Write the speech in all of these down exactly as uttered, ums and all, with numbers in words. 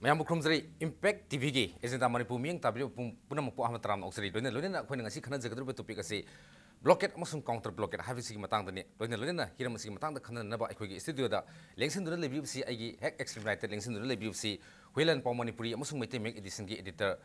ꯃꯌꯥꯝꯕꯨ ꯈꯨꯔꯨꯝꯖꯔꯤ꯫ Impact ꯇꯤꯚꯤꯒꯤ agenda Manipur ꯃꯤꯠꯌꯦꯡ ꯇꯥꯕꯤꯔꯤꯕ ꯄꯨꯝ-, ꯄꯨꯝꯅꯃꯛꯄꯨ ꯑꯍꯥꯟꯕ ꯇꯔꯥꯝꯅ ꯑꯣꯛꯆꯔꯤ꯫ ꯂꯣꯏꯅ ꯂꯣꯏꯅꯅ ꯑꯩꯈꯣꯏꯅ ꯉꯁꯤ ꯈꯟꯅꯖꯒꯗꯧꯔꯤꯕ ꯇꯣꯄꯤꯛ ꯑꯁꯤ ꯕ꯭ꯂꯣꯀꯦꯠ ꯑꯃꯁꯨꯡ ꯀꯥꯎꯟꯇꯔ ꯕ꯭ꯂꯣꯀꯦꯠ ꯍꯥꯏꯕꯁꯤꯒꯤ ꯃꯇꯥꯡꯗꯅꯤ꯫ ꯂꯣꯏꯅ ꯂꯣꯏꯅꯅ ꯍꯤꯔꯝ ꯑꯁꯤꯒꯤ ꯃꯇꯥꯡꯗ ꯈꯟꯅꯅꯕ ꯑꯩꯈꯣꯏꯒꯤ ꯁ꯭ꯇꯨꯗꯤꯑꯣꯗ ꯂꯦꯡꯁꯤꯟꯗꯨꯅ ꯂꯩꯕꯤꯔꯤꯕꯁꯤ ꯑꯩꯒꯤ ꯍꯦꯛ ꯑꯦꯛꯁꯇ꯭ꯔꯤꯝ ꯔꯥꯏꯠꯇ ꯂꯦꯡꯁꯤꯟꯗꯨꯅ ꯂꯩꯕꯤꯔꯤꯕꯁꯤ ꯍꯨꯏꯂꯦꯟ ꯄꯥꯎ ꯃꯅꯤꯄꯨꯔꯤ ꯑꯃꯁꯨꯡ ꯃꯩꯇꯩ ꯃꯌꯦꯛ ꯏꯗꯤꯁꯟꯒꯤ ꯏꯗꯤꯇꯔ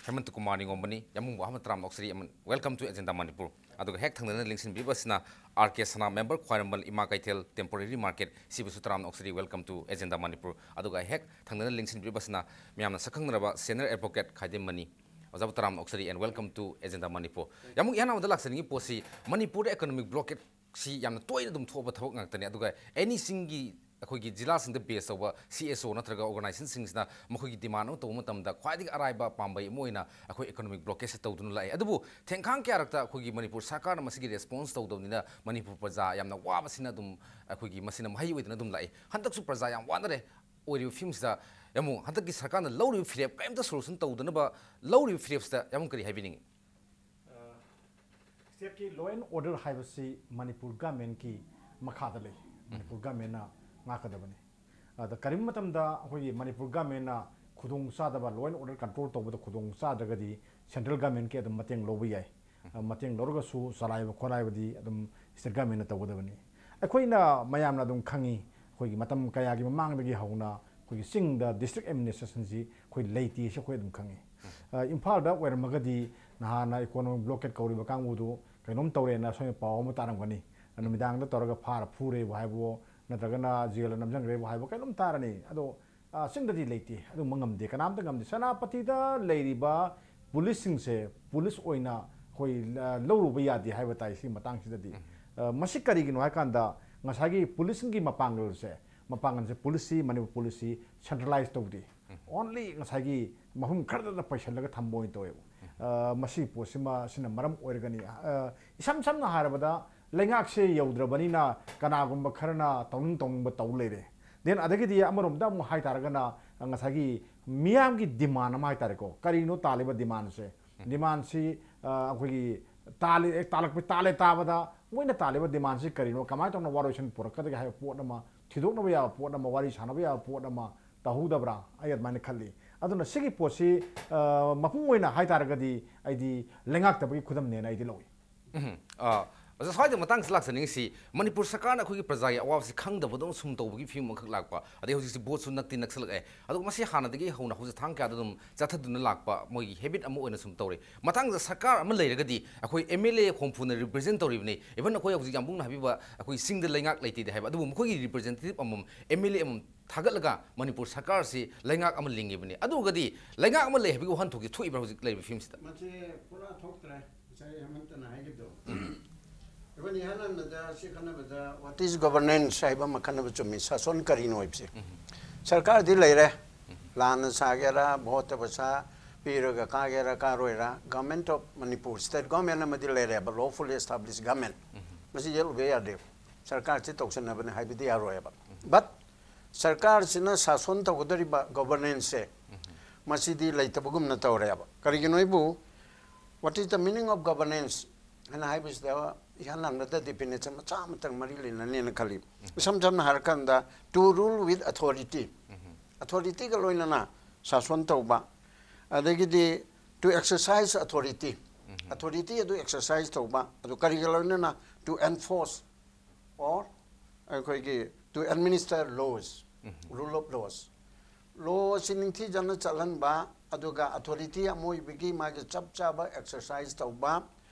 ꯍꯦꯃꯟꯇ ꯀꯨꯃꯥꯔ ꯅꯤꯉꯣꯝꯕꯅꯤ꯫ ꯌꯥꯝꯕꯨꯡꯕꯨ ꯑꯍꯥꯟꯕ ꯇꯔꯥꯝꯅ ꯑꯣꯛꯆꯔꯤ꯫ Welcome to agenda Manipur. ꯑꯗꯨꯒ ꯍꯦꯛ ꯊꯪꯅꯅ ꯂꯦꯡꯁꯤꯟꯕꯤꯕꯁꯤꯅ ꯑꯥꯔ ꯀꯦ ꯁꯅꯥ, ꯃꯦꯝꯕꯔ ꯈ꯭ꯋꯥꯏꯔꯝꯕꯟ ꯏꯃꯥ ꯀꯩꯊꯦꯜ ꯇꯦꯝꯄꯣꯔꯦꯔꯤ ꯃꯥꯔꯀꯦꯠ, ꯁꯤꯕꯨꯁꯨ ꯇꯔꯥꯝꯅ ꯑꯣꯛꯆꯔꯤ꯫ Welcome to agenda Manipur. ꯑꯗꯨꯒ ꯍꯦꯛ ꯊꯪꯅꯅ ꯂꯦꯡꯁꯤꯟꯕꯤꯕꯁꯤꯅ ꯃꯌꯥꯝꯅ ꯁꯛꯈꯪꯅꯔꯕ ꯁꯦꯅꯤꯌꯔ ꯑꯦꯗꯚꯣꯀꯦꯠ ꯈꯥꯏꯗꯦꯝ ꯃꯅꯤ꯫ ꯑꯣꯖꯥꯕꯨ ꯇꯔꯥꯝꯅ ꯑꯣꯛꯆꯔꯤ and welcome to agenda Manipur. ꯌꯥꯝꯕꯨꯡ, ꯏꯍꯥꯟ ꯍꯥꯟꯕꯗ ꯂꯥꯛꯆꯅꯤꯡꯉꯤ ꯄꯣꯠꯁꯤ, ꯃꯅꯤꯄꯨꯔꯗ ꯏꯀꯣꯅꯣꯃꯤꯛ ꯕ꯭ꯂꯣꯀꯦꯠꯁꯤ ꯌꯥꯝꯅ ꯇꯣꯏꯅ ꯑꯗꯨꯝ ꯊꯣꯛꯄ ꯊꯕꯛ ꯉꯥꯛꯇꯅꯤ꯫ ꯑꯗꯨꯒ ꯑꯦꯅꯤ ꯆꯤꯡꯒꯤ ꯑꯩꯈꯣꯏꯒꯤ ꯖꯤꯂꯥꯁꯤꯡꯗ ꯕꯦꯁ ꯇꯧꯕ ꯁꯤ ꯑꯦꯁ ꯑꯣ ꯅꯠꯇ꯭ꯔꯒ ꯑꯣꯔꯒꯅꯥꯏꯖꯦꯁꯟꯁꯤꯡꯁꯤꯅ ꯃꯈꯣꯏꯒꯤ ꯗꯤꯃꯥꯟ ꯑꯃ ꯇꯧꯕ ꯃꯇꯝꯗ ꯈ꯭ꯋꯥꯏꯗꯒꯤ ꯑꯔꯥꯏꯕ ꯄꯥꯝꯕꯩ ꯑꯃ ꯑꯣꯏꯅ ꯑꯩꯈꯣꯏ ꯏꯀꯣꯅꯣꯃꯤꯛ ꯕ꯭ꯂꯣꯀꯦꯠꯁꯦ ꯇꯧꯗꯨꯅ ꯂꯥꯛꯑꯦ꯫ ꯑꯗꯨꯕꯨ ꯊꯦꯡꯈꯥꯡ ꯀꯌꯥꯔꯛꯇ ꯑꯩꯈꯣꯏꯒꯤ ꯃꯅꯤꯄꯨꯔ ꯁꯔꯀꯥꯔꯅ ꯃꯁꯤꯒꯤ ꯔꯦꯁꯄꯣꯟꯁ ꯇꯧꯗꯕꯅꯤꯅ ꯃꯅꯤꯄꯨꯔ ꯄ꯭ꯔꯖꯥ ꯌꯥꯝꯅ ꯋꯥꯕꯁꯤꯅ ꯑꯗꯨꯝ ꯑꯩꯈꯣꯏꯒꯤ ꯃꯁꯤꯅ ꯃꯍꯩ ꯑꯣꯏꯗꯅ ꯑꯗꯨꯝ ꯂꯥꯛꯏ꯫ ꯍꯟꯗꯛꯁꯨ ꯄ꯭ꯔꯖꯥ ꯌꯥꯝ ꯋꯥꯅꯔꯦ꯫ ꯑꯣꯏꯔꯤꯕ ꯐꯤꯕꯝꯁꯤꯗ ꯌꯥꯝꯕꯨꯡ, ꯍꯟꯗꯛꯀꯤ ꯁꯔꯀꯥꯔꯅ ꯂꯧꯔꯤꯕ ꯐꯤꯔꯦꯞ ꯀꯔꯤꯝꯇ ꯁꯣꯂꯨꯁꯟ ꯇꯧꯗꯅꯕ ꯂꯧꯔꯤꯕ ꯐꯤꯔꯦꯞꯁꯤꯗ ꯌꯥꯝꯕꯨꯡ ꯀꯔꯤ ꯍꯥꯏꯕꯤꯅꯤꯡꯉꯤ? ꯁ꯭ꯇꯦꯠꯀꯤ ꯂꯣ ꯑꯦꯟ ꯑꯣꯔꯗꯔ ꯍꯥꯏꯕꯁꯤ ꯃꯅꯤꯄꯨꯔ ꯒꯃꯦꯟꯒꯤ ꯃꯈꯥꯗ ꯂꯩ꯫ ꯃꯅꯤꯄꯨꯔ ꯒꯃꯦꯟꯅ ꯉꯥꯛꯀꯗꯕꯅꯤ꯫ ꯑꯗ ꯀꯔꯤꯒꯨꯝꯕ ꯃꯇꯝꯗ ꯑꯩꯈꯣꯏꯒꯤ ꯃꯅꯤꯄꯨꯔ ꯒꯃꯦꯟꯅ ꯈꯨꯗꯣꯡ ꯆꯥꯗꯕ, ꯂꯣ ꯑꯦꯟ ꯑꯣꯔꯗꯔ ꯀꯟꯇ꯭ꯔꯣꯜ ꯇꯧꯕꯗ ꯈꯨꯗꯣꯡ ꯆꯥꯗ꯭ꯔꯒꯗꯤ ꯁꯦꯟꯇ꯭ꯔꯦꯜ ꯒꯃꯦꯟꯒꯤ ꯑꯗꯨꯝ ꯃꯇꯦꯡ ꯂꯧꯕ ꯌꯥꯏ꯫ ꯑ, ꯃꯇꯦꯡ ꯂꯧꯔꯒꯁꯨ ꯆꯂꯥꯏꯕ ꯈꯣꯠꯂꯥꯏꯕꯗꯤ ꯑꯗꯨꯝ ꯁ꯭ꯇꯦꯠ ꯒꯃꯦꯟꯅ ꯇꯧꯒꯗꯕꯅꯤ꯫ ꯑꯩꯈꯣꯏꯅ ꯃꯌꯥꯝꯅ ꯑꯗꯨꯝ ꯈꯪꯉꯤ, ꯑꯩꯈꯣꯏꯒꯤ ꯃꯇꯝ ꯀꯌꯥꯒꯤ ꯃꯃꯥꯡꯗꯒꯤ ꯍꯧꯅ ꯑꯩꯈꯣꯏꯒꯤ ꯆꯤꯡꯗ ꯗꯤꯁꯇ꯭ꯔꯤꯛ ꯑꯦꯗꯃꯤꯅꯤꯁꯇ꯭ꯔꯦꯁꯟꯁꯤ ꯑꯩꯈꯣꯏ ꯂꯩꯇꯦ, ꯁꯤ ꯑꯩꯈꯣꯏ ꯑꯗꯨꯝ ꯈꯪꯉꯤ꯫ ꯑ, ꯏꯝꯐꯥꯜꯗ ꯑꯣꯏꯔꯝꯃꯒꯗꯤ ꯅꯍꯥꯟꯅ ꯏꯀꯣꯅꯣꯃꯤꯛ ꯕ꯭ꯂꯣꯀꯦꯠ ꯀꯧꯔꯤꯕ ꯀꯥꯡꯕꯨꯗꯨ ꯀꯩꯅꯣꯝ ꯇꯧꯔꯦꯅ ꯁꯣꯏꯅ ꯄꯥꯎ ꯑꯃ ꯇꯥꯔꯝꯒꯅꯤ꯫ ꯅꯨꯃꯤꯗꯥꯡꯗ ꯇꯧꯔꯒ ꯐꯥꯔ ꯐꯨꯔꯦꯕꯨ ꯍꯥꯏꯕꯋꯣ, ꯅꯠꯇ꯭ꯔꯒꯅ ꯖꯦꯜꯗ ꯅꯝꯁꯤꯟꯈ꯭ꯔꯦꯕꯨ ꯍꯥꯏꯕ ꯀꯩꯅꯣꯝ ꯇꯥꯔꯅꯤ꯫ ꯑꯗꯣ, ꯑ, ꯆꯤꯡꯗꯗꯤ ꯂꯩꯇꯦ, ꯑꯗꯨꯝꯕ ꯉꯝꯗꯦ, ꯀꯅꯥꯝꯇ ꯉꯝꯗꯦ꯫ ꯁꯦꯅꯥꯄꯇꯤꯗ ꯂꯩꯔꯤꯕ ꯄꯨꯂꯤꯁꯁꯤꯡꯁꯦ ꯄꯨꯂꯤꯁ ꯑꯣꯏꯅ ꯑꯩꯈꯣꯏ, ꯑ, ꯂꯧꯔꯨꯕ ꯌꯥꯗꯦ ꯍꯥꯏꯕ ꯇꯥꯏ ꯁꯤꯒꯤ ꯃꯇꯥꯡꯁꯤꯗꯗꯤ꯫ ꯑ, ꯃꯁꯤ ꯀꯔꯤꯒꯤꯅꯣ ꯍꯥꯏꯀꯥꯟꯗ ꯉꯁꯥꯏꯒꯤ ꯄꯨꯂꯤꯁꯁꯤꯡꯒꯤ ꯃꯄꯥꯡꯒꯜꯁꯦ, ꯃꯄꯥꯡꯒꯜꯁꯦ ꯄꯨꯂꯤꯁꯁꯤ, ꯃꯅꯤꯄꯨꯔ ꯄꯨꯂꯤꯁꯁꯤ ꯁꯦꯟꯇ꯭ꯔꯦꯂꯥꯏꯁ ꯇꯧꯗꯦ꯫ ꯑꯣꯟꯂꯤ ꯉꯁꯥꯏꯒꯤ ꯃꯐꯝ ꯈꯔꯗ ꯄꯩꯁꯜꯂꯒ ꯊꯝꯕ ꯑꯣꯏꯅ ꯇꯧꯋꯦꯕ꯫ ꯑ, ꯃꯁꯤꯒꯤ ꯄꯣꯠꯁꯤꯃ, ꯁꯤꯅ ꯃꯔꯝ ꯑꯣꯏꯔꯒꯅꯤ꯫ ꯑ, ꯏꯁꯝ ꯁꯝꯅ ꯍꯥꯏꯔꯕꯗ ꯂꯩꯉꯥꯛꯁꯦ ꯌꯧꯗ꯭ꯔꯕꯅꯤꯅ ꯀꯅꯥꯒꯨꯝꯕ ꯈꯔꯅ ꯇꯧꯅꯤꯡ ꯇꯧꯅꯤꯡꯕ ꯇꯧ ꯂꯩꯔꯦ꯫ ꯗꯦꯟ ꯑꯗꯒꯤꯗꯤ ꯑꯃꯔꯣꯝꯗ ꯑꯃꯨꯛ ꯍꯥꯏꯇꯥꯔꯒꯅ ꯉꯁꯥꯏꯒꯤ ꯃꯤꯌꯥꯝꯒꯤ ꯗꯤꯃꯥꯟ ꯑꯃ ꯍꯥꯏꯇꯥꯔꯦꯀꯣ꯫ ꯀꯔꯤꯅꯣ ꯇꯥꯜꯂꯤꯕ ꯗꯤꯃꯥꯟꯁꯦ? ꯗꯤꯃꯥꯟꯁꯤ, ꯑ, ꯑꯩꯈꯣꯏꯒꯤ ꯇꯥꯜꯂꯤ-, ꯑꯦ, ꯇꯥꯜꯂꯛꯄ, ꯇꯥꯜꯂꯦ ꯇꯥꯕꯗ ꯃꯣꯏꯅ ꯇꯥꯜꯂꯤꯕ ꯗꯤꯃꯥꯟꯁꯤ ꯀꯔꯤꯅꯣ? ꯀꯃꯥꯏꯅ ꯇꯧꯅ ꯋꯥꯔꯣꯏꯁꯤꯟ ꯄꯨꯔꯛꯀꯗꯒꯦ ꯍꯥꯏꯕ ꯄꯣꯠ ꯑꯃ, ꯊꯤꯗꯣꯛꯅꯕ ꯌꯥꯕ ꯄꯣꯠ ꯑꯃ, ꯋꯥꯔꯤ ꯁꯥꯟꯅꯕ ꯌꯥꯕ ꯄꯣꯠ ꯑꯃ, ꯇꯧꯍꯧꯗꯕ꯭ꯔꯥ? ꯑꯩ ꯑꯗꯨꯃꯥꯏꯅ ꯈꯜꯂꯤ꯫ ꯑꯗꯨꯅ ꯁꯤꯒꯤ ꯄꯣꯠꯁꯤ, ꯑ, ꯃꯄꯨꯡ ꯑꯣꯏꯅ ꯍꯥꯏ ꯇꯥꯔꯒꯗꯤ ꯑꯩꯗꯤ ꯂꯩꯉꯥꯛꯇꯕꯒꯤ ꯈꯨꯗꯝꯅꯦꯅ ꯑꯩꯗꯤ ꯂꯧꯏ꯫ ꯎꯝ꯫ ꯑ, ꯑꯣꯖꯥ, ꯁ꯭ꯋꯥꯏꯗ ꯃꯇꯥꯡꯁꯤ ꯂꯥꯛꯆꯅꯤꯡꯉꯤꯁꯤ, ꯃꯅꯤꯄꯨꯔ ꯁꯔꯀꯥꯔꯅ ꯑꯩꯈꯣꯏꯒꯤ ꯄ꯭ꯔꯖꯥꯒꯤ ꯑꯋꯥꯕꯁꯤ ꯈꯪꯗꯕꯗꯧꯅ ꯁꯨꯝ ꯇꯧꯕꯒꯤ ꯐꯤꯕꯝ ꯑꯃꯈꯛ ꯂꯥꯛꯄ, ꯑꯗꯩ ꯍꯧꯖꯤꯛꯁꯤ ꯚꯣꯠꯁꯨ ꯅꯛꯇꯤ ꯅꯛꯁꯜꯂꯛꯑꯦ, ꯑꯗꯨꯒ ꯃꯁꯤ ꯍꯥꯟꯅꯗꯒꯤ ꯍꯧꯅ ꯍꯧꯖꯤꯛ ꯊꯥꯡ ꯀꯌꯥꯗ ꯑꯗꯨꯝ ꯆꯠꯊꯗꯨꯅ ꯂꯥꯛꯄ ꯃꯣꯏꯒꯤ ꯍꯦꯕꯤꯠ ꯑꯃ ꯑꯣꯏꯅ ꯁꯨꯝ ꯇꯧꯔꯦ꯫ ꯃꯇꯥꯡꯗ ꯁꯔꯀꯥꯔ ꯑꯃ ꯂꯩꯔꯒꯗꯤ ꯑꯩꯈꯣꯏ ꯑꯦꯝ ꯑꯦꯜ ꯑꯦ ꯍꯨꯝꯐꯨꯅ ꯔꯤꯄ꯭ꯔꯖꯦꯟ ꯇꯧꯔꯤꯕꯅꯤ, ꯏꯚꯟ ꯑꯩꯈꯣꯏ ꯍꯧꯖꯤꯛ ꯌꯥꯝꯕꯨꯡꯅ ꯍꯥꯏꯕꯤꯕ ꯑꯩꯈꯣꯏ ꯆꯤꯡꯗ ꯂꯩꯉꯥꯛ ꯂꯩꯇꯦꯗꯤ ꯍꯥꯏꯕ, ꯑꯗꯨꯕꯨ ꯃꯈꯣꯏꯒꯤ ꯔꯤꯄ꯭ꯔꯖꯦꯟꯇꯦꯇꯤꯚ ꯑꯃꯃꯝ, ꯑꯦꯝ ꯑꯦꯜ ꯑꯦ ꯑꯃꯃꯝ ꯊꯥꯒꯠꯂꯒ ꯃꯅꯤꯄꯨꯔ ꯁꯔꯀꯥꯔꯁꯤ ꯂꯩꯉꯥꯛ ꯑꯃ ꯂꯤꯡꯉꯤꯕꯅꯤ꯫ ꯑꯗꯨꯒꯗꯤ ꯂꯩꯉꯥꯛ ꯑꯃ ꯂꯩ ꯍꯥꯏꯕꯒꯤ ꯋꯥꯍꯟꯊꯣꯛꯁꯤ ꯊꯣꯛꯏꯕ꯭ꯔꯥ ꯍꯧꯖꯤꯛ ꯂꯩꯔꯤꯕ ꯐꯤꯕꯝꯁꯤꯗ? ꯃꯁꯤ ꯄꯨꯔꯥ ꯊꯣꯛꯇ꯭ꯔꯦ꯫ ꯉꯁꯥꯏ ꯍꯦꯃꯟꯇꯅ ꯍꯥꯏꯈꯤꯕꯗꯣ꯫ ꯑꯩꯈꯣꯏꯅ ꯏꯍꯥꯟ ꯍꯥꯟꯕꯗ ꯁꯤ ꯈꯟꯅꯕꯗ, what is governance ꯍꯥꯏꯕ ꯑꯃ ꯈꯟꯅꯕ ꯆꯨꯝꯃꯤ꯫ ꯁꯥꯁꯣꯟ ꯀꯔꯤꯅꯣ ꯍꯥꯏꯕꯁꯦ꯫ ꯁꯔꯀꯥꯔꯗꯤ ꯂꯩꯔꯦ꯫ ꯂꯥꯟꯅ ꯁꯥꯒꯦꯔꯥ, ꯚꯣꯠꯇ ꯄꯩꯁꯥ ꯄꯤꯔꯒ ꯀꯥꯒꯦꯔꯥ ꯀꯥꯔꯣꯏꯔꯥ, Government of Manipur, state government ꯑꯃꯗꯤ ꯂꯩꯔꯦꯕ, lawfully established government꯫ ꯃꯁꯤ ꯌꯦꯠꯂꯨꯕ ꯌꯥꯗꯦ꯫ ꯁꯔꯀꯥꯔꯁꯤ ꯇꯧꯁꯟꯅꯕꯅꯦ ꯍꯥꯏꯕꯗꯤ ꯌꯥꯔꯣꯏꯕ꯫ But ꯁꯔꯀꯥꯔꯁꯤꯅ ꯁꯥꯁꯣꯟ ꯇꯧꯒꯗꯧꯔꯤꯕ governance ꯁꯦ, ꯃꯁꯤꯗꯤ ꯂꯩꯇꯕꯒꯨꯝꯅ ꯇꯧꯔꯦꯕ꯫ ꯀꯔꯤꯒꯤꯅꯣ ꯍꯥꯏꯕꯨ, what is the meaning of governance ꯍꯥꯏꯅ ꯍꯥꯏꯕꯁꯤꯗ ꯏꯍꯥꯟ ꯍꯥꯟꯕꯗ definition ꯃꯆꯥ ꯑꯃꯇꯪ ꯃꯔꯤ ꯂꯩꯅꯅꯦꯅ ꯈꯜꯂꯤ꯫ ꯏꯁꯝ ꯁꯝꯅ ꯍꯥꯏꯔꯀꯥꯟꯗ, to rule with authority, authority ꯒ ꯂꯣꯏꯅꯅ ꯁꯥꯁꯣꯟ ꯇꯧꯕ, ꯑꯗꯒꯤꯗꯤ to exercise authority, authority ꯑꯗꯨ exercise ꯇꯧꯕ, ꯑꯗꯨ ꯀꯔꯤꯒ ꯂꯣꯏꯅꯅ, to enforce or ꯑꯩꯈꯣꯏꯒꯤ to administer laws, rule of laws꯫ Law ꯑꯁꯤ ꯅꯤꯡꯊꯤꯖꯅ ꯆꯠꯍꯟꯕ, ꯑꯗꯨꯒ authority ꯑꯃ ꯑꯣꯏꯕꯒꯤ ꯃꯥꯒꯤ ꯆꯞ ꯆꯥꯕ exercise ꯇꯧꯕ,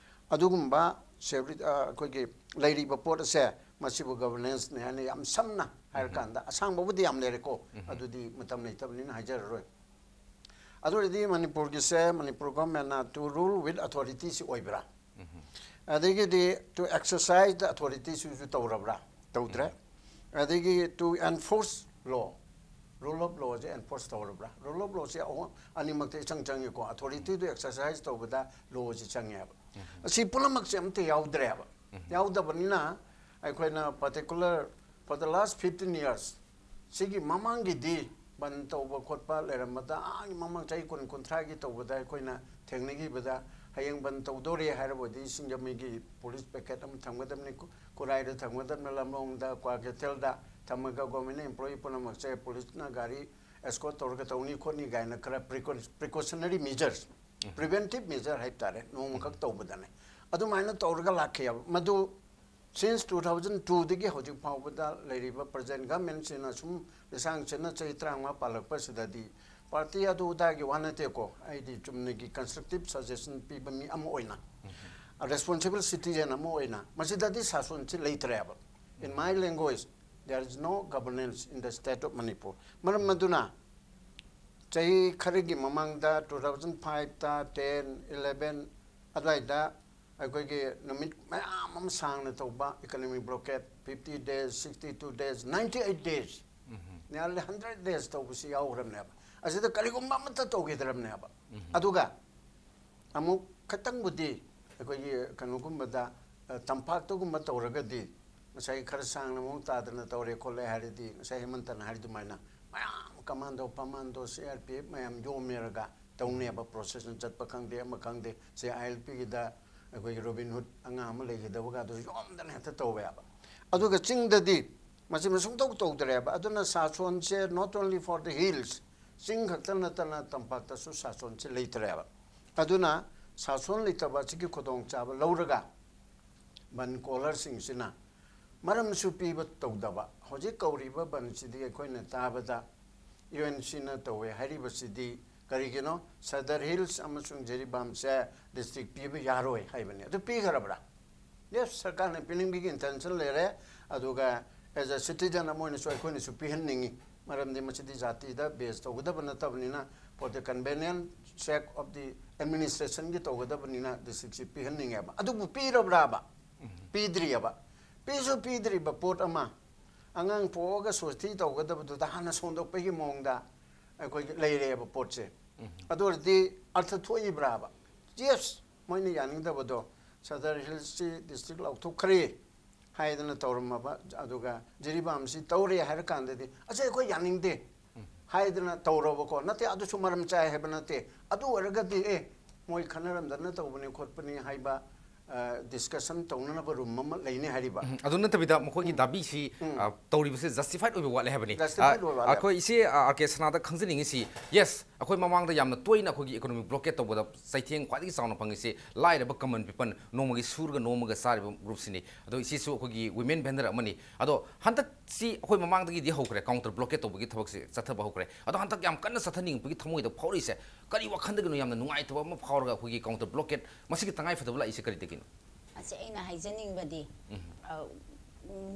ꯑꯗꯨꯒꯨꯝꯕ security, ꯑ, ꯑꯩꯈꯣꯏꯒꯤ ꯂꯩꯔꯤꯕ ꯄꯣꯠ ꯑꯁꯦ, ꯃꯁꯤꯕꯨ governance ꯅꯦ ꯍꯥꯏꯅ ꯌꯥꯝ ꯁꯝꯅ ꯍꯥꯏꯔꯀꯥꯟꯗ, ꯑꯁꯥꯡꯕꯕꯨꯗꯤ ꯌꯥꯝ ꯂꯩꯔꯦꯀꯣ, ꯑꯗꯨꯗꯤ ꯃꯇꯝ ꯂꯩꯇꯕꯅꯤꯅ ꯍꯥꯏꯖꯔꯔꯣꯏ꯫ ꯑꯗꯨ ꯑꯣꯏꯔꯗꯤ ꯃꯅꯤꯄꯨꯔꯒꯤꯁꯦ, ꯃꯅꯤꯄꯨꯔ government ꯅ to rule with authority ꯁꯤ ꯑꯣꯏꯕ꯭ꯔꯥ? ꯑꯗꯒꯤꯗꯤ to exercise the authority ꯁꯤꯁꯨ ꯇꯧꯔꯕ꯭ꯔꯥ? ꯇꯧꯗ꯭ꯔꯦ꯫ ꯑꯗꯒꯤ to enforce law, rule of law say enforce ꯇꯧꯔꯕ꯭ꯔꯥ? Rule of law ꯁꯦ ꯑꯍꯨꯝ, ꯑꯅꯤꯃꯛꯇ ꯏꯆꯪ ꯆꯪꯉꯤꯀꯣ꯫ Authority ꯗꯨ exercise ꯇꯧꯕꯗ law ꯁꯤ ꯆꯪꯉꯦꯕ꯫ ꯑꯁꯤ ꯄꯨꯝꯅꯃꯛꯁꯦ ꯑꯝꯇ ꯌꯥꯎꯗ꯭ꯔꯦꯕ꯫ ꯌꯥꯎꯗꯕꯅꯤꯅ ꯑꯩꯈꯣꯏꯅ particular for the last fifteen years, ꯁꯤꯒꯤ ꯃꯃꯥꯡꯒꯤꯗꯤ ꯕꯟ ꯇꯧꯕ ꯈꯣꯠꯄ ꯂꯩꯔꯝꯕꯗ, ꯑꯥꯒꯤ ꯃꯃꯥꯡ ꯆꯍꯤ ꯀꯨꯟ, ꯀꯨꯟꯊ꯭ꯔꯥꯒꯤ ꯇꯧꯕꯗ ꯑꯩꯈꯣꯏꯅ ꯊꯦꯡꯅꯈꯤꯕꯗ, ꯍꯌꯦꯡ ꯕꯟ ꯇꯧꯗꯣꯔꯦ ꯍꯥꯏꯔꯕꯗꯤ ꯁꯤꯡꯖꯃꯩꯒꯤ police picket ꯑꯃ ꯊꯝꯒꯗꯕꯅꯤ, ꯈꯨ-, ꯈꯨꯔꯥꯏꯗ ꯊꯝꯒꯗꯕꯅꯤ, ꯂꯝꯂꯣꯡꯗ, ꯀ꯭ꯋꯥꯀꯩꯊꯦꯜꯗ ꯊꯝꯃꯒ ꯒꯣꯔꯃꯦꯟ ꯑꯦꯝꯄ꯭ꯂꯣꯌꯤ ꯄꯨꯝꯅꯃꯛꯁꯦ ꯄꯨꯂꯤꯁꯅ ꯒꯥꯔꯤ ꯑꯦꯁꯀꯣꯔꯠ ꯇꯧꯔꯒ ꯇꯧꯅꯤ ꯈꯣꯠꯅꯤ ꯀꯥꯏꯅ ꯈꯔ ꯄ꯭ꯔꯤꯀꯣꯁꯅꯔꯤ ꯃꯤꯖꯔꯁ, ꯄ꯭ꯔꯤꯚꯦꯟꯇꯤꯞ ꯃꯤꯖꯔ ꯍꯥꯏꯕ ꯇꯥꯔꯦ, ꯅꯣꯡꯃꯈꯛ ꯇꯧꯕꯗꯅꯦ꯫ ꯑꯗꯨꯃꯥꯏꯅ ꯇꯧꯔꯒ ꯂꯥꯛꯈꯤꯑꯕ꯫ ꯃꯗꯨ ꯁꯤꯟꯁ ꯇꯨ ꯊꯥꯎꯖꯟ ꯇꯨꯗꯒꯤ ꯍꯧꯖꯤꯛ ꯐꯥꯎꯕꯗ ꯂꯩꯔꯤꯕ ꯄ꯭ꯔꯖꯦꯟ ꯒꯃꯦꯟꯁꯤꯅ ꯁꯨꯝ ꯂꯤꯁꯥꯡ ꯁꯤꯠꯅ ꯆꯍꯤ ꯇꯔꯥꯃꯉꯥ ꯄꯥꯜꯂꯛꯄꯁꯤꯗꯗꯤ ꯄꯥꯔꯇꯤ ꯑꯗꯨ ꯑꯗꯥꯒꯤ ꯋꯥ ꯅꯠꯇꯦꯀꯣ꯫ ꯑꯩꯗꯤ ꯆꯨꯝꯅꯒꯤ ꯀꯟꯁꯇ꯭ꯔꯛꯇꯤꯞ ꯁꯖꯦꯁꯟ ꯄꯤꯕ ꯃꯤ ꯑꯃ ꯑꯣꯏꯅ, ꯔꯦꯁꯄꯣꯟꯁꯤꯕꯜ ꯁꯤꯇꯤꯖꯦꯟ ꯑꯃ ꯑꯣꯏꯅ, ꯃꯁꯤꯗꯗꯤ ꯁꯥꯁꯣꯟꯁꯤ ꯂꯩꯇ꯭ꯔꯦꯕ꯫ In my language, there is no governance in the state of Manipur. ꯃꯔꯝ ꯑꯗꯨꯅ ꯆꯍꯤ ꯈꯔꯒꯤ ꯃꯃꯥꯡꯗ, ꯇꯨ ꯊꯥꯎꯖꯟ ꯐꯥꯏꯚꯇ, ꯇꯦꯟ, ꯏꯂꯦꯚꯦꯟ ꯑꯗꯨꯋꯥꯏꯗ ꯑꯩꯈꯣꯏꯒꯤ ꯅꯨꯃꯤꯠ ꯃꯌꯥꯝ ꯑꯃ ꯁꯥꯡꯅ ꯇꯧꯕ economic blockade, fifty days, sixty two days, ninety eight days, nearly hundred days ꯇꯧꯕꯁꯤ ꯌꯥꯎꯈ꯭ꯔꯕꯅꯦꯕ꯫ ꯑꯁꯤꯗ ꯀꯔꯤꯒꯨꯝꯕ ꯑꯃꯠꯇ ꯇꯧꯈꯤꯗ꯭ꯔꯕꯅꯦꯕ꯫ ꯑꯗꯨꯒ ꯑꯃꯨꯛ ꯈꯇꯪꯕꯨꯗꯤ ꯑꯩꯈꯣꯏꯒꯤ ꯀꯩꯅꯣꯒꯨꯝꯕꯗ, ꯑ, ꯇꯝꯄꯥꯛꯇꯒꯨꯝꯕ ꯇꯧꯔꯒꯗꯤ ꯉꯁꯥꯏ ꯈꯔ ꯁꯥꯡꯅ ꯃꯑꯣꯡ ꯇꯥꯗꯅ ꯇꯧꯔꯦ ꯈꯣꯠꯂꯦ ꯍꯥꯏꯔꯗꯤ, ꯉꯁꯥꯏ ꯍꯦꯃꯟꯇꯅ ꯍꯥꯏꯔꯤ ꯑꯗꯨꯃꯥꯏꯅ ꯃꯌꯥꯝ commando ꯐꯃꯥꯟꯗꯣ C R P F ꯃꯌꯥꯝ ꯌꯣꯝꯃꯦꯔꯒ ꯇꯧꯅꯦꯕ꯫ ꯄ꯭ꯔꯣꯁꯦꯁꯟ ꯆꯠꯄ ꯈꯪꯗꯦ, ꯑꯃ ꯈꯪꯗꯦ, ꯁꯤ ꯑꯥꯏ ꯑꯦꯜ ꯄꯤꯒꯤꯗ ꯑꯩꯈꯣꯏꯒꯤ ꯔꯣꯕꯤꯟ ꯍꯨꯗ ꯑꯉꯥꯡ ꯑꯃ ꯂꯩꯒꯗꯕꯒ ꯑꯗꯨ ꯌꯣꯝꯗꯅ ꯍꯦꯛꯇ ꯇꯧꯋꯦꯕ꯫ ꯑꯗꯨꯒ ꯆꯤꯡꯗꯗꯤ ꯃꯁꯤꯃ ꯁꯨꯡꯇꯧ ꯇꯧꯗ꯭ꯔꯦꯕ꯫ ꯑꯗꯨꯅ ꯁꯥꯁꯣꯟꯁꯦ not only for the hills, ꯆꯤꯡ ꯈꯛꯇ ꯅꯠꯇꯅ ꯇꯝꯄꯥꯛꯇꯁꯨ ꯁꯥꯁꯣꯟꯁꯦ ꯂꯩꯇ꯭ꯔꯦꯕ꯫ ꯑꯗꯨꯅ ꯁꯥꯁꯣꯟ ꯂꯩꯇꯕ ꯑꯁꯤꯒꯤ ꯈꯨꯗꯣꯡꯆꯥꯕ ꯂꯧꯔꯒ ꯕꯟ ꯀꯣꯂꯔꯁꯤꯡꯁꯤꯅ ꯃꯔꯝꯁꯨ ꯄꯤꯕ ꯇꯧꯗꯕ, ꯍꯧꯖꯤꯛ ꯀꯧꯔꯤꯕ ꯕꯟꯁꯤꯗꯤ ꯑꯩꯈꯣꯏꯅ ꯇꯥꯕꯗ ꯌꯨ ꯑꯦꯟ ꯁꯤꯅ ꯇꯧꯋꯦ ꯍꯥꯏꯔꯤꯕꯁꯤꯗꯤ ꯀꯔꯤꯒꯤꯅꯣ? ꯁꯗꯔ ꯍꯤꯜꯁ ꯑꯃꯁꯨꯡ ꯖꯤꯔꯤꯕꯥꯝꯁꯦ ꯗꯤꯁꯇ꯭ꯔꯤꯛ ꯄꯤꯕ ꯌꯥꯔꯣꯏ ꯍꯥꯏꯕꯅꯤ꯫ ꯑꯗꯨ ꯄꯤꯈ꯭ꯔꯕ꯭ꯔꯥ? ꯌꯦꯁ, ꯁꯔꯀꯥꯔꯅ ꯄꯤꯅꯤꯡꯕꯒꯤ ꯏꯟꯇꯦꯟꯁꯟ ꯂꯩꯔꯦ꯫ ꯑꯗꯨꯒ as a citizen ꯑꯃ ꯑꯣꯏꯅꯁꯨ ꯑꯩꯈꯣꯏꯅꯁꯨ ꯄꯤꯍꯟꯅꯤꯡꯉꯤ꯫ ꯃꯔꯝꯗꯤ ꯃꯁꯤꯗꯤ ꯖꯥꯇꯤꯗ ꯕꯦꯁ ꯇꯧꯒꯗꯕ ꯅꯠꯇꯕꯅꯤꯅ, for the convenience sake of the administrationꯒꯤ ꯇꯧꯒꯗꯕꯅꯤꯅ ꯗꯤꯁꯇ꯭ꯔꯤꯛꯁꯤ ꯄꯤꯍꯟꯅꯤꯡꯉꯦꯕ꯫ ꯑꯗꯨꯕꯨ ꯄꯤꯔꯕ꯭ꯔꯥꯕ? ꯄꯤꯗ꯭ꯔꯤꯑꯕ꯫ ꯄꯤꯁꯨ ꯄꯤꯗ꯭ꯔꯤꯕ ꯄꯣꯠ ꯑꯃ, ꯑꯉꯥꯡ ꯄꯣꯛꯑꯒ ꯁꯣꯁꯇꯤ ꯇꯧꯒꯗꯕꯗꯨꯗ ꯍꯥꯟꯅ ꯁꯣꯟꯗꯣꯛꯄꯒꯤ ꯃꯑꯣꯡꯗ ꯑꯩꯈꯣꯏꯒꯤ ꯂꯩꯔꯦꯕ ꯄꯣꯠꯁꯦ꯫ ꯑꯗꯨ ꯑꯣꯏꯔꯗꯤ ꯑꯔꯊ ꯊꯣꯛꯏꯕ꯭ꯔꯥꯕ? ꯌꯦꯁ, ꯃꯣꯏꯅ ꯌꯥꯅꯤꯡꯗꯕꯗꯣ ꯁꯗꯔ ꯍꯤꯜꯁꯁꯤ ꯗꯤꯁꯇ꯭ꯔꯤꯛ ꯂꯥꯎꯊꯣꯛꯈ꯭ꯔꯦ ꯍꯥꯏꯗꯅ ꯇꯧꯔꯝꯃꯕ, ꯑꯗꯨꯒ ꯖꯤꯔꯤꯕꯥꯝꯁꯤ ꯇꯧꯔꯦ ꯍꯥꯏꯔ ꯀꯥꯟꯗꯗꯤ ꯑꯁ ꯑꯩꯈꯣꯏ ꯌꯥꯅꯤꯡꯗꯦ ꯍꯥꯏꯗꯅ ꯇꯧꯔꯕꯀꯣ꯫ ꯅꯠꯇꯦ, ꯑꯗꯨꯁꯨ ꯃꯔꯝ ꯆꯥꯏ ꯍꯥꯏꯕ ꯅꯠꯇꯦ꯫ ꯑꯗꯨ ꯑꯣꯏꯔꯒꯗꯤ ꯑꯦ, ꯃꯣꯏ ꯈꯟꯅꯔꯝꯗꯅ ꯇꯧꯕꯅꯤ ꯈꯣꯠꯄꯅꯤ ꯍꯥꯏꯕ ꯗꯤꯁꯀꯁꯟ ꯇꯧꯅꯅꯕ ꯔꯨꯝ ꯑꯃ ꯂꯩꯅꯤ ꯍꯥꯏꯔꯤꯕ꯫ ꯑꯗꯨ ꯅꯠꯇꯕꯤꯗ ꯃꯈꯣꯏꯒꯤ ꯗꯥꯕꯤꯁꯤ ꯑ, ꯇꯧꯔꯤꯕꯁꯦ ꯖꯁꯇꯤꯐꯥꯏꯠ ꯑꯣꯏꯕ ꯋꯥꯠꯂꯦ ꯍꯥꯏꯕꯅꯤ꯫ Justified ꯑꯣꯏꯕ ꯋꯥꯠꯂꯦ꯫ ꯑꯩꯈꯣꯏ ꯏꯆꯦ ꯑꯥꯔ ꯀꯦ ꯁꯅꯥꯗ ꯈꯪꯖꯅꯤꯡꯉꯤꯁꯤ, ꯌꯦꯁ, ꯑꯩꯈꯣꯏ ꯃꯃꯥꯡꯗ ꯌꯥꯝꯅ ꯇꯣꯏꯅ ꯑꯩꯈꯣꯏꯒꯤ ꯏꯀꯣꯅꯣꯃꯤꯛ ꯕ꯭ꯂꯣꯀꯦꯠ ꯇꯧꯕꯗ ꯆꯩꯊꯦꯡ ꯈ꯭ꯋꯥꯏꯗꯒꯤ ꯆꯥꯎꯅ ꯐꯪꯉꯤꯁꯤ ꯂꯥꯏꯔꯕ ꯀꯃꯟ ꯄꯤꯄꯜ, ꯅꯣꯡꯃꯒꯤ ꯁꯨꯔꯒ ꯅꯣꯝꯃꯒ ꯆꯥꯔꯤꯕ ꯒ꯭ꯔꯨꯞꯁꯤꯅꯤ꯫ ꯑꯗꯣ ꯏꯆꯦꯁꯨ ꯑꯩꯈꯣꯏꯒꯤ ꯋꯤꯃꯦꯟ ꯚꯦꯟꯗꯔ ꯑꯃꯅꯤ꯫ ꯑꯗꯣ ꯍꯟꯗꯛꯁꯤ ꯑꯩꯈꯣꯏ ꯃꯃꯥꯡꯗꯒꯤꯗꯤ ꯍꯧꯈ꯭ꯔꯦ, ꯀꯥꯎꯟꯇꯔ ꯕ꯭ꯂꯣꯀꯦꯠ ꯇꯧꯕꯒꯤ ꯊꯕꯛꯁꯦ ꯆꯠꯊꯕ ꯍꯧꯈ꯭ꯔꯦ꯫ ꯑꯗꯣ ꯍꯟꯗꯛ ꯌꯥꯝ ꯀꯟꯅ ꯆꯠꯊꯅꯤꯡꯕꯒꯤ ꯊꯃꯣꯏꯗ ꯐꯥꯎꯔꯤꯁꯦ ꯀꯔꯤ ꯋꯥꯈꯜꯗꯒꯤꯅꯣ? ꯌꯥꯝꯅ ꯅꯨꯡꯉꯥꯏꯇꯕ ꯑꯃ ꯐꯥꯎꯔꯒ ꯑꯩꯈꯣꯏꯒꯤ ꯀꯥꯎꯟꯇꯔ ꯕ꯭ꯂꯣꯀꯦꯠ ꯃꯁꯤꯒꯤ ꯇꯉꯥꯏ ꯐꯗꯕ ꯂꯥꯛꯏꯁꯦ ꯀꯔꯤꯗꯒꯤꯅꯣ? ꯑꯁꯤ ꯑꯩꯅ ꯍꯥꯏꯖꯅꯤꯡꯕꯗꯤ, ꯑ,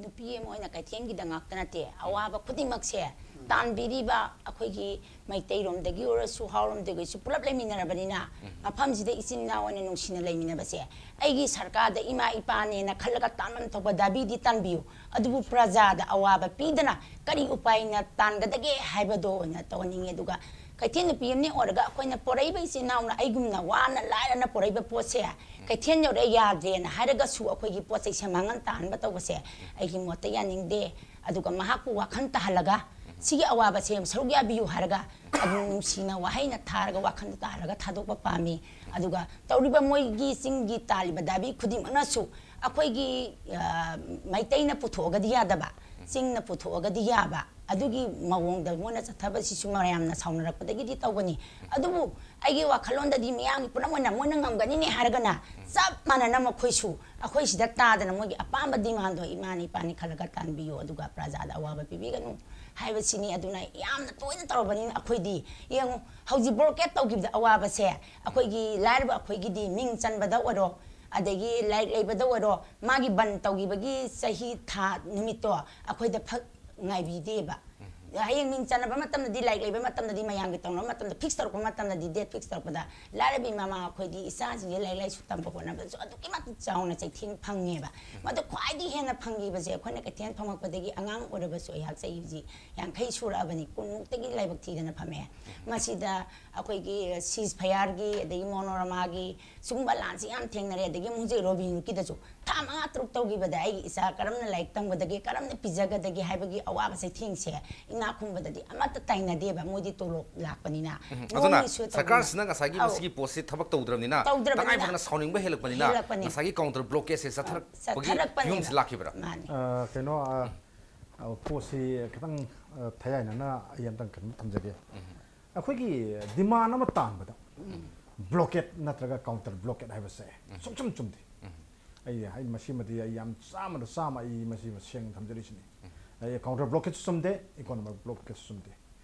ꯅꯨꯄꯤ ꯑꯃ ꯑꯣꯏꯅ ꯀꯩꯊꯦꯜꯒꯤꯗ ꯉꯥꯛꯇ ꯅꯠꯇꯦ, ꯑꯋꯥꯕ ꯈꯨꯗꯤꯡꯃꯛꯁꯦ ꯇꯥꯟꯕꯤꯔꯤꯕ ꯑꯩꯈꯣꯏꯒꯤ ꯃꯩꯇꯩꯔꯣꯝꯗꯒꯤ ꯑꯣꯏꯔꯁꯨ, ꯍꯥꯎꯔꯣꯝꯗꯒꯤ ꯑꯣꯏꯔꯁꯨ, ꯄꯨꯂꯞ ꯂꯩꯃꯤꯟꯅꯔꯕꯅꯤꯅ, ꯃꯐꯝꯁꯤꯗ ꯏꯆꯤꯟ ꯏꯅꯥꯎ ꯑꯣꯏꯅ ꯅꯨꯡꯁꯤꯅ ꯂꯩꯃꯤꯟꯅꯕꯁꯦ, ꯑꯩꯒꯤ ꯁꯔꯀꯥꯔꯗ ꯏꯃꯥ ꯏꯄꯥꯅꯦꯅ ꯈꯜꯂꯒ ꯇꯥꯟꯐꯝ ꯊꯣꯛꯄ ꯗꯥꯕꯤꯗꯤ ꯇꯥꯟꯕꯤꯌꯨ, ꯑꯗꯨꯕꯨ ꯄ꯭ꯔꯖꯥꯗ ꯑꯋꯥꯕ ꯄꯤꯗꯅ ꯀꯔꯤ ꯎꯄꯥꯏꯅ ꯇꯥꯟꯒꯗꯒꯦ ꯍꯥꯏꯕꯗꯣ ꯑꯣꯏꯅ ꯇꯧꯍꯟꯅꯤꯡꯉꯤ꯫ ꯑꯗꯨꯒ ꯀꯩꯊꯦꯜ ꯅꯨꯄꯤ ꯑꯃꯅꯤ ꯑꯣꯏꯔꯒ ꯑꯩꯈꯣꯏꯅ ꯄꯣꯔꯛꯏꯕ ꯏꯆꯤꯟ ꯏꯅꯥꯎꯅ, ꯑꯩꯒꯨꯝꯅ ꯋꯥꯅ ꯂꯥꯏꯔꯅ ꯄꯣꯔꯛꯏꯕ ꯄꯣꯠꯁꯦ ꯀꯩꯊꯦꯜ ꯌꯧꯔꯛꯑꯦ ꯌꯥꯗ꯭ꯔꯦꯅ ꯍꯥꯏꯔꯒꯁꯨ ꯑꯩꯈꯣꯏꯒꯤ ꯄꯣꯠ ꯆꯩꯁꯦ ꯃꯥꯡꯍꯟ ꯇꯥꯍꯟꯕ ꯇꯧꯕꯁꯦ ꯑꯩꯒꯤ ꯃꯣꯠꯇ ꯌꯥꯅꯤꯡꯗꯦ꯫ ꯑꯗꯨꯒ ꯃꯍꯥꯛꯄꯨ ꯋꯥꯈꯜ ꯇꯥꯍꯜꯂꯒ ꯁꯤꯒꯤ ꯑꯋꯥꯕꯁꯦ ꯁꯔꯨꯛ ꯌꯥꯕꯤꯌꯨ ꯍꯥꯏꯔꯒ ꯑꯗꯨꯝ ꯅꯨꯡꯁꯤꯅ ꯋꯥꯍꯩꯅ ꯊꯥꯔꯒ ꯋꯥꯈꯜꯗ ꯇꯥꯍꯜꯂꯒ ꯊꯥꯗꯣꯛꯄ ꯄꯥꯝꯃꯤ꯫ ꯑꯗꯨꯒ ꯇꯧꯔꯤꯕ ꯃꯣꯏꯒꯤ ꯆꯤꯡꯒꯤ ꯇꯥꯜꯂꯤꯕ ꯗꯥꯕꯤ ꯈꯨꯗꯤꯡꯃꯛꯅꯁꯨ ꯑꯩꯈꯣꯏꯒꯤ, ꯑ, ꯃꯩꯇꯩꯅ ꯄꯨꯊꯣꯛꯑꯒꯗꯤ ꯌꯥꯗꯕ, ꯆꯤꯡꯅ ꯄꯨꯊꯣꯛꯑꯒꯗꯤ ꯌꯥꯕ, ꯑꯗꯨꯒꯤ ꯃꯑꯣꯡꯗ ꯃꯣꯏꯅ ꯆꯠꯊꯕꯁꯤꯁꯨ ꯃꯌꯥꯝꯅ ꯁꯥꯎꯅꯔꯛꯄꯗꯒꯤꯗꯤ ꯇꯧꯕꯅꯤ꯫ ꯑꯗꯨꯕꯨ ꯑꯩꯒꯤ ꯋꯥꯈꯜꯂꯣꯟꯗꯗꯤ ꯃꯤꯌꯥꯝꯒꯤ ꯄꯨꯝꯅꯃꯛ ꯑꯣꯏꯅ ꯃꯣꯏꯅ ꯉꯝꯒꯅꯤꯅꯦ ꯍꯥꯏꯔꯒꯅ ꯆꯞ ꯃꯥꯟꯅꯅ ꯃꯈꯣꯏꯁꯨ ꯑꯩꯈꯣꯏ ꯁꯤꯗ ꯇꯥꯗꯅ ꯃꯣꯏꯒꯤ ꯑꯄꯥꯝꯕ ꯗꯤꯃꯥꯟꯗꯣ ꯏꯃꯥꯅꯤ ꯏꯄꯥꯅꯤ ꯈꯜꯂꯒ ꯇꯥꯟꯕꯤꯌꯨ, ꯑꯗꯨꯒ ꯄ꯭ꯔꯖꯥꯗ ꯑꯋꯥꯕ ꯄꯤꯕꯤꯒꯅꯨ ꯍꯥꯏꯕꯁꯤꯅꯤ꯫ ꯑꯗꯨꯅ ꯌꯥꯝꯅ ꯇꯣꯏꯅ ꯇꯧꯔꯕꯅꯤꯅ ꯑꯩꯈꯣꯏꯗꯤ, ꯌꯦꯡꯉꯨ, ꯍꯧꯖꯤꯛ ꯕ꯭ꯂꯣꯀꯦꯠ ꯇꯧꯈꯤꯕꯗ ꯑꯋꯥꯕꯁꯦ ꯑꯩꯈꯣꯏꯒꯤ ꯂꯥꯏꯔꯕ ꯑꯩꯈꯣꯏꯒꯤꯗꯤ ꯃꯤꯡ ꯆꯟꯕꯗ ꯑꯣꯏꯔꯣ, ꯑꯗꯒꯤ ꯂꯥꯏꯔꯤꯛ ꯂꯩꯕꯗ ꯑꯣꯏꯔꯣ, ꯃꯥꯒꯤ ꯕꯟ ꯇꯧꯈꯤꯕꯒꯤ ꯆꯍꯤ ꯊꯥ ꯅꯨꯃꯤꯠꯇꯣ ꯑꯩꯈꯣꯏꯗ ꯐꯛ ꯉꯥꯏꯕꯤꯗꯦꯕ꯫ ꯍꯌꯦꯡ ꯃꯤꯡ ꯆꯟꯅꯕ ꯃꯇꯝꯗꯗꯤ, ꯂꯥꯏꯔꯤꯛ ꯂꯩꯕ ꯃꯇꯝꯗꯗꯤ, ꯃꯌꯥꯝꯒꯤ ꯇꯧꯅꯕ ꯃꯇꯝꯗ, ꯐꯤꯛꯁ ꯇꯧꯔꯛꯄ ꯃꯇꯝꯗꯗꯤ, ꯗꯦꯠ ꯐꯤꯛꯁ ꯇꯧꯔꯛꯄꯗ ꯂꯥꯏꯔꯕꯤ ꯃꯃꯥ ꯑꯩꯈꯣꯏꯗꯤ ꯏꯆꯥꯁꯤꯡꯁꯦ ꯂꯥꯏꯔꯤꯛ ꯂꯥꯏꯁꯨ ꯇꯝꯕ ꯍꯣꯠꯅꯕꯗꯁꯨ ꯑꯗꯨꯛꯀꯤ ꯃꯇꯤꯛ ꯆꯥꯎꯅ ꯆꯩꯊꯦꯡ ꯐꯪꯉꯦꯕ꯫ ꯃꯗꯨ ꯈ꯭ꯋꯥꯏꯗꯒꯤ ꯍꯦꯟꯅ ꯐꯪꯈꯤꯕꯁꯦ ꯑꯩꯈꯣꯏꯅ ꯀꯩꯊꯦꯜ ꯐꯝꯃꯛꯄꯗꯒꯤ, ꯑꯉꯥꯡ ꯑꯣꯏꯔꯕꯁꯨ ꯑꯩꯍꯥꯛ ꯆꯍꯤ ꯍꯧꯖꯤꯛ ꯌꯥꯡꯈꯩ ꯁꯨꯔꯛꯑꯕꯅꯤ, ꯀꯨꯟꯃꯨꯛꯇꯒꯤ ꯂꯥꯏꯕꯛ ꯊꯤꯗꯅ ꯐꯝꯃꯦ꯫ ꯃꯁꯤꯗ ꯑꯩꯈꯣꯏꯒꯤ ꯁꯤꯖ ꯐꯌꯥꯔꯒꯤ, ꯑꯗꯒꯤ ꯃꯣꯅꯣꯔꯃꯥꯒꯤ ꯁꯤꯒꯨꯝꯕ ꯂꯥꯟꯁꯤ ꯌꯥꯝ ꯊꯦꯡꯅꯔꯦ꯫ ꯑꯗꯒꯤ ꯍꯧꯖꯤꯛ ꯔꯣꯕꯤꯟ ꯍꯨꯗꯀꯤꯗꯁꯨ ꯊꯥ ꯃꯉꯥ ꯇꯔꯨꯛ ꯇꯧꯈꯤꯕꯗ ꯑꯩꯒꯤ ꯏꯆꯥ ꯀꯔꯝꯅ ꯂꯥꯏꯔꯤꯛ ꯇꯝꯒꯗꯒꯦ, ꯀꯔꯝꯅ ꯄꯤꯖꯒꯗꯒꯦ ꯍꯥꯏꯕꯒꯤ ꯑꯋꯥꯕ ꯆꯩꯊꯦꯡꯁꯦ ꯏꯃꯥ ꯏꯅꯥꯛ ꯈꯨꯟꯕꯗꯗꯤ ꯑꯃꯠꯇ ꯇꯥꯏꯅꯗꯦꯕ, ꯃꯣꯏꯗꯤ ꯇꯣꯂꯣꯞ ꯂꯥꯛꯄꯅꯤꯅ꯫ ꯑꯗꯨꯅ ꯃꯣꯏꯒꯤꯁꯨ ꯇꯧꯕꯅꯤꯅ꯫ ꯁꯔꯀꯥꯔꯁꯤꯅ ꯉꯁꯥꯏꯒꯤ ꯑꯧ꯫ ꯃꯁꯤꯒꯤ ꯄꯣꯠꯁꯤ ꯊꯕꯛ ꯇꯧꯗ꯭ꯔꯕꯅꯤꯅ ꯇꯧꯗ꯭ꯔꯕꯅꯤꯅ꯫ ꯇꯉꯥꯏ ꯐꯗꯅ ꯁꯥꯎꯅꯤꯡꯕ ꯍꯦꯜꯂꯛꯄꯅꯤꯅ ꯍꯦꯜꯂꯛꯄꯅꯤ꯫ ꯉꯁꯥꯏꯒꯤ ꯀꯥꯎꯟꯇꯔ ꯕ꯭ꯂꯣꯀꯦꯠꯁꯦ ꯆꯠꯊꯔꯛꯄꯒꯤ ꯆꯠꯊꯔꯛꯄꯅꯦꯕ꯫ ꯐꯤꯕꯝꯁꯤ ꯂꯥꯛꯈꯤꯕ꯭ꯔꯥ? ꯃꯥꯅꯤ꯫ ꯑ, ꯀꯩꯅꯣ ꯑ, ꯑ, ꯄꯣꯠꯁꯤ ꯈꯤꯇꯪ ꯑ, ꯊꯌꯥꯏꯅꯅ ꯑꯩ ꯑꯝꯇꯪ ꯀꯩꯅꯣ ꯊꯝꯖꯒꯦ꯫ ꯑꯩꯈꯣꯏꯒꯤ ꯗꯤꯃꯥꯟ ꯑꯃ ꯇꯥꯟꯕꯗ ꯕ꯭ꯂꯣꯀꯦꯠ ꯅꯠꯇ꯭ꯔꯒ ꯀꯥꯎꯟꯇꯔ ꯕ꯭ꯂꯣꯀꯦꯠ ꯍꯥꯏꯕꯁꯦ ꯁꯨꯡꯆꯨꯝ ꯆꯨꯝꯗꯦ꯫ ꯑꯩ ꯑꯩ ꯃꯁꯤꯃꯗꯤ ꯑꯩ ꯌꯥꯝ ꯆꯥꯝꯃꯗ ꯆꯥꯝꯃ ꯑꯩ ꯃꯁꯤ ꯁꯦꯡꯅ ꯊꯝꯖꯔꯤꯁꯤꯅꯤ꯫ ꯑꯩ ꯀꯥꯎꯟꯇꯔ ꯕ꯭ꯂꯣꯀꯦꯠꯁꯨ ꯆꯨꯝꯗꯦ, ꯏꯀꯣꯅꯣꯃꯤꯛ ꯕ꯭ꯂꯣꯀꯦꯠꯁꯨ ꯆꯨꯝꯗꯦ꯫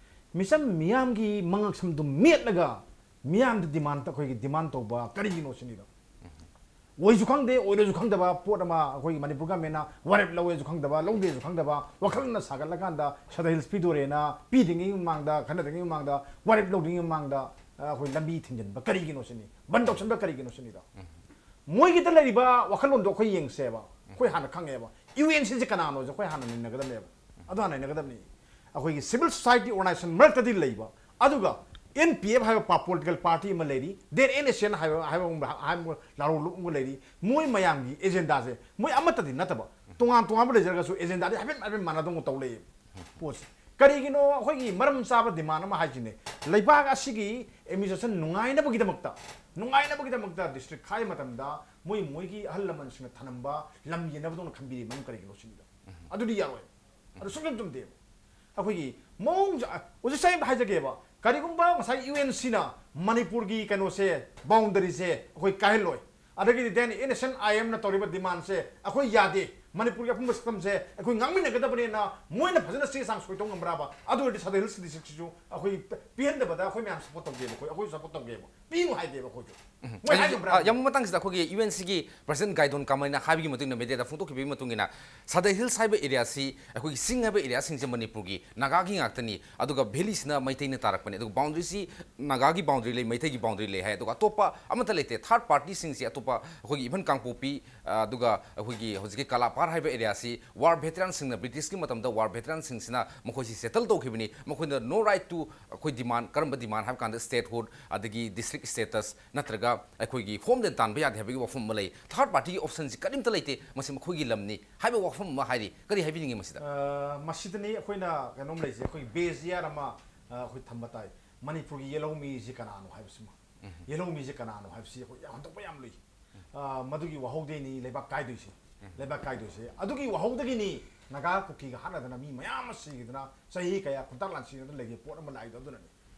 ꯃꯤꯆꯝ ꯃꯤꯌꯥꯝꯒꯤ ꯃꯉꯛꯁꯝꯗꯨ ꯃꯦꯠꯂꯒ ꯃꯤꯌꯥꯝꯗ ꯗꯤꯃꯥꯟ, ꯑꯩꯈꯣꯏꯒꯤ ꯗꯤꯃꯥꯟ ꯇꯧꯕ ꯀꯔꯤꯒꯤꯅꯣ ꯁꯤꯅꯤꯗꯣ꯫ ꯑꯣꯏꯁꯨ ꯈꯪꯗꯦ, ꯑꯣꯏꯔꯣꯏꯁꯨ ꯈꯪꯗꯕ ꯄꯣꯠ ꯑꯃ ꯑꯩꯈꯣꯏꯒꯤ ꯃꯅꯤꯄꯨꯔ ꯒꯃꯦꯟꯅ ꯋꯥꯔꯦꯞ ꯂꯧꯋꯦꯁꯨ ꯈꯪꯗꯕ, ꯂꯧꯗꯦꯁꯨ ꯈꯪꯗꯕ, ꯋꯥꯈꯜꯅ ꯁꯥꯒꯠꯂꯀꯥꯟꯗ ꯁꯗ ꯍꯤꯜꯁ ꯄꯤꯗꯣꯔꯦꯅ ꯄꯤꯗ꯭ꯔꯤꯉꯩ ꯃꯃꯥꯡꯗ, ꯈꯟꯅꯗ꯭ꯔꯤꯉꯩ ꯃꯃꯥꯡꯗ, ꯋꯥꯔꯦꯞ ꯂꯧꯗ꯭ꯔꯤꯉꯩ ꯃꯃꯥꯡꯗ ꯑ, ꯑꯩꯈꯣꯏ ꯂꯝꯕꯤ ꯊꯤꯡꯖꯤꯟꯕ ꯀꯔꯤꯒꯤꯅꯣ ꯁꯤꯅꯤ, ꯕꯟ ꯇꯧꯁꯟꯕ ꯀꯔꯤꯒꯤꯅꯣ ꯁꯤꯅꯤꯗꯣ꯫ ꯃꯣꯏꯒꯤꯗ ꯂꯩꯔꯤꯕ ꯋꯥꯈꯜꯂꯣꯟꯗꯣ ꯑꯩꯈꯣꯏ ꯌꯦꯡꯁꯦꯕ, ꯑꯩꯈꯣꯏ ꯍꯥꯟꯅ ꯈꯪꯉꯦꯕ꯫ ꯌꯨ ꯑꯦꯟ ꯁꯤꯁꯦ ꯀꯅꯥꯅꯣꯁꯦ ꯑꯩꯈꯣꯏ ꯍꯥꯟꯅ ꯅꯩꯅꯒꯗꯕꯅꯦꯕ, ꯑꯗꯨ ꯍꯥꯟꯅ ꯅꯩꯅꯒꯗꯕꯅꯤ꯫ ꯑꯩꯈꯣꯏꯒꯤ ꯁꯤꯚꯤꯜ ꯁꯣꯁꯥꯏꯇꯤ ꯑꯣꯔꯒꯅꯥꯏꯖꯦꯁꯟ ꯃꯔꯛꯇꯗꯤ ꯂꯩꯕ, ꯑꯗꯨꯒ ꯑꯦꯟ ꯄꯤ ꯑꯦꯐ ꯍꯥꯏꯕ ꯄꯣꯂꯤꯇꯤꯀꯜ ꯄꯥꯔꯇꯤ ꯑꯃ ꯂꯩꯔꯤ, ꯗꯦꯟ ꯑꯦꯟ ꯑꯦꯁ ꯑꯦꯟ ꯍꯥꯏꯕ ꯍꯥꯏꯕ ꯑꯃ ꯍꯥꯏꯕ ꯂꯥꯔꯣꯡ ꯂꯨꯞ ꯑꯃ ꯂꯩꯔꯤ꯫ ꯃꯣꯏ ꯃꯌꯥꯝꯒꯤ ꯑꯦꯖꯦꯟꯗꯥꯁꯦ ꯃꯣꯏ ꯑꯃꯠꯇꯗꯤ ꯅꯠꯇꯕ, ꯇꯣꯉꯥꯟ ꯇꯣꯉꯥꯟꯕ ꯂꯩꯖꯔꯒꯁꯨ ꯑꯦꯖꯦꯟꯗꯥꯗꯤ ꯍꯥꯏꯐꯦꯠ ꯍꯥꯏꯐꯦꯠ ꯃꯥꯟꯅꯗꯧꯅ ꯇꯧ ꯂꯩꯌꯦꯕ ꯄꯣꯠꯁꯦ꯫ ꯀꯔꯤꯒꯤꯅꯣ ꯑꯩꯈꯣꯏꯒꯤ ꯃꯔꯝ ꯆꯥꯕ ꯗꯤꯃꯥꯟ ꯑꯃ ꯍꯥꯏꯁꯤꯅꯦ, ꯂꯩꯕꯥꯛ ꯑꯁꯤꯒꯤ ꯑꯦꯗꯃꯤꯅꯤꯁꯇ꯭ꯔꯦꯁꯟ ꯅꯨꯡꯉꯥꯏꯅꯕꯒꯤꯗꯃꯛꯇ, ꯅꯨꯡꯉꯥꯏꯅꯕꯒꯤꯗꯃꯛꯇ ꯗꯤꯁꯇ꯭ꯔꯤꯛ ꯈꯥꯏꯕ ꯃꯇꯝꯗ ꯃꯣꯏ ꯃꯣꯏꯒꯤ ꯑꯍꯜ ꯂꯃꯟꯁꯤꯡꯅ ꯊꯅꯝꯕ ꯂꯝ ꯌꯦꯟꯅꯕꯗꯧꯅ ꯈꯟꯕꯤꯔꯤ ꯃꯔꯝ ꯀꯔꯤꯒꯤꯅꯣ ꯁꯤꯅꯤꯗ꯫ ꯑꯗꯨꯗꯤ ꯌꯥꯔꯣꯏ꯫ ꯑꯗꯨ ꯁꯨꯡꯆꯨꯝ ꯆꯨꯝꯗꯦꯕ꯫ ꯑꯩꯈꯣꯏꯒꯤ ꯃꯑꯣꯡꯁꯦ, ꯑ, ꯑꯣꯖꯥ ꯁꯥꯍꯦꯕ ꯍꯥꯏꯖꯒꯦꯕ, ꯀꯔꯤꯒꯨꯝꯕ ꯉꯁꯥꯏ ꯌꯨ ꯑꯦꯟ ꯁꯤꯅ ꯃꯅꯤꯄꯨꯔꯒꯤ ꯀꯩꯅꯣꯁꯦ, ꯕꯥꯎꯟꯗꯔꯤꯁꯦ ꯑꯩꯈꯣꯏ ꯀꯥꯏꯍꯜꯂꯣꯏ, ꯑꯗꯒꯤꯗꯤ ꯗꯦꯟ ꯑꯦꯟ ꯑꯦꯁ ꯑꯦꯟ ꯑꯥꯏ ꯑꯦꯝꯅ ꯇꯧꯔꯤꯕ ꯗꯤꯃꯥꯟꯁꯦ ꯑꯩꯈꯣꯏ ꯌꯥꯗꯦ, ꯃꯅꯤꯄꯨꯔꯒꯤ ꯑꯄꯨꯟꯕ ꯁꯛꯇꯝꯁꯦ ꯑꯩꯈꯣꯏ ꯉꯥꯡꯃꯤꯟꯅꯒꯗꯕꯅꯦꯅ ꯃꯣꯏꯅ ꯐꯖꯅ ꯆꯦ ꯆꯥꯡ ꯁꯣꯏꯗꯣꯛ ꯉꯝꯕ꯭ꯔꯥꯕ? ꯑꯗꯨ ꯑꯣꯏꯔꯗꯤ ꯁꯗ ꯍꯤꯜꯁ ꯗꯤꯁꯇ꯭ꯔꯤꯛꯁꯤꯁꯨ ꯑꯩꯈꯣꯏ ꯄꯤꯍꯟꯗꯕꯗ ꯑꯩꯈꯣꯏ ꯃꯌꯥꯝ ꯁꯞꯄꯣꯔꯠ ꯇꯧꯒꯦꯕ, ꯑꯩꯈꯣꯏ, ꯑꯩꯈꯣꯏ ꯁꯞꯄꯣꯔꯠ ꯇꯧꯒꯦꯕ, ꯄꯤꯅꯨ ꯍꯥꯏꯗꯦꯕ ꯑꯩꯈꯣꯏꯁꯨ꯫ ꯃꯣꯏ ꯑꯩ, ꯍꯥꯏ ꯉꯝꯕ꯭ꯔꯥ? ꯑ, ꯌꯥꯝꯕ ꯃꯇꯥꯡꯁꯤꯗ ꯑꯩꯈꯣꯏꯒꯤ ꯌꯨ ꯑꯦꯟ ꯁꯤꯒꯤ ꯄ꯭ꯔꯁꯤꯗꯦꯟ ꯒꯥꯏꯗꯣꯟ ꯀꯃꯥꯏꯅ ꯍꯥꯏꯕꯒꯤ ꯃꯇꯨꯡ ꯏꯟꯅ, ꯃꯦꯗꯤꯌꯥꯗ ꯐꯣꯡꯗꯣꯛꯈꯤꯕꯒꯤ ꯃꯇꯨꯡ ꯏꯟꯅ, ꯁꯗ ꯍꯤꯜꯁ ꯍꯥꯏꯕ ꯑꯦꯔꯤꯌꯥꯁꯤ, ꯑꯩꯈꯣꯏꯒꯤ ꯆꯤꯡ ꯍꯥꯏꯕ ꯑꯦꯔꯤꯌꯥꯁꯤꯡꯁꯦ ꯃꯅꯤꯄꯨꯔꯒꯤ ꯅꯥꯒꯥꯒꯤ ꯉꯥꯛꯇꯅꯤ, ꯑꯗꯨꯒ ꯚꯦꯂꯤꯁꯤꯅ ꯃꯩꯇꯩꯅ ꯇꯥꯔꯛꯄꯅꯤ, ꯑꯗꯨꯒ ꯕꯥꯎꯟꯗꯔꯤꯁꯤ ꯅꯥꯒꯥꯒꯤ ꯕꯥꯎꯟꯗꯔꯤ ꯂꯩ, ꯃꯩꯇꯩꯒꯤ ꯕꯥꯎꯟꯗꯔꯤ ꯂꯩ ꯍꯥꯏ, ꯑꯗꯨꯒ ꯑꯇꯣꯞꯄ ꯑꯃꯠꯇ ꯂꯩꯇꯦ꯫ ꯊꯥꯔꯠ ꯄꯥꯔꯇꯤꯁꯤꯡꯁꯦ ꯑꯇꯣꯞꯄ ꯑꯩꯈꯣꯏꯒꯤ ꯏꯚꯟ ꯀꯥꯡꯄꯣꯛꯄꯤ, ꯑ, ꯑꯗꯨꯒ ꯑꯩꯈꯣꯏꯒꯤ ꯍꯧꯖꯤꯛꯀꯤ ꯀꯂꯥ ꯄꯥꯔ ꯍꯥꯏꯕ ꯑꯦꯔꯤꯌꯥꯁꯤ ꯋꯥꯔ ꯚꯦꯇꯔꯟꯁꯤꯡꯅ, ꯕ꯭ꯔꯤꯇꯤꯁꯀꯤ ꯃꯇꯝꯗ ꯋꯥꯔ ꯚꯦꯇꯔꯟꯁꯤꯡꯁꯤꯅ ꯃꯈꯣꯏꯁꯤ ꯁꯦꯇꯜ ꯇꯧꯈꯤꯕꯅꯤ꯫ ꯃꯈꯣꯏꯅ no right to, ꯑꯩꯈꯣꯏ ꯗꯤꯃꯥꯟ, ꯀꯔꯝꯕ ꯗꯤꯃꯥꯟ ꯍꯥꯏꯕ ꯀꯥꯟꯗ statehood, ꯑꯗꯒꯤ district status, ꯅꯠꯇ꯭ꯔꯒ ꯑꯩꯈꯣꯏꯒꯤ ꯍꯣꯝꯂꯦꯟ ꯇꯥꯟꯕ ꯌꯥꯗꯦ ꯍꯥꯏꯕꯒꯤ ꯋꯥꯐꯝ ꯑꯃ ꯂꯩ꯫ ꯊꯥꯔꯠ ꯄꯥꯔꯇꯤꯒꯤ ꯑꯣꯞꯁꯟꯁꯤ ꯀꯔꯤꯝꯇ ꯂꯩꯇꯦ, ꯃꯁꯤ ꯃꯈꯣꯏꯒꯤ ꯂꯝꯅꯤ ꯍꯥꯏꯕ ꯋꯥꯐꯝ ꯑꯃ ꯍꯥꯏꯔꯤ꯫ ꯀꯔꯤ ꯍꯥꯏꯕꯤꯅꯤꯡꯉꯤ ꯃꯁꯤꯗ? ꯑ, ꯃꯁꯤꯗꯅꯤ ꯑꯩꯈꯣꯏꯅ ꯀꯩꯅꯣꯝ ꯂꯩꯖꯩ, ꯑꯩꯈꯣꯏꯒꯤ ꯕꯦꯖꯤꯌꯥꯔ ꯑꯃ, ꯑ, ꯑꯩꯈꯣꯏ ꯊꯝꯕ ꯇꯥꯏ꯫ ꯃꯅꯤꯄꯨꯔꯒꯤ ꯌꯦꯜꯍꯧꯃꯤꯁꯤ ꯀꯅꯥꯅꯣ ꯍꯥꯏꯕꯁꯤꯃ꯫ ꯎꯝ꯫ ꯌꯦꯜꯍꯧꯃꯤꯁꯤ ꯀꯅꯥꯅꯣ ꯍꯥꯏꯕꯁꯤ ꯑꯩꯈꯣꯏ ꯌꯥꯝ ꯍꯟꯗꯣꯛꯄ ꯌꯥꯝ ꯂꯨꯏ꯫ ꯎꯝ꯫ ꯑ, ꯃꯗꯨꯒꯤ ꯋꯥꯍꯧꯗꯩꯅꯤ ꯂꯩꯕꯥꯛ ꯀꯥꯏꯗꯣꯏꯁꯦ꯫ ꯎꯝ꯫ ꯂꯩꯕꯥꯛ ꯀꯥꯏꯗꯣꯏꯁꯦ꯫ ꯑꯗꯨꯒꯤ ꯋꯥꯍꯧꯗꯒꯤꯅꯤ ꯅꯥꯒꯥ ꯀꯨꯀꯤꯒ ꯍꯥꯠꯅꯗꯅ ꯃꯤ ꯃꯌꯥꯝ ꯑꯃ ꯁꯤꯈꯤꯗꯅ ꯆꯍꯤ ꯀꯌꯥ ꯈꯨꯟꯇꯥꯛ ꯂꯥꯟꯁꯤꯟꯅꯗꯅ ꯂꯩꯈꯤꯕ ꯄꯣꯠ ꯑꯃ ꯂꯥꯛꯏꯗꯣ ꯑꯗꯨꯅꯅꯤ꯫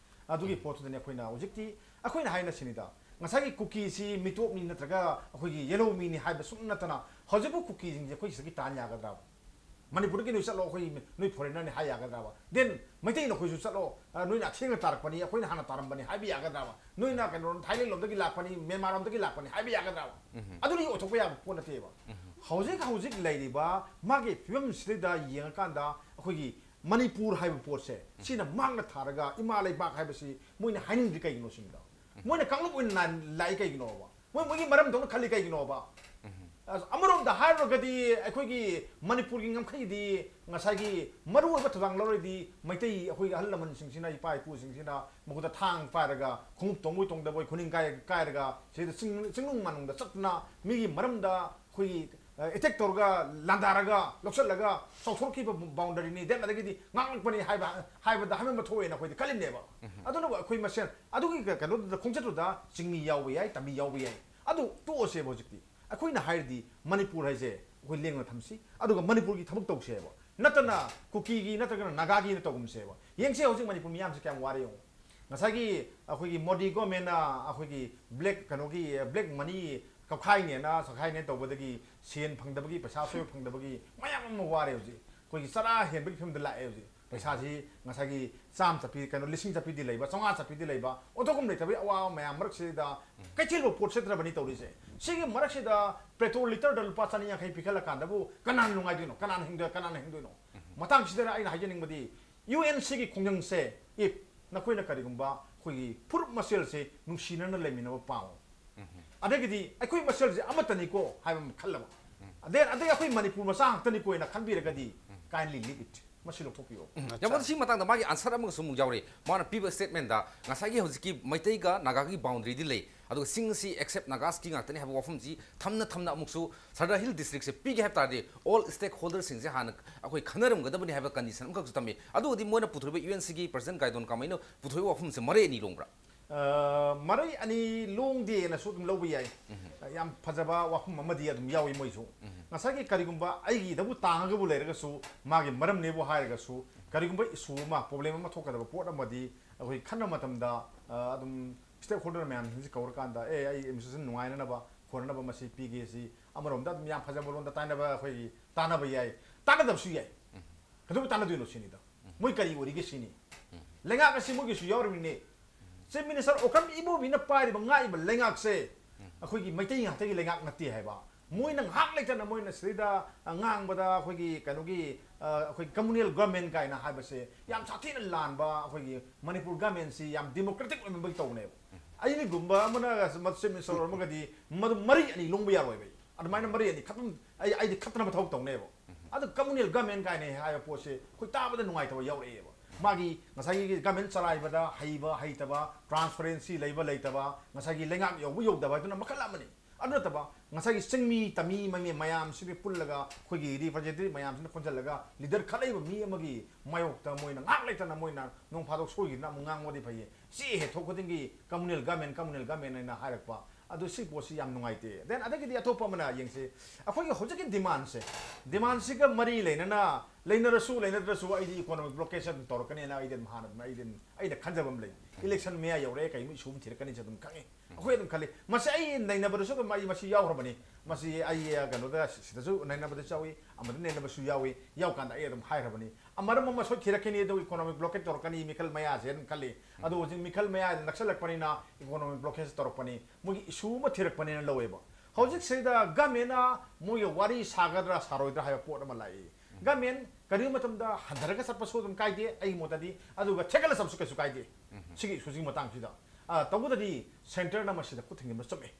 ꯑꯗꯨꯒꯤ ꯎꯝ꯫ ꯄꯣꯠꯇꯨꯗꯅꯤ ꯑꯩꯈꯣꯏꯅ ꯍꯧꯖꯤꯛꯇꯤ, ꯑꯩꯈꯣꯏꯅ ꯍꯥꯏꯅ ꯁꯤꯅꯤꯗ, ꯉꯁꯥꯏꯒꯤ ꯀꯨꯀꯤꯁꯤ ꯃꯤꯇꯣꯞꯅꯤ ꯅꯠꯇ꯭ꯔꯒ ꯑꯩꯈꯣꯏꯒꯤ ꯌꯦꯜꯍꯧꯃꯤꯅꯤ ꯍꯥꯏꯕ ꯁꯨꯝ ꯅꯠꯇꯅ ꯍꯧꯖꯤꯛꯄꯨ ꯀꯨꯀꯤꯁꯤꯡꯁꯦ ꯑꯩꯈꯣꯏ ꯁꯤꯗꯒꯤ ꯇꯥꯟ ꯌꯥꯒꯗ꯭ꯔꯕ? ꯃꯅꯤꯄꯨꯔꯗꯒꯤ ꯅꯣꯏ ꯆꯠꯂꯣ, ꯑꯩꯈꯣꯏ ꯅꯣꯏ ꯐꯣꯔꯦꯟꯅꯔꯅꯤ ꯍꯥꯏ ꯌꯥꯒꯗ꯭ꯔꯕ? ꯗꯦꯟ ꯃꯩꯇꯩ ꯅꯈꯣꯏꯁꯨ ꯆꯠꯂꯣ, ꯑ, ꯅꯣꯏꯅ ꯑꯊꯦꯡꯅ ꯇꯥꯔꯛꯄꯅꯤ, ꯑꯩꯈꯣꯏꯅ ꯍꯥꯟꯅ ꯇꯥꯔꯝꯕꯅꯤ ꯍꯥꯏꯕ ꯌꯥꯒꯗ꯭ꯔꯕ? ꯅꯣꯏꯅ ꯀꯩꯅꯣ ꯊꯥꯏꯂꯦꯟ ꯂꯣꯝꯗꯒꯤ ꯂꯥꯛꯄꯅꯤ, ꯃ꯭ꯌꯥꯟꯃꯥꯔ ꯂꯣꯝꯗꯒꯤ ꯂꯥꯛꯄꯅꯤ ꯍꯥꯏꯕ ꯌꯥꯒꯗ꯭ꯔꯕ? ꯎꯝ꯫ ꯑꯗꯨꯅ ꯑꯣꯏꯊꯣꯛꯄ ꯌꯥꯕ ꯄꯣꯠ ꯅꯠꯇꯦꯕ꯫ ꯎꯝ꯫ ꯍꯧꯖꯤꯛ ꯍꯧꯖꯤꯛ ꯂꯩꯔꯤꯕ ꯃꯥꯒꯤ ꯐꯤꯕꯝꯁꯤꯗꯩꯗ ꯌꯦꯡꯉꯀꯥꯟꯗ ꯑꯩꯈꯣꯏꯒꯤ ꯃꯅꯤꯄꯨꯔ ꯍꯥꯏꯕ ꯄꯣꯠꯁꯦ ꯁꯤꯅ ꯃꯥꯡꯅ ꯊꯥꯔꯒ ꯏꯃꯥ ꯂꯩꯕꯥꯛ ꯍꯥꯏꯕꯁꯤ ꯃꯣꯏꯅ ꯍꯥꯏꯅꯤꯡꯗ꯭ꯔꯤ ꯀꯩꯒꯤꯅꯣ ꯁꯤꯅꯤꯗ꯫ ꯃꯣꯏꯅ ꯀꯥꯡꯂꯨꯞ ꯑꯣꯏꯅ ꯂꯥꯟ-, ꯂꯥꯛꯏ ꯀꯩꯒꯤꯅꯣꯕ? ꯃꯣꯏ ꯃꯣꯏꯒꯤ ꯃꯔꯝꯗꯧꯅ ꯈꯜꯂꯤ ꯀꯩꯒꯤꯅꯣꯕ? ꯑꯁ, ꯑꯃꯔꯣꯝꯗ ꯍꯥꯏꯔꯨꯔꯒꯗꯤ ꯑꯩꯈꯣꯏꯒꯤ ꯃꯅꯤꯄꯨꯔꯒꯤ ꯉꯝꯈꯩꯗꯤ ꯉꯁꯥꯏꯒꯤ ꯃꯔꯨꯑꯣꯏꯕ ꯊꯧꯗꯥꯡ ꯂꯧꯔꯗꯤ ꯃꯩꯇꯩ ꯑꯩꯈꯣꯏꯒꯤ ꯑꯍꯜ ꯂꯃꯟꯁꯤꯡꯁꯤꯅ, ꯏꯄꯥ ꯏꯄꯨꯁꯤꯡꯁꯤꯅ ꯃꯈꯨꯠꯇ ꯊꯥꯡ ꯄꯥꯏꯔꯒ, ꯈꯣꯡꯎꯞ ꯇꯣꯡꯕꯣꯏ ꯇꯣꯡꯗꯕꯣꯏ, ꯈꯨꯅꯤꯡ ꯀꯥꯏ-, ꯀꯥꯏꯔꯒ ꯁꯤꯗ ꯆꯤꯡ-, ꯆꯤꯡꯅꯨꯡ ꯃꯥꯅꯨꯡꯗ ꯆꯠꯇꯨꯅ ꯃꯤꯒꯤ ꯃꯔꯝꯗ ꯑꯩꯈꯣꯏꯒꯤ, ꯑ, ꯑꯦꯇꯦꯛ ꯇꯧꯔꯒ, ꯂꯥꯟꯗꯥꯔꯒ, ꯂꯧꯁꯤꯜꯂꯒ ꯆꯥꯎꯊꯣꯔꯛꯈꯤꯕ ꯕꯥꯎꯟꯗꯔꯤꯅꯤ, ꯗꯦꯟ ꯑꯗꯒꯤꯗꯤ ꯉꯥꯡꯂꯛꯄꯅꯤ ꯍꯥꯏꯕ, ꯍꯥꯏꯕꯗ ꯍꯥꯏꯃꯟꯕ ꯊꯣꯛꯑꯦꯅ ꯑꯩꯈꯣꯏꯗꯤ ꯈꯜꯂꯤꯅꯦꯕ꯫ ꯑꯗꯨꯅꯕꯨ ꯑꯩꯈꯣꯏ ꯃꯁꯦꯟ ꯑꯗꯨꯒꯤ ꯀ-, ꯀꯩꯅꯣꯗꯨꯗ, ꯈꯣꯡꯆꯠꯇꯨꯗ ꯆꯤꯡꯃꯤ ꯌꯥꯎꯕ ꯌꯥꯏ, ꯇꯝꯃꯤ ꯌꯥꯎꯕ ꯌꯥꯏ꯫ ꯑꯗꯨ ꯇꯣꯛꯑꯁꯦꯕ ꯍꯧꯖꯤꯛꯇꯤ꯫ ꯑꯩꯈꯣꯏꯅ ꯍꯥꯏꯔꯗꯤ ꯃꯅꯤꯄꯨꯔ ꯍꯥꯏꯁꯦ ꯑꯩꯈꯣꯏ ꯂꯦꯡꯅ ꯊꯝꯁꯤ, ꯑꯗꯨꯒ ꯃꯅꯤꯄꯨꯔꯒꯤ ꯊꯕꯛ ꯇꯧꯁꯦꯕ꯫ ꯅꯠꯇꯅ ꯀꯨꯀꯤꯒꯤ ꯅꯠꯇ꯭ꯔꯒꯅ ꯅꯥꯒꯥꯒꯤꯅ ꯇꯧꯒꯨꯝꯁꯦꯕ꯫ ꯌꯦꯡꯁꯦ ꯍꯧꯖꯤꯛ ꯃꯅꯤꯄꯨꯔ ꯃꯤꯌꯥꯝꯁꯦ ꯀꯌꯥꯝ ꯋꯥꯔꯦ ꯌꯦꯡꯉꯨ꯫ ꯉꯁꯥꯏꯒꯤ ꯑꯩꯈꯣꯏꯒꯤ ꯃꯣꯗꯤ ꯒꯣꯔꯃꯦꯟꯅ ꯑꯩꯈꯣꯏꯒꯤ ꯕ꯭ꯂꯦꯛ, ꯀꯩꯅꯣꯒꯤ, ꯕ꯭ꯂꯦꯛ ꯃꯅꯤ ꯀꯛꯈꯥꯏꯅꯦꯅ, ꯁꯛꯈꯥꯏꯅꯦ ꯇꯧꯕꯗꯒꯤ ꯁꯦꯟ ꯐꯪꯗꯕꯒꯤ, ꯄꯩꯁꯥ ꯑꯁꯣꯏꯕ ꯐꯪꯗꯕꯒꯤ ꯃꯌꯥꯝ ꯑꯃ ꯋꯥꯔꯦ ꯍꯧꯖꯤꯛ꯫ ꯑꯩꯈꯣꯏꯒꯤ ꯆꯔꯥ ꯍꯦꯟꯕꯒꯤ ꯐꯤꯕꯝꯗ ꯂꯥꯛꯑꯦ ꯍꯧꯖꯤꯛ꯫ ꯄꯩꯁꯥꯁꯤ ꯉꯁꯥꯏꯒꯤ ꯆꯥꯝ ꯆꯠꯄꯤ, ꯀꯩꯅꯣ, ꯂꯤꯁꯤꯡ ꯆꯠꯄꯤꯗꯤ ꯂꯩꯕ, ꯆꯥꯝꯃꯉꯥ ꯆꯠꯄꯤꯗꯤ ꯂꯩꯕ, ꯑꯣꯟꯊꯣꯛꯐꯝ ꯂꯩꯇꯕꯒꯤ ꯑꯋꯥꯕ ꯃꯌꯥꯝ ꯃꯔꯛꯁꯤꯗ ꯀꯩꯊꯦꯜꯕꯨ ꯄꯣꯠ ꯁꯤꯠꯇ꯭ꯔꯕꯅꯤ ꯇꯧꯔꯤꯁꯦ꯫ ꯁꯤꯒꯤ ꯃꯔꯛꯁꯤꯗ ꯄꯦꯇ꯭ꯔꯣꯜ ꯂꯤꯇꯔꯗ ꯂꯨꯄꯥ ꯆꯅꯤ ꯌꯥꯡꯈꯩ ꯄꯤꯈꯠꯂꯀꯥꯟꯗꯕꯨ ꯀꯅꯥꯅ ꯅꯨꯡꯉꯥꯏꯗꯣꯏꯅꯣ? ꯀꯅꯥꯅ ꯍꯤꯡꯗꯣꯏ-, ꯀꯅꯥꯅ ꯍꯤꯡꯗꯣꯏꯅꯣ? ꯃꯇꯥꯡꯁꯤꯗ ꯑꯩꯅ ꯍꯥꯏꯖꯅꯤꯡꯕꯗꯤ, ꯌꯨ ꯑꯦꯟ ꯁꯤꯒꯤ ꯈꯣꯡꯖꯪꯁꯦ, if ꯅꯈꯣꯏꯅ ꯀꯔꯤꯒꯨꯝꯕ ꯑꯩꯈꯣꯏꯒꯤ ꯐꯨꯔꯨꯞ ꯃꯁꯦꯜꯁꯦ ꯅꯨꯡꯁꯤꯅꯅ ꯂꯩꯃꯤꯟꯅꯕ ꯄꯥꯝꯃꯣ, ꯑꯗꯒꯤꯗꯤ ꯑꯩꯈꯣꯏ ꯃꯁꯦꯜꯁꯦ ꯑꯃꯠꯇꯅꯤꯀꯣ ꯍꯥꯏꯕ ꯑꯃ ꯈꯜꯂꯕ, ꯑꯗꯩ ꯑꯗꯩ ꯑꯩꯈꯣꯏ ꯃꯅꯤꯄꯨꯔ ꯃꯆꯥ ꯉꯥꯛꯇꯅꯤꯀꯣ ꯍꯥꯏꯅ ꯈꯟꯕꯤꯔꯒꯗꯤ, kindly leave it, ꯃꯁꯤ ꯂꯧꯊꯣꯛꯄꯤꯌꯣ꯫ ꯌꯥꯝꯕꯗ ꯁꯤ ꯃꯇꯥꯡꯗ ꯃꯥꯒꯤ answer ꯑꯃꯒꯁꯨ ꯑꯃꯨꯛ ꯌꯥꯎꯔꯤ꯫ ꯃꯥꯅ ꯄꯤꯕ statement ꯗ ꯉꯁꯥꯏꯒꯤ ꯍꯧꯖꯤꯛꯀꯤ ꯃꯩꯇꯩꯒ ꯅꯥꯒꯥꯒꯤ boundary ꯗꯤ ꯂꯩ, ꯑꯗꯨꯒ ꯆꯤꯡ ꯑꯁꯤ except Nagas ꯀꯤ ꯉꯥꯛꯇꯅꯤ ꯍꯥꯏꯕ ꯋꯥꯐꯝꯁꯤ ꯊꯝꯅ ꯊꯝꯅ ꯑꯃꯨꯛꯁꯨ Sadar Hill District ꯁꯦ ꯄꯤꯒꯦ ꯍꯥꯏꯕ ꯇꯥꯔꯗꯤ all stakeholder ꯁꯤꯡꯁꯦ ꯍꯥꯟꯅ ꯑꯩꯈꯣꯏ ꯈꯟꯅꯔꯝꯒꯗꯕꯅꯤ ꯍꯥꯏꯕ condition ꯑꯃꯈꯛꯁꯨ ꯊꯝꯃꯤ꯫ ꯑꯗꯨꯕꯨꯗꯤ ꯃꯣꯏꯅ ꯄꯨꯊꯣꯔꯤꯕ ꯌꯨ ꯑꯦꯟ ꯁꯤ ꯒꯤ President ꯒꯥꯏꯗꯣꯟ ꯀꯥꯃꯩꯅ ꯄꯨꯊꯣꯔꯤꯕ ꯋꯥꯐꯝꯁꯦ ꯃꯔꯩ ꯑꯅꯤ ꯂꯣꯡꯕ꯭ꯔꯥ? ꯑ, ꯃꯔꯩ ꯑꯅꯤ ꯂꯣꯡꯗꯦꯅꯁꯨ ꯑꯗꯨꯝ ꯂꯧꯕ ꯌꯥꯏ꯫ ꯌꯥꯝ ꯐꯖꯕ ꯋꯥꯐꯝ ꯑꯃꯗꯤ ꯑꯗꯨꯝ ꯌꯥꯎꯏ ꯃꯣꯏꯁꯨ꯫ ꯉꯁꯥꯏꯒꯤ ꯀꯔꯤꯒꯨꯝꯕ ꯑꯩꯒꯤꯗꯕꯨ ꯇꯥꯡꯉꯒꯕꯨ ꯂꯩꯔꯒꯁꯨ, ꯃꯥꯒꯤ ꯃꯔꯝꯅꯦꯕꯨ ꯍꯥꯏꯔꯒꯁꯨ, ꯀꯔꯤꯒꯨꯝꯕ issue ꯑꯃ, problem ꯑꯃ ꯊꯣꯛꯀꯗꯕ ꯄꯣꯠ ꯑꯃꯗꯤ ꯑꯩꯈꯣꯏ ꯈꯟꯅꯕ ꯃꯇꯝꯗ, ꯑ, ꯑꯗꯨꯝ stakeholder ꯃꯌꯥꯝꯁꯤ ꯀꯧꯔꯀꯥꯟꯗ, "ꯑꯦ, ꯑꯩ administration ꯅꯨꯡꯉꯥꯏꯅꯅꯕ ꯈꯣꯠꯅꯅꯕ ꯃꯁꯤ ꯄꯤꯒꯦ", ꯁꯤ ꯑꯃꯔꯣꯝꯗ ꯑꯗꯨꯝ ꯌꯥꯝ ꯐꯖꯕ ꯂꯣꯟꯗ ꯇꯥꯏꯅꯕ, ꯑꯩꯈꯣꯏꯒꯤ ꯇꯥꯟꯅꯕ ꯌꯥꯏ, ꯇꯥꯟꯅꯗꯕꯁꯨ ꯌꯥꯏ꯫ ꯀꯩꯗꯧꯕꯩ ꯇꯥꯟꯅꯗꯣꯏꯅꯣ ꯁꯤꯅꯤꯗ꯫ ꯃꯣꯏ ꯀꯔꯤ ꯑꯣꯏꯔꯤꯒꯦ ꯁꯤꯅꯤ꯫ ꯂꯩꯉꯥꯛ ꯑꯁꯤ ꯃꯣꯏꯒꯤꯁꯨ ꯌꯥꯎꯔꯤꯕꯅꯤꯅꯦ꯫ Chief Minister ꯑꯣꯀ꯭ꯔꯝ ꯏꯕꯣꯕꯤꯅ ꯄꯥꯏꯔꯤꯕ, ꯉꯥꯛꯏꯕ ꯂꯩꯉꯥꯛꯁꯦ ꯑꯩꯈꯣꯏꯒꯤ ꯃꯩꯇꯩ ꯉꯥꯛꯇꯒꯤ ꯂꯩꯉꯥꯛ ꯅꯠꯇꯦ ꯍꯥꯏꯕ꯫ ꯃꯣꯏꯅ ꯉꯥꯏꯍꯥꯛ ꯂꯩꯇꯅ ꯃꯣꯏꯅ ꯁꯤꯗꯩꯗ, ꯑ, ꯉꯥꯡꯕꯗ ꯑꯩꯈꯣꯏꯒꯤ ꯀꯩꯅꯣꯒꯤ, ꯑ, ꯑꯩꯈꯣꯏ communal government ꯀꯥꯏꯅ ꯍꯥꯏꯕꯁꯦ ꯌꯥꯝ ꯁꯥꯊꯤꯅ ꯂꯥꯟꯕ, ꯑꯩꯈꯣꯏꯒꯤ ꯃꯅꯤꯄꯨꯔ government ꯁꯤ ꯌꯥꯝ democratic ꯑꯣꯏꯃꯟꯕꯒꯤ ꯇꯧꯕꯅꯦꯕ꯫ ꯑꯩꯒꯨꯝꯕ ꯑꯃꯅ ꯃꯗꯨ Chief Minister ꯑꯣꯏꯔꯝꯃꯒꯗꯤ ꯃꯗꯨ ꯃꯔꯩ ꯑꯅꯤ ꯂꯣꯡꯕ ꯌꯥꯔꯣꯏꯕ ꯑꯩ꯫ ꯑꯗꯨꯃꯥꯏꯅ ꯃꯔꯩ ꯑꯅꯤ ꯈꯠꯇꯅ, ꯑꯩ, ꯑꯩꯗꯤ ꯈꯠꯇꯅꯕ ꯊꯕꯛ ꯇꯧꯅꯦꯕ꯫ ꯑꯗꯨ communal government ꯀꯥꯏꯅ ꯍꯥꯏꯕ ꯄꯣꯠꯁꯦ ꯑꯩꯈꯣꯏ ꯇꯥꯕꯗ ꯅꯨꯡꯉꯥꯏꯇꯕ ꯌꯥꯎꯔꯛꯑꯦꯕ꯫ ꯃꯥꯒꯤ ꯉꯁꯥꯏꯒꯤ government ꯆꯂꯥꯏꯕꯗ ꯍꯩꯕ ꯍꯩꯇꯕ, transparency ꯂꯩꯕ ꯂꯩꯇꯕ, ꯉꯁꯥꯏꯒꯤ ꯂꯩꯉꯥꯛ ꯌꯧꯕ ꯌꯧꯗꯕ ꯍꯥꯏꯗꯨꯅ ꯃꯈꯜ ꯑꯃꯅꯤ꯫ ꯑꯗꯨ ꯅꯠꯇꯕ ꯉꯁꯥꯏꯒꯤ ꯆꯤꯡꯃꯤ ꯇꯝꯃꯤ ꯃꯃꯤ ꯃꯌꯥꯝꯁꯤꯒꯤ ꯄꯨꯜꯂꯒ, ꯑꯩꯈꯣꯏꯒꯤ representative ꯃꯌꯥꯝꯁꯤꯅ ꯄꯨꯟꯁꯤꯜꯂꯒ leader ꯈꯠꯂꯛꯏꯕ ꯃꯤ ꯑꯃꯒꯤ ꯃꯥꯌꯣꯛꯇ ꯃꯣꯏꯅ ꯉꯥꯛ ꯂꯩꯇꯅ ꯃꯣꯏꯅ ꯅꯣꯡ ꯐꯥꯗꯣꯛ ꯁꯣꯏꯈꯤꯗꯅ ꯑꯃꯨꯛ ꯉꯥꯡꯕꯗꯤ ꯐꯩꯌꯦ꯫ ꯆꯦ ꯍꯦꯛ ꯊꯣꯛ ꯈꯨꯗꯤꯡꯒꯤ communal government, communal government ꯍꯥꯏꯅ ꯍꯥꯏꯔꯛꯄ꯫ ꯑꯗꯨ ꯁꯤ ꯄꯣꯠꯁꯤ ꯌꯥꯝ ꯅꯨꯡꯉꯥꯏꯇꯦ꯫ Then ꯑꯗꯒꯤꯗꯤ ꯑꯇꯣꯞꯄ ꯑꯃꯅ ꯌꯦꯡꯁꯤ, ꯑꯩꯈꯣꯏꯒꯤ ꯍꯧꯖꯤꯛꯀꯤ demandꯁꯦ, demandꯁꯤꯒ ꯃꯔꯤ ꯂꯩꯅꯅ, ꯂꯩꯅꯔꯁꯨ ꯂꯩꯅꯗ꯭ꯔꯁꯨ ꯑꯩꯗꯤ economic blockade ꯑꯗꯨꯝ ꯇꯧꯔꯛꯀꯅꯤꯅ ꯑꯩꯗꯤ ꯑꯗꯨꯝ ꯍꯥꯟꯅ ꯑꯗꯨꯝ ꯑꯩꯗꯤ ꯑꯗꯨꯝ, ꯑꯩꯅ ꯈꯟꯖꯕ ꯑꯃ ꯂꯩ꯫ Election ꯃꯌꯥ ꯌꯧꯔꯛꯑꯦ, ꯀꯩꯒꯨꯝꯕ issue ꯑꯃ ꯊꯤꯔꯛꯀꯅꯤꯁꯦ ꯑꯗꯨꯝ ꯈꯪꯉꯤ꯫ ꯑꯩꯈꯣꯏ ꯑꯗꯨꯝ ꯈꯜꯂꯤ꯫ ꯃꯁꯤ ꯑꯩ ꯅꯩꯅꯕꯗꯁꯨ ꯑꯗꯨꯝ ꯑꯩ ꯃꯁꯤ ꯌꯥꯎꯈ꯭ꯔꯕꯅꯤ꯫ ꯃꯁꯤ ꯑꯩ, ꯑ, ꯀꯩꯅꯣꯗ ꯁꯤꯗꯁꯨ ꯅꯩꯅꯕꯗꯁꯨ ꯌꯥꯎꯏ, ꯑꯃꯗ ꯅꯩꯅꯕꯁꯨ ꯌꯥꯎꯏ, ꯌꯥꯎꯀꯥꯟꯗ ꯑꯩ ꯑꯗꯨꯝ ꯍꯥꯏꯈ꯭ꯔꯕꯅꯤ꯫ ꯑ, ꯃꯔꯝ ꯑꯃ ꯁꯣꯏ ꯊꯤꯔꯛꯈꯤꯅꯤ, ꯑꯗꯨ economic blockade ꯇꯧꯔꯛꯀꯅꯤ ꯃꯤꯈꯜ ꯃꯌꯥꯁꯦ ꯑꯗꯨꯝ ꯈꯜꯂꯤ꯫ ꯑꯗꯣ ꯍꯧꯖꯤꯛ ꯃꯤꯈꯜ ꯃꯌꯥ ꯅꯛꯁꯜꯂꯛꯄꯅꯤꯅ economic blockade ꯇꯧꯔꯛꯄꯅꯤ, ꯃꯣꯏꯒꯤ issue ꯑꯃ ꯊꯤꯔꯛꯄꯅꯦꯅ ꯂꯧꯋꯦꯕ꯫ ꯍꯧꯖꯤꯛꯁꯤꯗ governmentꯅ ꯃꯣꯏꯒ ꯋꯥꯔꯤ ꯁꯥꯒꯗ꯭ꯔꯥ ꯁꯥꯔꯣꯏꯗ꯭ꯔꯥ ꯍꯥꯏꯕ ꯄꯣꯠ ꯑꯃ ꯂꯥꯛꯏ꯫ Government ꯀꯔꯤꯒꯨꯝꯕ ꯃꯇꯝꯗ ꯍꯟꯊꯔꯒ ꯆꯠꯄꯁꯨ ꯑꯗꯨꯝ ꯀꯥꯏꯗꯦ ꯑꯩꯒꯤ ꯃꯣꯠꯇꯗꯤ, ꯑꯗꯨꯒ ꯊꯦꯛꯒꯠꯂ ꯆꯠꯄꯁꯨ ꯀꯩꯁꯨ ꯀꯥꯏꯗꯦ꯫ ꯁꯤꯒꯤ issue ꯁꯤꯒꯤ ꯃꯇꯥꯡꯁꯤꯗ, ꯑ, ꯇꯧꯕꯗꯗꯤ centreꯅ ꯃꯁꯤꯗ ꯈꯨꯠ ꯊꯤꯡꯖꯤꯟꯕ ꯆꯨꯝꯃꯦ꯫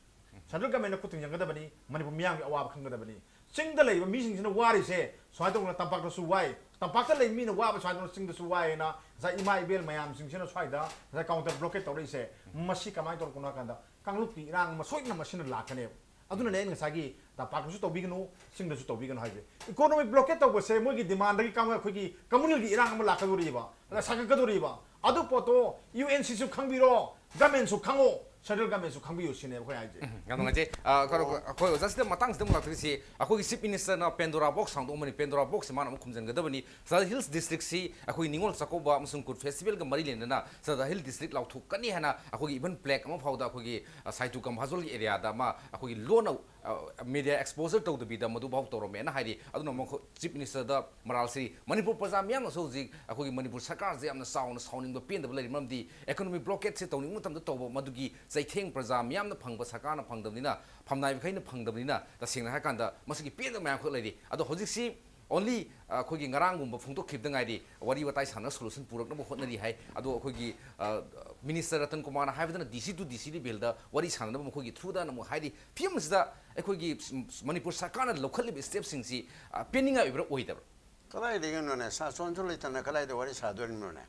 Central governmentꯅ ꯈꯨꯠ ꯊꯤꯡꯖꯤꯟꯒꯗꯕꯅꯤ, ꯃꯅꯤꯄꯨꯔ ꯃꯤꯌꯥꯝꯒꯤ ꯑꯋꯥꯕ ꯈꯪꯒꯗꯕꯅꯤ꯫ ꯆꯤꯡꯗ ꯂꯩꯕ ꯃꯤꯁꯤꯡꯁꯤꯅ ꯋꯥꯔꯤꯁꯦ ꯁꯨꯃꯥꯏꯅ ꯇꯧꯗꯅ ꯇꯝꯄꯥꯛꯇꯁꯨ ꯋꯥꯏ, ꯇꯝꯄꯥꯛꯇ ꯂꯩꯕ ꯃꯤꯅ ꯋꯥꯕ ꯁꯨꯃꯥꯏꯅ ꯇꯧꯗꯅ ꯆꯤꯡꯗꯁꯨ ꯋꯥꯏꯅ ꯉꯁꯥꯏ ꯏꯃꯥ ꯏꯕꯦꯜ ꯃꯌꯥꯝꯁꯤꯡꯁꯤꯅ ꯁ꯭ꯋꯥꯏꯗ ꯉꯁꯥꯏ counter blockade ꯇꯧꯔꯛꯏꯁꯦ, ꯃꯁꯤ ꯀꯃꯥꯏꯅ ꯇꯧꯔꯛꯄꯅꯣ ꯍꯥꯏ ꯀꯥꯟꯗ ꯀꯥꯡꯂꯨꯞꯀꯤ ꯏꯔꯥꯡ ꯑꯃ ꯁꯣꯏꯗꯅ ꯃꯁꯤꯅ ꯂꯥꯛꯀꯅꯦꯕ꯫ ꯑꯗꯨꯅꯅꯦ ꯑꯩꯅ ꯉꯁꯥꯏꯒꯤ ꯇꯝꯄꯥꯛꯇꯁꯨ ꯇꯧꯕꯤꯒꯅꯨ, ꯆꯤꯡꯗꯁꯨ ꯇꯧꯕꯤꯒꯅꯨ ꯍꯥꯏꯁꯦ꯫ Economic blockade ꯇꯧꯕꯁꯦ ꯃꯣꯏꯒꯤ demandꯗꯒꯤ ꯀꯥꯡ-, ꯑꯩꯈꯣꯏꯒꯤ communalꯒꯤ ꯏꯔꯥꯡ ꯑꯃ ꯂꯥꯛꯀꯗꯣꯔꯤꯕ, ꯑꯗ ꯁꯥꯒꯠꯀꯗꯣꯔꯤꯕ꯫ ꯑꯗꯨ ꯄꯣꯠꯇꯣ UNCꯁꯨ ꯈꯪꯕꯤꯔꯣ, governmentꯁꯨ ꯈꯪꯉꯣ, central governmentꯁꯨ ꯈꯪꯕꯤꯌꯨ ꯁꯤꯅꯦꯕ ꯑꯩꯈꯣꯏ ꯍꯥꯏꯁꯦ꯫ ꯎꯝ, ꯌꯥꯝ ꯅꯨꯡꯉꯥꯏꯖꯩ꯫ ꯑ, ꯑꯩꯈꯣꯏ, ꯑꯩꯈꯣꯏ ꯑꯣꯖꯥꯁꯤꯗ ꯃꯇꯥꯡꯁꯤꯗ ꯑꯃꯨꯛ ꯂꯥꯛꯇꯣꯏꯁꯤ, ꯑꯩꯈꯣꯏꯒꯤ Chief Ministerꯅ Pandora box ꯍꯥꯡꯗꯣꯛꯑꯝꯕꯅꯤ꯫ Pandora boxꯁꯦ ꯃꯥꯅ ꯑꯃꯨꯛ ꯈꯨꯝꯖꯤꯟꯒꯗꯕꯅꯤ꯫ ꯆꯥꯟꯗꯦꯜ Hills Districtꯁꯤ ꯑꯩꯈꯣꯏ ꯅꯤꯉꯣꯜ ꯆꯥꯛꯀꯧꯕ ꯑꯃꯁꯨꯡ Kut Festivalꯒ ꯃꯔꯤ ꯂꯩꯅꯅ ꯆꯥꯟꯗꯦꯜ Hill District ꯂꯥꯎꯊꯣꯛꯀꯅꯤ ꯍꯥꯏꯅ ꯑꯩꯈꯣꯏꯒꯤ even plaque ꯑꯃ ꯐꯥꯎꯗ ꯑꯩꯈꯣꯏꯒꯤ, ꯑ, ꯁꯥꯏꯇꯨ ꯀꯝꯐꯥꯖꯣꯜꯒꯤ areaꯗ ꯑꯃ ꯑꯩꯈꯣꯏꯒꯤ ꯂꯣꯟꯅ, ꯑ, media exposure ꯇꯧꯗꯕꯤꯗ ꯃꯗꯨꯐꯥꯎ ꯇꯧꯔꯝꯃꯦꯅ ꯍꯥꯏꯔꯤ꯫ ꯑꯗꯨꯅ ꯃꯈꯣꯏ Chief Ministerꯗ ꯃꯔꯥꯜꯁꯤ ꯃꯅꯤꯄꯨꯔ ꯄ꯭ꯔꯖꯥ ꯃꯤꯌꯥꯝꯅꯁꯨ ꯍꯧꯖꯤꯛ ꯑꯩꯈꯣꯏꯒꯤ ꯃꯅꯤꯄꯨꯔ ꯁꯔꯀꯥꯔꯁꯦ ꯌꯥꯝꯅ ꯆꯥꯎꯅ ꯁꯥꯎꯅꯤꯡꯕ, ꯄꯦꯟꯗꯕ ꯂꯩꯔꯤ꯫ ꯃꯔꯝꯗꯤ economic blockade ꯁꯦ ꯇꯧꯅꯤꯡꯕ ꯃꯇꯝꯗ ꯇꯧꯕ, ꯃꯗꯨꯒꯤ ꯆꯩꯊꯦꯡ ꯄ꯭ꯔꯖꯥ ꯃꯤꯌꯥꯝꯅ ꯐꯪꯕ, ꯁꯔꯀꯥꯔꯅ ꯐꯪꯗꯕꯅꯤꯅ, ꯐꯝꯅꯥꯏꯕꯈꯩꯅ ꯐꯪꯗꯕꯅꯤꯅ, ꯇꯁꯦꯡꯅ ꯍꯥꯏꯔꯀꯥꯟꯗ ꯃꯁꯤꯒꯤ ꯄꯦꯟꯗꯕ ꯃꯌꯥꯝꯈꯛ ꯂꯩꯔꯤ꯫ ꯑꯗꯣ ꯍꯧꯖꯤꯛꯁꯤ only, ꯑ, ꯑꯩꯈꯣꯏꯒꯤ ꯉꯔꯥꯡꯒꯨꯝꯕ ꯐꯣꯡꯗꯣꯛꯈꯤꯕꯗ ꯉꯥꯏꯔꯤ, ꯋꯥꯔꯤ ꯋꯥꯇꯥꯏ ꯁꯥꯟꯅ solution ꯄꯨꯔꯛꯅꯕ ꯍꯣꯠꯅꯔꯤ ꯍꯥꯏ꯫ ꯑꯗꯣ ꯑꯩꯈꯣꯏꯒꯤ, ꯑ, Minister ꯔꯇꯟ ꯀꯨꯃꯥꯔꯅ ꯍꯥꯏꯕꯗꯅ DC to DC levelꯗ ꯋꯥꯔꯤ ꯁꯥꯟꯅꯅꯕ ꯃꯈꯣꯏꯒꯤ throughꯗꯅ ꯑꯃꯨꯛ ꯍꯥꯏꯔꯤ꯫ ꯐꯤꯕꯝꯁꯤꯗ ꯑꯩꯈꯣꯏꯒꯤ ꯃꯅꯤꯄꯨꯔ ꯁꯔꯀꯥꯔꯅ ꯂꯧꯈꯠꯂꯤꯕ stepꯁꯤꯡꯁꯤ, ꯑ, ꯄꯦꯟꯅꯤꯡꯉꯥꯏ ꯑꯣꯏꯕ꯭ꯔꯥ, ꯑꯣꯏꯗꯕ꯭ꯔꯥ? ꯀꯗꯥꯏꯗꯒꯤꯅꯣꯅꯦ? ꯁꯥꯁꯣꯟꯁꯨ ꯂꯩꯇꯅ ꯀꯗꯥꯏꯗ ꯋꯥꯔꯤ ꯁꯥꯗꯣꯔꯤꯕꯅꯣꯅꯦ?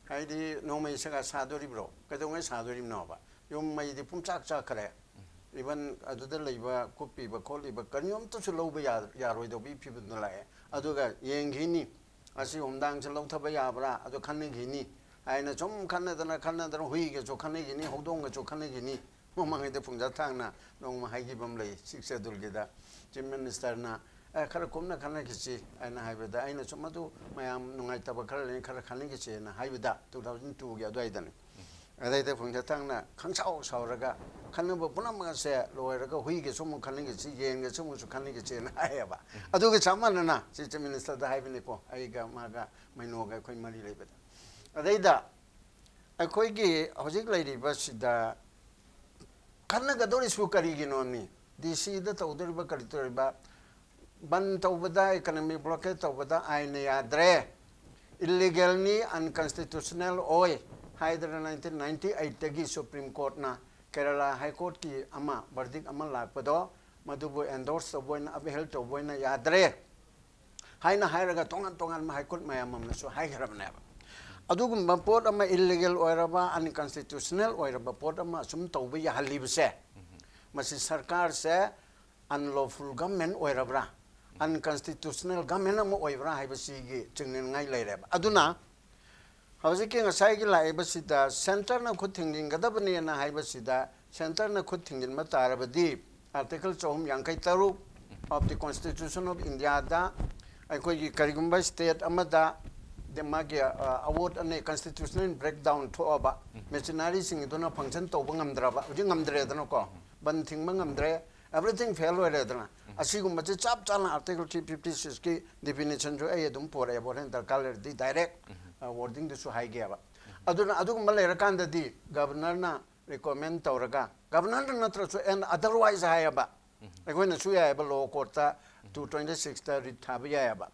ꯍꯥꯏꯗꯤ ꯅꯣꯡꯃꯩ ꯁꯒꯥ ꯁꯥꯗꯣꯔꯤꯕ꯭ꯔꯣ? ꯀꯩꯗꯧꯉꯩ ꯁꯥꯗꯣꯔꯤꯕꯅꯣꯕ? ꯌꯨꯝ ꯃꯩꯗꯤ ꯄꯨꯝꯆꯥꯛ ꯆꯥꯛꯈ꯭ꯔꯦ꯫ Even ꯑꯗꯨꯗ ꯂꯩꯕ ꯀꯨꯞꯄꯤꯕ ꯈꯣꯠꯂꯤꯕ ꯀꯔꯤꯝꯇꯁꯨ ꯂꯧꯕ ꯌꯥ-, ꯌꯥꯔꯣꯏꯗꯧꯕꯒꯤ ꯐꯤꯕꯝꯗ ꯂꯥꯛꯑꯦ꯫ ꯑꯗꯨꯒ ꯌꯦꯡꯈꯤꯅꯤ, ꯑꯁꯤ ꯍꯣꯝꯗꯥꯡꯁꯦ ꯂꯧꯊꯕ ꯌꯥꯕ꯭ꯔꯥ? ꯑꯗꯨ ꯈꯟꯅꯈꯤꯅꯤ ꯍꯥꯏꯅ ꯁꯨꯝ ꯈꯟꯅꯗꯅ ꯈꯟꯅꯗꯅ ꯍꯨꯏꯒꯁꯨ ꯈꯟꯅꯈꯤꯅꯤ, ꯍꯧꯗꯣꯡꯒꯁꯨ ꯈꯟꯅꯈꯤꯅꯤ꯫ ꯃꯃꯥꯡꯉꯩꯗ ꯄꯨꯡꯖꯥ ꯊꯥꯡꯅ ꯅꯣꯡꯃ ꯍꯥꯏꯈꯤꯕ ꯑꯃ ꯂꯩ, Sixth Schedule ꯒꯤꯗ Chief Minister ꯅ, "ꯑꯦ, ꯈꯔ ꯀꯨꯞꯅ ꯈꯟꯅꯈꯤꯁꯤ" ꯍꯥꯏꯅ ꯍꯥꯏꯕꯗ, ꯑꯩꯅ ꯁꯨꯝ ꯑꯗꯨ ꯃꯌꯥꯝ ꯅꯨꯡꯉꯥꯏꯇꯕ ꯈꯔ ꯂꯩ, ꯈꯔ ꯈꯟꯅꯈꯤꯁꯦꯅ ꯍꯥꯏꯕꯗ, two thousand two ꯒꯤ ꯑꯗꯨꯋꯥꯏꯗꯅꯤ꯫ ꯑꯗꯩꯗ ꯄꯨꯡꯖꯥ ꯊꯥꯡꯅ ꯈꯪꯁꯥꯎ ꯁꯥꯎꯔꯒ, "ꯈꯟꯅꯕ ꯄꯨꯝꯅꯃꯛ ꯑꯁꯦ ꯂꯣꯏꯔꯒ ꯍꯨꯏꯒꯁꯨ ꯑꯃꯨꯛ ꯈꯟꯅꯈꯤꯁꯤ, ꯌꯦꯟꯒꯁꯨ ꯑꯃꯨꯛꯁꯨ ꯈꯟꯅꯈꯤꯁꯦꯅ" ꯍꯥꯏꯌꯦꯕ꯫ ꯑꯗꯨꯒ ꯆꯞ ꯃꯥꯟꯅꯅ ꯁꯤ Chief Minister ꯗ ꯍꯥꯏꯕꯅꯤꯀꯣ, ꯑꯩꯒ ꯃꯥꯒ ꯃꯩꯅꯣꯒ ꯑꯩꯈꯣꯏ ꯃꯔꯤ ꯂꯩꯕꯗ꯫ ꯑꯗꯩꯗ ꯑꯩꯈꯣꯏꯒꯤ ꯍꯧꯖꯤꯛ ꯂꯩꯔꯤꯕꯁꯤꯗ ꯈꯟꯅꯒꯗꯧꯔꯤꯁꯤꯕꯨ ꯀꯔꯤꯒꯤꯅꯣꯅꯤ? DC ꯗ ꯇꯧꯗꯧꯔꯤꯕ, ꯀꯔꯤ ꯇꯧꯔꯤꯕ? ꯕꯟ ꯇꯧꯕꯗ, economic blockade ꯇꯧꯕꯗ ꯑꯥꯏꯟꯅ ꯌꯥꯗ꯭ꯔꯦ, illegal ꯅꯤ, unconstitutional ꯑꯣꯏ ꯍꯥꯏꯗꯅ nineteen ninety eight ꯇꯒꯤ Supreme Court ꯅ Kerala High Court ꯀꯤ ꯑꯃ verdict ꯑꯃ ꯂꯥꯛꯄꯗꯣ ꯃꯗꯨꯕꯨ ꯑꯦꯟꯗꯣꯔꯁ ꯇꯧꯕ ꯑꯣꯏꯅ, ꯑꯞꯍꯦꯜ ꯇꯧꯕ ꯑꯣꯏꯅ ꯌꯥꯗ꯭ꯔꯦ ꯍꯥꯏꯅ ꯍꯥꯏꯔꯒ ꯇꯣꯉꯥꯟ ꯇꯣꯉꯥꯟꯕ ꯍꯥꯏ ꯀꯣꯔꯠ ꯃꯌꯥꯝ ꯑꯃꯅꯁꯨ ꯍꯥꯏꯈ꯭ꯔꯕꯅꯦꯕ꯫ ꯑꯗꯨꯒꯨꯝꯕ ꯄꯣꯠ ꯑꯃ ꯏꯜꯂꯤꯒꯦꯜ ꯑꯣꯏꯔꯕ, ꯑꯟꯀꯟꯁꯇꯤꯇ꯭ꯌꯨꯁꯅꯦꯜ ꯑꯣꯏꯔꯕ ꯄꯣꯠ ꯑꯃ ꯑꯁꯨꯝ ꯇꯧꯕ ꯌꯥꯍꯜꯂꯤꯕꯁꯦ, ꯃꯁꯤ ꯁꯔꯀꯥꯔꯁꯦ ꯑꯟꯂꯣꯐꯨꯜ ꯒꯚꯔꯟꯃꯦꯟ ꯑꯣꯏꯔꯕ꯭ꯔꯥ, ꯑꯟꯀꯟꯁꯇꯤꯇ꯭ꯌꯨꯁꯅꯦꯜ ꯒꯚꯔꯟꯃꯦꯟ ꯑꯃ ꯑꯣꯏꯕ꯭ꯔꯥ ꯍꯥꯏꯕꯁꯤꯒꯤ ꯆꯤꯡꯅꯅꯤꯡꯉꯥꯏ ꯂꯩꯔꯦꯕ꯫ ꯑꯗꯨꯅ ꯍꯧꯖꯤꯛꯀꯤ ꯉꯁꯥꯏꯒꯤ ꯂꯥꯛꯏꯕꯁꯤꯗ ꯁꯦꯟꯇꯔꯅ ꯈꯨꯠ ꯊꯤꯡꯖꯤꯟꯒꯗꯕꯅꯦꯅ ꯍꯥꯏꯕꯁꯤꯗ, ꯁꯦꯟꯇꯔꯅ ꯈꯨꯠ ꯊꯤꯡꯖꯤꯟꯕ ꯇꯥꯔꯕꯗꯤ Article ꯆꯍꯨꯝ ꯌꯥꯡꯈꯩ ꯇꯔꯨꯛ of the Constitution of Indiaꯗ ꯑꯩꯈꯣꯏꯒꯤ ꯀꯔꯤꯒꯨꯝꯕ ꯁ꯭ꯇꯦꯠ ꯑꯃꯗ ꯗ-, ꯃꯥꯒꯤ, ꯑ, ꯑꯋꯣꯠ ꯑꯅꯩ, ꯀꯟꯁꯇꯤꯇ꯭ꯌꯨꯁꯅꯦꯜ ꯕ꯭ꯔꯦꯛꯗꯥꯎꯟ ꯊꯣꯛꯑꯕ, ꯃꯦꯆꯤꯅꯔꯤꯁꯤꯡꯗꯨꯅ ꯐꯪꯁꯟ ꯇꯧꯕ ꯉꯝꯗ꯭ꯔꯕ, ꯍꯧꯖꯤꯛ ꯉꯝꯗ꯭ꯔꯦꯗꯅꯀꯣ, ꯕꯟ ꯊꯤꯡꯕ ꯉꯝꯗ꯭ꯔꯦ, ꯑꯦꯕ꯭ꯔꯤꯊꯤꯡ ꯐꯦꯜ ꯑꯣꯏꯔꯦꯗꯅ꯫ ꯑꯁꯤꯒꯨꯝꯕꯁꯦ ꯆꯞ ꯆꯥꯅ Article three fifty sixꯀꯤ ꯗꯤꯐꯤꯅꯤꯁꯟꯁꯨ ꯑꯩ ꯑꯗꯨꯝ ꯄꯣꯔꯛꯑꯦꯕ, ꯍꯣꯔꯦꯟ ꯗꯔꯀꯥꯔ ꯂꯩꯔꯗꯤ ꯗꯥꯏꯔꯦꯛ ꯋꯥꯔꯗꯤꯡꯗꯨꯁꯨ ꯍꯥꯏꯒꯦꯕ꯫ ꯑꯗꯨꯅ ꯑꯗꯨꯒꯨꯝꯕ ꯂꯩꯔꯀꯥꯟꯗꯗꯤ ꯒꯕꯔꯅꯔꯅ ꯔꯤꯀꯣꯃꯦꯟ ꯇꯧꯔꯒ, ꯒꯕꯔꯅꯔꯅ ꯅꯠꯇ꯭ꯔꯁꯨ ꯑꯦꯟ ꯑꯗꯔꯋꯥꯏꯁ ꯍꯥꯏꯌꯦꯕ, ꯑꯩꯈꯣꯏꯅꯁꯨ ꯌꯥꯏꯑꯕ, ꯂꯣ ꯀꯣꯔꯠꯇ two twenty sixꯇ ꯔꯤꯠ ꯊꯥꯕ ꯌꯥꯏꯑꯕ꯫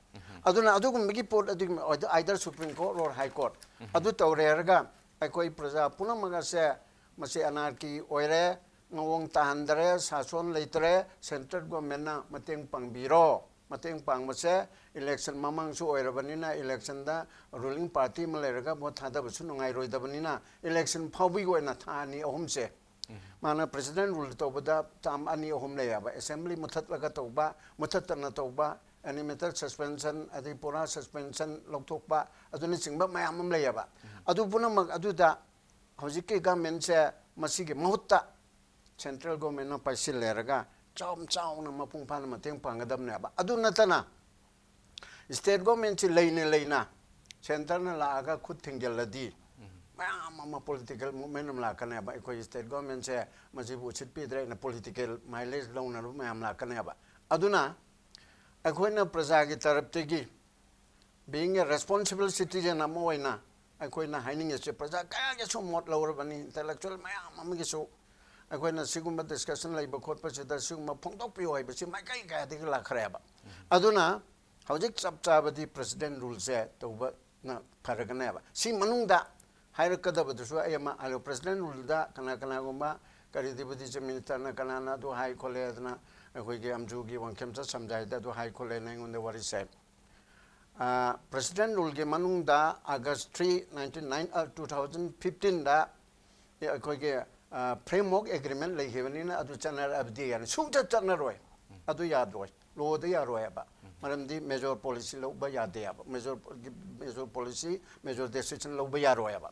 ꯑꯗꯨꯅ ꯑꯗꯨꯒꯨꯝꯕꯒꯤ ꯄꯣꯠ ꯑꯗꯨꯒꯤ either Supreme Court or High Court ꯑꯗꯨ ꯇꯧꯔꯦ ꯍꯥꯏꯔꯒ ꯑꯩꯈꯣꯏ ꯄ꯭ꯔꯖꯥ ꯄꯨꯝꯅꯃꯛ ꯑꯁꯦ ꯃꯁꯤ ꯑꯅꯥꯔꯀꯤ ꯑꯣꯏꯔꯦ, ꯃꯑꯣꯡ ꯇꯥꯍꯟꯗꯔꯦ, ꯁꯥꯁꯣꯟ ꯂꯩꯇ꯭ꯔꯦ, ꯁꯦꯟꯇ꯭ꯔꯦꯜ ꯒꯣꯔꯃꯦꯟꯅ ꯃꯇꯦꯡ ꯄꯥꯡꯕꯤꯔꯣ꯫ ꯃꯇꯦꯡ ꯄꯥꯡꯕꯁꯦ ꯏꯂꯦꯛꯁꯟ ꯃꯃꯥꯡꯁꯨ ꯑꯣꯏꯔꯕꯅꯤꯅ, ꯏꯂꯦꯛꯁꯟꯗ ꯔꯨꯂꯤꯡ ꯄꯥꯔꯇꯤ ꯑꯃ ꯂꯩꯔꯒ ꯚꯣꯠ ꯊꯥꯗꯕꯁꯨ ꯅꯨꯡꯉꯥꯏꯔꯣꯏꯗꯕꯅꯤꯅ, ꯏꯂꯦꯛꯁꯟ ꯐꯥꯎꯕꯒꯤ ꯑꯣꯏꯅ ꯊꯥ ꯑꯅꯤ ꯑꯍꯨꯝꯁꯦ ꯃꯥꯅ ꯄ꯭ꯔꯦꯁꯤꯗꯦꯟ ꯔꯨꯜ ꯇꯧꯕꯗ ꯇꯥꯝ ꯑꯅꯤ ꯑꯍꯨꯝ ꯂꯩꯌꯦꯕ꯫ ꯑꯦꯁꯦꯝꯕ꯭ꯂꯤ ꯃꯨꯊꯠꯂꯒ ꯇꯧꯕ, ꯃꯨꯊꯠꯇꯅ ꯇꯧꯕ, ꯑꯦꯅꯤꯃꯦꯇꯦꯠ ꯁꯁꯄꯦꯟꯁꯟ, ꯑꯗꯩ ꯄꯨꯔꯥ ꯁꯁꯄꯦꯟꯁꯟ ꯂꯧꯊꯣꯛꯄ, ꯑꯗꯨꯅꯆꯤꯡꯕ ꯃꯌꯥꯝ ꯑꯃ ꯂꯩꯌꯦꯕ꯫ ꯑꯗꯨ ꯄꯨꯝꯅꯃꯛ ꯑꯗꯨꯗ ꯍꯧꯖꯤꯛꯀꯤ ꯒꯚꯔꯟꯃꯦꯟꯁꯦ ꯃꯁꯤꯒꯤ ꯃꯍꯨꯠꯇ ꯁꯦꯟꯇ꯭ꯔꯦꯜ ꯒꯣꯔꯃꯦꯟꯅ ꯄꯥꯏꯁꯤꯜꯂꯦꯔꯒ ꯆꯥꯎ-, ꯆꯥꯎꯅ ꯃꯄꯨꯡ ꯐꯥꯅ ꯃꯇꯦꯡ ꯄꯥꯡꯒꯗꯕꯅꯦꯕ꯫ ꯑꯗꯨ ꯅꯠꯇꯅ ꯁ꯭ꯇꯦꯠ ꯒꯣꯔꯃꯦꯟꯁꯤ ꯂꯩꯅ ꯂꯩꯅ ꯁꯦꯟꯇꯔꯅ ꯂꯥꯛꯑꯒ ꯈꯨꯠ ꯊꯤꯡꯖꯤꯜꯂꯗꯤ ꯃꯌꯥꯝ ꯑꯃ ꯄꯣꯂꯤꯇꯤꯀꯦꯜ ꯃꯨꯚꯃꯦꯟ ꯑꯃ ꯂꯥꯛꯀꯅꯦꯕ꯫ ꯑꯩꯈꯣꯏ ꯁ꯭ꯇꯦꯠ ꯒꯣꯔꯃꯦꯟꯁꯦ ꯃꯁꯤꯕꯨ ꯎꯁꯤꯠꯄꯤꯗ꯭ꯔꯦꯅ ꯄꯣꯂꯤꯇꯤꯀꯦꯜ ꯃꯥꯏꯂꯦꯖ ꯂꯧꯅꯔꯨꯕ ꯃꯌꯥꯝ ꯂꯥꯛꯀꯅꯦꯕ꯫ ꯑꯗꯨꯅ ꯑꯩꯈꯣꯏꯅ ꯄ꯭ꯔꯖꯥꯒꯤ ꯇꯔꯞꯇꯒꯤ being a responsible citizen ꯑꯃ ꯑꯣꯏꯅ ꯑꯩꯈꯣꯏꯅ ꯍꯥꯏꯅꯤꯡꯉꯤꯁꯦ, ꯄ꯭ꯔꯖꯥ ꯀꯌꯥꯒꯤꯁꯨ ꯃꯣꯠ ꯂꯧꯔꯕꯅꯤ, ꯏꯟꯇꯦꯂꯦꯛꯆꯨꯋꯦꯜ ꯃꯌꯥꯝ ꯑꯃꯒꯤꯁꯨ ꯑꯩꯈꯣꯏꯅ ꯁꯤꯒꯨꯝꯕ ꯗꯤꯁꯀꯁꯟ ꯂꯩꯕ ꯈꯣꯠꯄꯁꯤꯗ ꯁꯤꯒꯨꯝꯕ ꯐꯣꯡꯗꯣꯛꯄꯤꯌꯨ ꯍꯥꯏꯕꯁꯤ ꯃꯥꯏꯀꯩ ꯀꯌꯥꯗꯒꯤ ꯂꯥꯛꯈ꯭ꯔꯦꯕ꯫ ꯑꯗꯨꯅ ꯍꯧꯖꯤꯛ ꯆꯞ ꯆꯥꯕꯗꯤ ꯄ꯭ꯔꯦꯁꯤꯗꯦꯟ ꯔꯨꯜꯁꯦ ꯇꯧꯕꯅ ꯐꯔꯒꯅꯦꯕ꯫ ꯁꯤ ꯃꯅꯨꯡꯗ ꯍꯥꯏꯔꯛꯀꯗꯕꯗꯨꯁꯨ ꯑꯩ ꯑꯃ ꯍꯥꯏꯔꯣ, ꯄ꯭ꯔꯦꯁꯤꯗꯦꯟ ꯔꯨꯜꯗ ꯀꯅꯥ ꯀꯅꯥꯒꯨꯝꯕ ꯀꯔꯤ ꯗꯤꯄꯨꯇꯤ ꯆꯤꯐ ꯃꯤꯅꯤꯁꯇꯔꯅ ꯀꯅꯥꯅ ꯑꯗꯨ ꯍꯥꯏ ꯈꯣꯠꯂꯦ ꯑꯗꯨꯅ ꯑꯩꯈꯣꯏꯒꯤ ꯑꯝꯖꯨꯒꯤ ꯋꯥꯡꯈꯦꯝꯆꯠ ꯁꯝꯖꯥꯏꯗ ꯑꯗꯨ ꯍꯥꯏ ꯈꯣꯠꯂꯦꯅ ꯑꯩꯉꯣꯟꯗ ꯋꯥꯔꯤ ꯁꯥꯏ꯫ ꯄ꯭ꯔꯦꯁꯤꯗꯦꯟ ꯔꯨꯜꯒꯤ ꯃꯅꯨꯡꯗ August three, nineteen nine, two thousand ꯐꯤꯐꯇꯤꯟꯗ ꯑꯩꯈꯣꯏꯒꯤ ꯐ꯭ꯔꯦꯝꯋꯔꯛ ꯑꯦꯒ꯭ꯔꯤꯃꯦꯟ ꯂꯩꯈꯤꯕꯅꯤꯅ ꯑꯗꯨ ꯆꯠꯅꯔꯛꯑꯕꯗꯤ ꯌꯥꯅꯤ꯫ ꯁꯨꯡꯆꯠ ꯆꯠꯅꯔꯣꯏ꯫ ꯑꯗꯨ ꯌꯥꯔꯣꯏ꯫ ꯂꯣꯗ ꯌꯥꯔꯣꯏ ꯍꯥꯏꯕ꯫ ꯃꯔꯝꯗꯤ ꯃꯦꯖꯣꯔ ꯄꯣꯂꯤꯁꯤ ꯂꯧꯕ ꯌꯥꯗꯦ ꯍꯥꯏꯕ꯫ ꯃꯦꯖꯣꯔ ꯃꯦꯖꯣꯔ ꯄꯣꯂꯤꯁꯤ, ꯃꯦꯖꯣꯔ ꯗꯦꯁꯤꯖꯟ ꯂꯧꯕ ꯌꯥꯔꯣꯏ ꯍꯥꯏꯕ꯫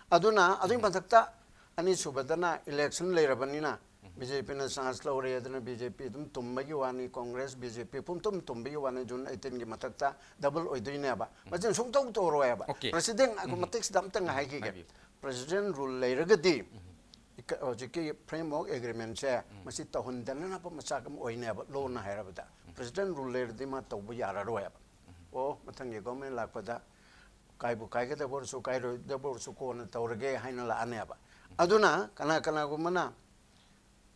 ꯑꯗꯨꯅ ꯑꯗꯨꯒꯤ ꯃꯊꯛꯇ ꯑꯅꯤꯁꯨꯕꯗꯅ ꯏꯂꯦꯛꯁꯟ ꯂꯩꯔꯕꯅꯤꯅ ꯕꯤ ꯖꯦ ꯄꯤꯅ ꯆꯥꯟꯁ ꯂꯧꯔꯦ, ꯑꯗꯨꯅ ꯕꯤ ꯖꯦ ꯄꯤ ꯑꯗꯨꯝ ꯇꯨꯝꯕꯒꯤ ꯋꯥꯅꯤ, ꯀꯣꯡꯒ꯭ꯔꯦꯁ, ꯕꯤ ꯖꯦ ꯄꯤ ꯄꯨꯝꯇꯨꯝ ꯇꯨꯝꯕꯒꯤ ꯋꯥꯅꯤ꯫ ꯖꯨꯟ ꯑꯩꯠꯇꯤꯟꯒꯤ ꯃꯊꯛꯇ ꯗꯕꯜ ꯑꯣꯏꯗꯣꯏꯅꯦꯕ꯫ ꯃꯁꯤꯅ ꯁꯨꯡꯇꯧ ꯇꯧꯔꯣꯏ ꯍꯥꯏꯕ꯫ Okay. ꯄ꯭ꯔꯦꯁꯤꯗꯦꯟ, ꯉꯥꯏꯈꯣ, ꯃꯇꯦꯛꯁꯤꯗ ꯑꯝꯇꯪ ꯍꯥꯏꯈꯤꯒꯦ꯫ ꯍꯥꯏꯕꯤꯌꯨ꯫ ꯄ꯭ꯔꯦꯁꯤꯗꯦꯟ ꯔꯨꯜ ꯂꯩꯔꯒꯗꯤ ꯏꯀ-, ꯍꯧꯖꯤꯛꯀꯤ ꯐ꯭ꯔꯦꯝꯋꯔꯛ ꯑꯦꯒ꯭ꯔꯤꯃꯦꯟꯁꯦ ꯃꯁꯤ ꯇꯧꯍꯟꯗꯅꯅꯕ ꯃꯆꯥꯛ ꯑꯃ ꯑꯣꯏꯅꯦꯕ꯫ ꯂꯣꯅ ꯍꯥꯏꯔꯕꯗ ꯄ꯭ꯔꯦꯁꯤꯗꯦꯟ ꯔꯨꯜ ꯂꯩꯔꯗꯤ ꯃꯥ ꯇꯧꯕ ꯌꯥꯔꯔꯣꯏꯕ꯫ ꯑꯣ, ꯃꯊꯪꯒꯤ ꯒꯣꯔꯃꯦꯟ ꯂꯥꯛꯄꯗ ꯀꯥꯏꯕꯨ ꯀꯥꯏꯒꯗꯕ ꯑꯣꯏꯔꯁꯨ ꯀꯥꯏꯔꯣꯏꯗꯕ ꯑꯣꯏꯔꯁꯨ ꯀꯣꯟꯅ ꯇꯧꯔꯒꯦ ꯍꯥꯏꯅ ꯂꯥꯛꯑꯅꯦꯕ꯫ ꯑꯗꯨꯅ ꯀꯅꯥ ꯀꯅꯥꯒꯨꯝꯕꯅ,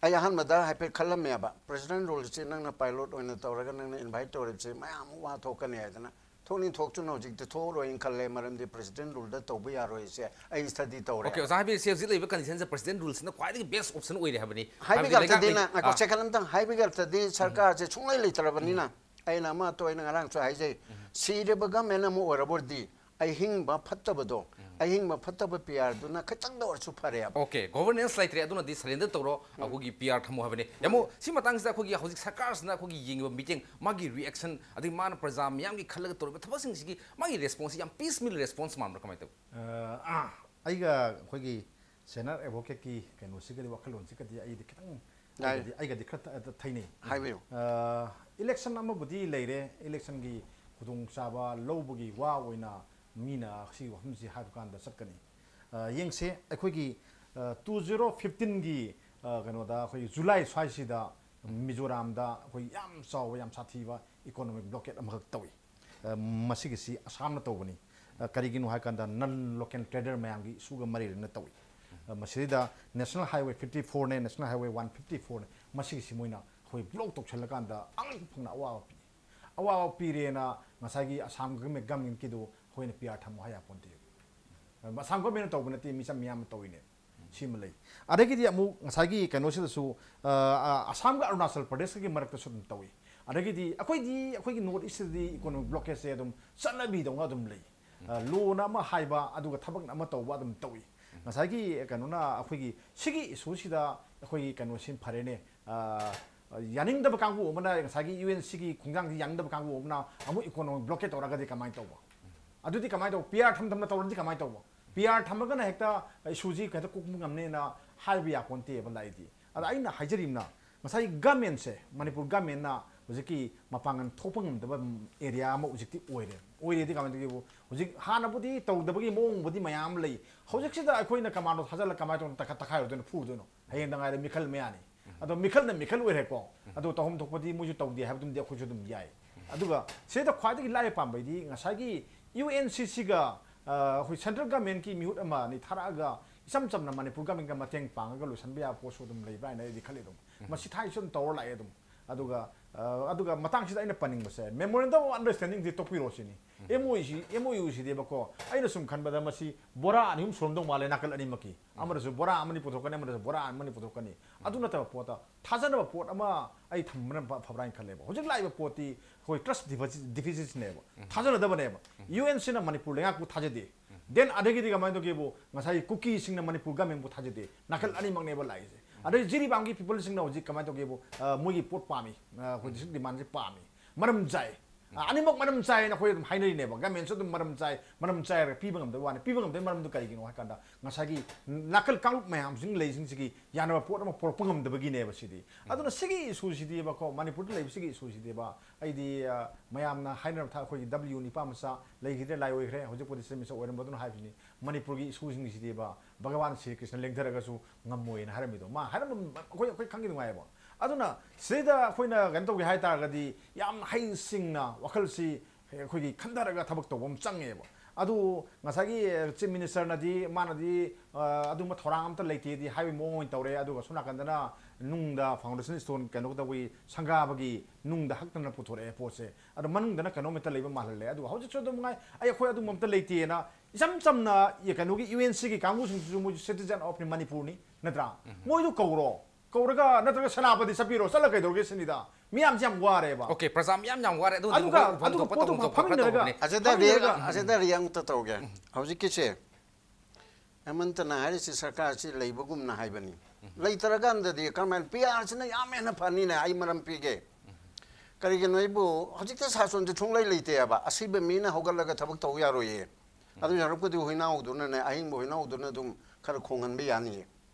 ꯑꯩ ꯑꯍꯥꯟꯕꯗ ꯍꯥꯏꯐꯦꯠ ꯈꯜꯂꯝꯃꯦꯕ, ꯄ꯭ꯔꯦꯁꯤꯗꯦꯟ ꯔꯨꯜꯁꯦ ꯅꯪꯅ ꯄꯥꯏꯂꯣꯠ ꯑꯣꯏꯅ ꯇꯧꯔꯒ ꯅꯪꯅ ꯏꯟꯚꯥꯏꯠ ꯇꯧꯔꯤꯕꯁꯦ ꯃꯌꯥꯝ ꯑꯃ ꯋꯥ ꯊꯣꯛꯀꯅꯤ ꯍꯥꯏꯗꯅ꯫ ꯊꯣꯛꯅꯤꯡ ꯊꯣꯛꯁꯅꯨ, ꯍꯧꯖꯤꯛꯇꯤ ꯊꯣꯛꯑꯔꯣꯏꯅ ꯈꯜꯂꯦ, ꯃꯔꯝꯗꯤ ꯄ꯭ꯔꯦꯁꯤꯗꯦꯟ ꯔꯨꯜꯗ ꯇꯧꯕ ꯌꯥꯔꯣꯏꯁꯦ ꯑꯩ ꯁ꯭ꯇꯗꯤ ꯇꯧꯔꯦ꯫ Okay, ꯑꯣꯖꯥ ꯍꯥꯏꯕꯤꯔꯤꯁꯦ ꯍꯧꯖꯤꯛ ꯂꯩꯔꯤꯕ ꯀꯟꯗꯤꯁꯟꯁꯦ ꯄ꯭ꯔꯦꯁꯤꯗꯦꯟ ꯔꯨꯜꯁꯤꯅ ꯈ꯭ꯋꯥꯏꯗꯒꯤ ꯕꯦꯁ ꯑꯣꯞꯁꯟ ꯑꯣꯏꯔꯦ ꯍꯥꯏꯕꯅꯤ꯫ ꯍꯥꯏꯕꯒꯤ ꯍꯥꯏꯕꯗꯤ ꯑꯔꯊꯗꯤ ꯂꯩꯉꯥꯛꯅ- ꯅꯪ, ꯉꯥꯏꯈꯣ, ꯑꯥ, ꯁꯦꯀꯟ ꯑꯝꯇꯪ, ꯍꯥꯏꯕꯒꯤ ꯑꯔꯊꯗꯤ ꯁꯔꯀꯥꯔꯁꯦ ꯁꯨꯡꯂꯩ ꯂꯩꯇ꯭ꯔꯕꯅꯤꯅ, ꯑꯩꯅ ꯑꯃ ꯑꯇ ꯑꯣꯏꯅ ꯉꯔꯥꯡꯁꯨ ꯍꯥꯏꯖꯩ, ꯁꯤꯔꯕ ꯒꯃꯦꯟ ꯑꯃ ꯑꯣꯏꯔꯕ ꯑꯣꯏꯔꯗꯤ ꯑꯍꯤꯡꯕ ꯐꯠꯇꯕꯗꯣ, ꯑꯍꯤꯡꯕ ꯐꯠꯇꯕ ꯄꯤ ꯑꯥꯔꯗꯨꯅ ꯈꯤꯇꯪꯗ ꯑꯣꯏꯔꯁꯨ ꯐꯔꯦꯕ꯫ Okay, governance ꯂꯩꯇ꯭ꯔꯦ, ꯑꯗꯨꯅꯗꯤ surrender ꯇꯧꯔꯣ, ꯑꯩꯈꯣꯏꯒꯤ P R ꯊꯝꯃꯣ ꯍꯥꯏꯕꯅꯤ꯫ ꯌꯥꯝꯃꯣ, ꯁꯤ ꯃꯇꯥꯡꯁꯤꯗ ꯑꯩꯈꯣꯏꯒꯤ ꯍꯧꯖꯤꯛ ꯁꯔꯀꯥꯔꯁꯤꯅ ꯑꯩꯈꯣꯏꯒꯤ ꯌꯦꯡꯉꯤꯕ ꯃꯤꯠꯌꯦꯡ, ꯃꯥꯒꯤ reaction, ꯑꯗꯒꯤ ꯃꯥꯅ ꯄ꯭ꯔꯖꯥ ꯃꯤꯌꯥꯝꯒꯤ ꯈꯜꯂꯒ ꯇꯧꯔꯤꯕ ꯊꯕꯛꯁꯤꯡꯁꯤꯒꯤ ꯃꯥꯒꯤ response ꯁꯤ ꯌꯥꯝ piecemeal response ꯃꯥꯟꯕ꯭ꯔꯥ, ꯀꯃꯥꯏꯅ ꯇꯧꯏ? ꯑ, ꯑꯥ, ꯑꯩꯒ ꯑꯩꯈꯣꯏꯒꯤ senior advocate ꯀꯤ ꯀꯩꯅꯣꯁꯤꯒꯗꯤ, ꯋꯥꯈꯜꯂꯣꯟꯁꯤꯒꯗꯤ ꯑꯩꯗꯤ ꯈꯤꯇꯪ, ꯌꯥꯏ꯫ ꯑꯩꯒꯗꯤ, ꯑꯩꯒꯗꯤ ꯈꯔ ꯊ-, ꯊꯩꯅꯩ꯫ ꯍꯥꯏꯕꯤꯌꯨ꯫ ꯑ, election ꯑꯃꯕꯨꯗꯤ ꯂꯩꯔꯦ, election ꯒꯤ ꯈꯨꯗꯣꯡꯆꯥꯕ ꯂꯧꯕꯒꯤ ꯋꯥ ꯑꯣꯏꯅ ꯃꯤꯅ ꯁꯤꯒꯤ ꯋꯥꯐꯝꯁꯤ ꯍꯥꯏꯕ ꯀꯥꯟꯗ ꯆꯠꯀꯅꯤ꯫ ꯑ, ꯌꯦꯡꯁꯦ, ꯑꯩꯈꯣꯏꯒꯤ, ꯑ, two zero fifteen ꯒꯤ, ꯑ, ꯀꯩꯅꯣꯗ, ꯑꯩꯈꯣꯏꯒꯤ ꯖꯨꯂꯥꯏ ꯁ꯭ꯋꯥꯏꯁꯤꯗ ꯃꯤꯖꯣꯔꯥꯝꯗ ꯑꯩꯈꯣꯏ ꯌꯥꯝ ꯆꯥꯎꯕ, ꯌꯥꯝ ꯁꯥꯊꯤꯕ economic blockade ꯑꯃꯈꯛ ꯇꯧꯏ꯫ ꯑ, ꯃꯁꯤꯒꯤꯁꯤ ꯑꯁꯥꯝꯅ ꯇꯧꯕꯅꯤ꯫ ꯑ, ꯀꯔꯤꯒꯤꯅꯣ ꯍꯥꯏꯀꯥꯟꯗ non local trader ꯃꯌꯥꯝꯒꯤ issue ꯒ ꯃꯔꯤ ꯂꯩꯅꯅ ꯇꯧꯏ꯫ ꯑ, ꯃꯁꯤꯗꯩꯗ National Highway fifty four ꯅꯦ, National Highway one fifty four ꯅꯦ, ꯃꯁꯤꯒꯤꯁꯤ ꯃꯣꯏꯅ ꯑꯩꯈꯣꯏ block ꯇꯧꯁꯜꯂꯀꯥꯟꯗ ꯑꯉꯛꯄ ꯐꯪꯅ ꯑꯋꯥꯕ ꯄꯤ꯫ ꯑꯋꯥꯕ ꯄꯤꯔꯦꯅ ꯉꯁꯥꯏꯒꯤ ꯑꯁꯥꯝ government ꯀꯤꯗꯨ ꯑꯩꯈꯣꯏꯅ P R ꯊꯝꯃꯣ ꯍꯥꯏ ꯌꯥꯄꯣꯟꯇꯦ꯫ ꯑ, ꯑꯁꯥꯝ government ꯅ ꯇꯧꯕ ꯅꯠꯇꯦ, ꯃꯤꯆꯝ ꯃꯤꯌꯥꯝꯅ ꯇꯧꯔꯤꯅꯦ꯫ ꯁꯤꯃ ꯂꯩ꯫ ꯑꯗꯒꯤꯗꯤ ꯑꯃꯨꯛ ꯉꯁꯥꯏꯒꯤ ꯀꯩꯅꯣꯁꯤꯗꯁꯨ, ꯑ, ꯑ, ꯑꯁꯥꯝꯒ ꯑꯔꯨꯅꯥꯆꯜ ꯄ꯭ꯔꯗꯦꯁꯀꯒꯤ ꯃꯔꯛꯇꯁꯨ ꯑꯗꯨꯝ ꯇꯧꯏ꯫ ꯑꯗꯒꯤꯗꯤ ꯑꯩꯈꯣꯏꯗꯤ, ꯑꯩꯈꯣꯏꯒꯤ ꯅꯣꯔꯠ ꯏꯁꯇꯗꯤ ꯏꯀꯣꯅꯣꯃꯤꯛ ꯕ꯭ꯂꯣꯀꯦꯠꯁꯦ ꯑꯗꯨꯝ ꯆꯠꯅꯕꯤꯗꯧꯅ ꯑꯗꯨꯝ ꯂꯩ꯫ ꯑ, ꯂꯣꯅ ꯑꯃ ꯍꯥꯏꯕ, ꯑꯗꯨꯒ ꯊꯕꯛꯅ ꯑꯃ ꯇꯧꯕ ꯑꯗꯨꯝ ꯇꯧꯏ꯫ ꯉꯁꯥꯏꯒꯤ ꯀꯩꯅꯣꯅ ꯑꯩꯈꯣꯏꯒꯤ ꯁꯤꯒꯤ ꯏꯁꯨꯁꯤꯗ ꯑꯩꯈꯣꯏꯒꯤ ꯀꯩꯅꯣꯁꯤ ꯐꯔꯦꯅꯦ, ꯑ, ꯌꯥꯅꯤꯡꯗꯕ ꯀꯥꯡꯕꯨ ꯑꯃꯅ, ꯉꯁꯥꯏꯒꯤ ꯌꯨ ꯑꯦꯟ ꯁꯤꯒꯤ ꯈꯣꯡꯖꯥꯡꯁꯤ ꯌꯥꯅꯤꯡꯗꯕ ꯀꯥꯡꯕꯨ ꯑꯃꯅ ꯑꯃꯨꯛ ꯏꯀꯣꯅꯣꯃꯤꯛ ꯕ꯭ꯂꯣꯀꯦꯠ ꯇꯧꯔꯒꯗꯤ ꯀꯃꯥꯏꯅ ꯇꯧꯕ? ꯑꯗꯨꯗꯤ ꯀꯃꯥꯏꯅ ꯇꯧꯕ? ꯄꯤ ꯑꯥꯔ ꯊꯝ ꯊꯝꯅ ꯇꯧꯔꯗꯤ ꯀꯃꯥꯏꯅ ꯇꯧꯕ? ꯄꯤ ꯑꯥꯔ ꯊꯝꯃꯒꯅ ꯍꯦꯛꯇ ꯏꯁꯨꯁꯤ ꯍꯦꯛꯇ ꯀꯣꯛꯄ ꯉꯝꯅꯦꯅ ꯍꯥꯏꯕ ꯌꯥꯄꯣꯟꯇꯦꯕ ꯂꯥꯏꯗꯤ꯫ ꯑꯗ ꯑꯩꯅ ꯍꯥꯏꯖꯔꯤꯕꯅ, ꯉꯁꯥꯏ ꯒꯃꯦꯟꯁꯦ, ꯃꯅꯤꯄꯨꯔ ꯒꯃꯦꯟꯅ ꯍꯧꯖꯤꯛꯀꯤ ꯃꯄꯥꯡꯒꯜ ꯊꯣꯛꯄ ꯉꯝꯗꯕ ꯑꯦꯔꯤꯌꯥ ꯑꯃ ꯍꯧꯖꯤꯛꯇꯤ ꯑꯣꯏꯔꯦ꯫ ꯑꯣꯏꯔꯦꯗꯤ ꯀꯃꯥꯏꯅ ꯇꯧꯒꯦꯕꯨ, ꯍꯧꯖꯤꯛ ꯍꯥꯟꯅꯕꯨꯗꯤ ꯇꯧꯗꯕꯒꯤ ꯃꯑꯣꯡꯕꯨꯗꯤ ꯃꯌꯥꯝ ꯑꯃ ꯂꯩ꯫ ꯍꯧꯖꯤꯛꯁꯤꯗ ꯑꯩꯈꯣꯏꯅ ꯀꯃꯥꯟꯗꯣ ꯊꯥꯖꯤꯜꯂꯒ ꯀꯃꯥꯏꯅ ꯇꯧꯅ ꯇꯛꯈꯥꯏ-, ꯇꯛꯈꯥꯏꯔꯨꯗꯣꯏꯅꯣ, ꯐꯨꯔꯨꯗꯣꯏꯅꯣ? ꯍꯌꯦꯡꯗ ꯉꯥꯏꯔꯦ ꯃꯤꯈꯜ ꯃꯌꯥꯅꯤ꯫ ꯑꯗꯣ ꯃꯤꯈꯜꯅ ꯃꯤꯈꯜ ꯑꯣꯏꯔꯦꯀꯣ꯫ ꯑꯗꯣ ꯇꯧꯐꯝ ꯊꯣꯛꯄꯗꯤ ꯃꯣꯏꯁꯨ ꯇꯧꯗꯦ ꯍꯥꯏꯕꯗꯨꯝꯗꯤ ꯑꯩꯈꯣꯏꯁꯨ ꯑꯗꯨꯝ ꯌꯥꯏ꯫ ꯑꯗꯨꯒ ꯁꯤꯗ ꯈ꯭ꯋꯥꯏꯗꯒꯤ ꯂꯥꯏ ꯄꯥꯝꯕꯩꯗꯤ ꯉꯁꯥꯏꯒꯤ ꯌꯨ ꯑꯦꯟ ꯁꯤ ꯁꯤꯒ, ꯑ, ꯑꯩꯈꯣꯏ ꯁꯦꯟꯇ꯭ꯔꯦꯜ ꯒꯃꯦꯟꯀꯤ ꯃꯤꯍꯨꯠ ꯑꯃ ꯑꯅꯤ ꯊꯥꯔꯛꯑꯒ ꯏꯆꯝ ꯆꯝꯅ ꯃꯅꯤꯄꯨꯔ ꯒꯃꯦꯟꯒ ꯃꯇꯦꯡ ꯄꯥꯡꯉꯒ ꯂꯣꯏꯁꯤꯟꯕ ꯌꯥꯕ ꯄꯣꯠꯁꯨ ꯑꯗꯨꯝ ꯂꯩꯕ꯭ꯔꯥ ꯍꯥꯏꯅ ꯑꯩꯗꯤ ꯈꯜꯂꯤ ꯑꯗꯨꯝ꯫ ꯃꯁꯤ ꯊꯥꯏꯅꯁꯨ ꯑꯗꯨꯝ ꯇꯧꯔ ꯂꯥꯛꯑꯦ ꯑꯗꯨꯝ꯫ ꯑꯗꯨꯒ, ꯑ, ꯑꯗꯨꯒ ꯃꯇꯥꯡꯁꯤꯗ ꯑꯩꯅ ꯄꯟꯅꯤꯡꯕꯁꯦ, Memorandum of Understandingꯁꯤ ꯇꯣꯛꯄꯤꯔꯣ ꯁꯤꯅꯤ꯫ ꯑꯦꯝ ꯑꯣ ꯌꯨꯁꯤ, ꯑꯦꯝ ꯑꯣ ꯌꯨꯁꯤꯗꯤꯕꯀꯣ, ꯑꯩꯅ ꯁꯨꯝ ꯈꯟꯕꯗ ꯃꯁꯤ ꯕꯣꯔꯥ ꯑꯅꯤ ꯑꯍꯨꯝ ꯁꯨꯔꯝꯗꯧ ꯃꯥꯜꯂꯦ ꯅꯥꯀꯜ ꯑꯅꯤꯃꯛꯀꯤ꯫ ꯑꯃꯗꯁꯨ ꯕꯣꯔꯥ ꯑꯃꯅꯤ ꯄꯨꯊꯣꯛꯀꯅꯤ, ꯑꯃꯗꯁꯨ ꯕꯣꯔꯥ ꯑꯃꯅꯤ ꯄꯨꯊꯣꯛꯀꯅꯤ꯫ ꯑꯗꯨ ꯅꯠꯇꯕ ꯄꯣꯠꯇ ꯊꯥꯖꯅꯕ ꯄꯣꯠ ꯑꯃ ꯑꯩ ꯊꯝꯕꯅ ꯐ-, ꯐꯕ꯭ꯔꯥ ꯍꯥꯏꯅ ꯈꯜꯂꯦꯕ꯫ ꯍꯧꯖꯤꯛ ꯂꯥꯛꯏꯕ ꯄꯣꯠꯇꯤ ꯑꯩꯈꯣꯏ trust deficit, deficitꯅꯦꯕ꯫ ꯊꯥꯖꯅꯗꯕꯅꯦꯕ꯫ ꯌꯨ ꯑꯦꯟ ꯁꯤꯅ ꯃꯅꯤꯄꯨꯔ ꯂꯩꯉꯥꯛꯄꯨ ꯊꯥꯖꯗꯦ꯫ Then ꯑꯗꯒꯤꯗꯤ ꯀꯃꯥꯏꯅ ꯇꯧꯒꯦꯕꯨ, ꯉꯁꯥꯏꯒꯤ ꯀꯨꯀꯤꯁꯤꯡꯅ ꯃꯅꯤꯄꯨꯔ ꯒꯃꯦꯟꯕꯨ ꯊꯥꯖꯗꯦ꯫ ꯅꯥꯀꯜ ꯑꯅꯤꯃꯛꯅꯦꯕ ꯂꯥꯛꯏꯁꯦ꯫ ꯑꯗꯩ ꯖꯤꯔꯤꯕꯥꯝꯒꯤ peopleꯁꯤꯡꯅ ꯍꯧꯖꯤꯛ ꯀꯃꯥꯏꯅ ꯇꯧꯒꯦꯕꯨ, ꯑ, ꯃꯣꯏꯒꯤ ꯄꯣꯠ ꯄꯥꯝꯃꯤ, ꯑ, ꯑꯩꯈꯣꯏ district demandꯁꯦ ꯄꯥꯝꯃꯤ꯫ ꯑ, ꯑꯅꯤꯃꯛ ꯃꯔꯝ ꯆꯥꯏꯅ ꯑꯩꯈꯣꯏ ꯑꯗꯨꯝ ꯍꯥꯏꯅꯔꯤꯅꯦꯕ꯫ ꯒꯃꯦꯟꯁꯨ ꯑꯗꯨꯝ ꯃꯔꯝ ꯆꯥꯏ, ꯃꯔꯝ ꯆꯥꯏꯔꯒ ꯄꯤꯕ ꯉꯝꯗꯕ ꯋꯥꯅꯤ꯫ ꯄꯤꯕ ꯉꯝꯗꯕꯒꯤ ꯃꯔꯝꯗꯨ ꯀꯔꯤꯒꯤꯅꯣ ꯍꯥꯏ ꯀꯥꯟꯗ, ꯉꯁꯥꯏꯒꯤ ꯅꯥꯀꯜ ꯀꯥꯡꯂꯨꯞ ꯃꯌꯥꯝꯁꯤꯡ ꯂꯩꯁꯤꯡꯁꯤꯒꯤ ꯌꯥꯅꯕ ꯄꯣꯠ ꯑꯃ ꯄꯨꯔꯛꯄ ꯉꯝꯗꯕꯒꯤꯅꯦꯕ ꯁꯤꯗꯤ꯫ ꯑꯗꯨꯅ ꯁꯤꯒꯤ ꯏꯁꯨꯁꯤꯗꯤꯕꯀꯣ, ꯃꯅꯤꯄꯨꯔꯗ ꯂꯩꯕ ꯁꯤꯒꯤ ꯏꯁꯨꯁꯤꯗꯤꯕ, ꯑꯩꯗꯤ, ꯑ, ꯃꯌꯥꯝꯅ ꯍꯥꯏꯅꯔꯝ ꯊꯥ ꯑꯩꯈꯣꯏꯒꯤ W ꯅꯤꯄꯥ ꯃꯆꯥ ꯂꯩꯈꯤꯗ꯭ꯔꯦ, ꯂꯥꯏ ꯑꯣꯏꯈ꯭ꯔꯦ, ꯍꯧꯖꯤꯛꯄꯨꯗꯤ ꯆꯤꯐ ꯃꯤꯅꯤꯁꯇꯔ ꯑꯣꯏꯔꯝꯕꯗꯨꯅ ꯍꯥꯏꯕꯁꯤꯅꯤ꯫ ꯃꯅꯤꯄꯨꯔꯒꯤ ꯏꯁꯨꯁꯤꯡꯁꯤꯗꯤꯕ, ꯚꯒꯋꯥꯟ ꯁ꯭ꯔꯤ ꯀ꯭ꯔꯤꯁꯅ ꯂꯦꯡꯊꯔꯒꯁꯨ ꯉꯝꯃꯣꯏꯅ ꯍꯥꯏꯔꯝꯃꯤꯗꯣ, ꯃꯥ ꯍꯥꯏꯔꯝꯕ ꯑꯩꯈꯣꯏ, ꯑꯩꯈꯣꯏ ꯈꯪꯉꯤ ꯅꯨꯡꯉꯥꯏꯌꯦꯕ꯫ ꯑꯗꯨꯅ ꯁꯤꯗ ꯑꯩꯈꯣꯏꯅ ꯀꯩꯅꯣ ꯇꯧꯒꯦ ꯍꯥꯏ ꯇꯥꯔꯒꯗꯤ, ꯌꯥꯝ ꯍꯩꯁꯤꯡꯅ ꯋꯥꯈꯜꯁꯤ ꯑꯩꯈꯣꯏꯒꯤ ꯈꯟꯊꯔꯒ ꯊꯕꯛ ꯇꯧꯕ ꯑꯃ ꯆꯪꯉꯦꯕ꯫ ꯑꯗꯨ ꯉꯁꯥꯏꯒꯤ ꯆꯤꯐ ꯃꯤꯅꯤꯁꯇꯔꯅꯗꯤ, ꯃꯥꯅꯗꯤ, ꯑ, ꯑꯗꯨꯝꯕ ꯊꯧꯔꯥꯡ ꯑꯝꯇ ꯂꯩꯇꯦꯗꯤ ꯍꯥꯏꯕꯒꯤ ꯃꯑꯣꯡ ꯑꯣꯏꯅ ꯇꯧꯔꯦ꯫ ꯑꯗꯨꯒ ꯁꯣꯝ ꯅꯥꯀꯟꯗꯅ ꯅꯨꯡꯗ foundation stone ꯀꯩꯅꯣ ꯇꯧꯕꯒꯤ ꯁꯪꯒꯥꯕꯒꯤ ꯅꯨꯡꯗ ꯍꯛꯇꯅ ꯄꯨꯊꯣꯔꯛꯑꯦ ꯄꯣꯠꯁꯦ꯫ ꯑꯗꯣ ꯃꯅꯨꯡꯗꯅ ꯀꯩꯅꯣꯝ ꯍꯦꯛꯇ ꯂꯩꯕ ꯃꯥꯜꯍꯜꯂꯦ꯫ ꯑꯗꯨꯒ ꯍꯧꯖꯤꯛꯁꯨ ꯑꯗꯨꯝ ꯉꯥꯏ, ꯑꯩ, ꯑꯩꯈꯣꯏ ꯑꯗꯨꯝꯕ ꯑꯝꯇ ꯂꯩꯇꯦꯅ ꯏꯆꯝ ꯆꯝꯅ ꯀꯩꯅꯣꯒꯤ ꯌꯨ ꯑꯦꯟ ꯁꯤꯒꯤ ꯀꯥꯡꯕꯨꯁꯤꯡꯁꯤꯁꯨ ꯃꯣꯏꯁꯨ citizen of Manipurꯅꯤ, ꯅꯠꯇ꯭ꯔꯥ? ꯃꯣꯏꯗꯨ ꯀꯧꯔꯣ, ꯀꯧꯔꯒ ꯅꯠꯇ꯭ꯔꯒ ꯁꯦꯅꯥꯄꯇꯤ ꯆꯠꯄꯤꯔꯣ, ꯆꯠꯂ ꯀꯩꯗꯧꯔꯒꯦ ꯁꯤꯅꯤꯗ꯫ ꯃꯤꯌꯥꯝꯁꯤ ꯌꯥꯝ ꯋꯥꯔꯦꯕ꯫ ꯑꯣꯀꯦ, ꯄ꯭ꯔꯖꯥ ꯃꯤꯌꯥꯝ ꯌꯥꯝ ꯋꯥꯔꯦ꯫ ꯑꯗꯨ ꯑꯗꯨꯒ ꯋꯥꯐꯝ ꯑꯗꯨꯒ ꯊꯣꯛꯄ ꯄꯣꯠꯇꯨ ꯇꯧꯐꯝ ꯊꯣꯛꯄ ꯈꯔ ꯐꯝꯃꯤꯟꯅꯔꯒ ꯇꯧꯕꯅꯦ꯫ ꯑꯁꯤꯗ ꯐꯝꯃꯤꯟꯅꯔꯒ ꯔꯤꯌꯥꯡ ꯑꯁꯤꯗ ꯔꯤꯌꯥꯡꯇ ꯇꯧꯒꯦ꯫ ꯍꯧꯖꯤꯛꯀꯤꯁꯦ ꯍꯦꯃꯟꯇꯅ ꯍꯥꯏꯔꯤꯁꯤ ꯁꯔꯀꯥꯔꯁꯤ ꯂꯩꯕꯒꯨꯝꯅ ꯍꯥꯏꯕꯅꯤ꯫ ꯂꯩꯇ꯭ꯔꯀꯥꯟꯗꯗꯤ ꯀꯔꯝꯍꯥꯏꯅ ꯄꯤ ꯑꯥꯔꯁꯤꯅ ꯌꯥꯝ ꯍꯦꯟꯅ ꯐꯅꯤꯅꯦ꯫ ꯑꯩ ꯃꯔꯝ ꯄꯤꯒꯦ꯫ ꯀꯔꯤꯒꯤꯅꯣ ꯑꯩꯕꯨ ꯍꯧꯖꯤꯛꯇ ꯁꯥꯁꯣꯟꯁꯦ ꯁꯨꯡꯂꯩ ꯂꯩꯇꯦ ꯍꯥꯏꯕ꯫ ꯑꯁꯤꯕ ꯃꯤꯅ ꯍꯧꯒꯠꯂꯒ ꯊꯕꯛ ꯇꯧ ꯌꯥꯔꯣꯏꯌꯦ꯫ ꯑꯗꯨ ꯁꯔꯨꯛꯄꯨꯗꯤ ꯍꯨꯏꯅꯥꯎꯗꯨꯅꯅꯦ, ꯑꯍꯤꯡꯕ ꯍꯨꯏꯅꯥꯎꯗꯨꯅ ꯑꯗꯨꯝ ꯈꯔ ꯈꯣꯡꯍꯟꯕ ꯌꯥꯅꯤꯌꯦ꯫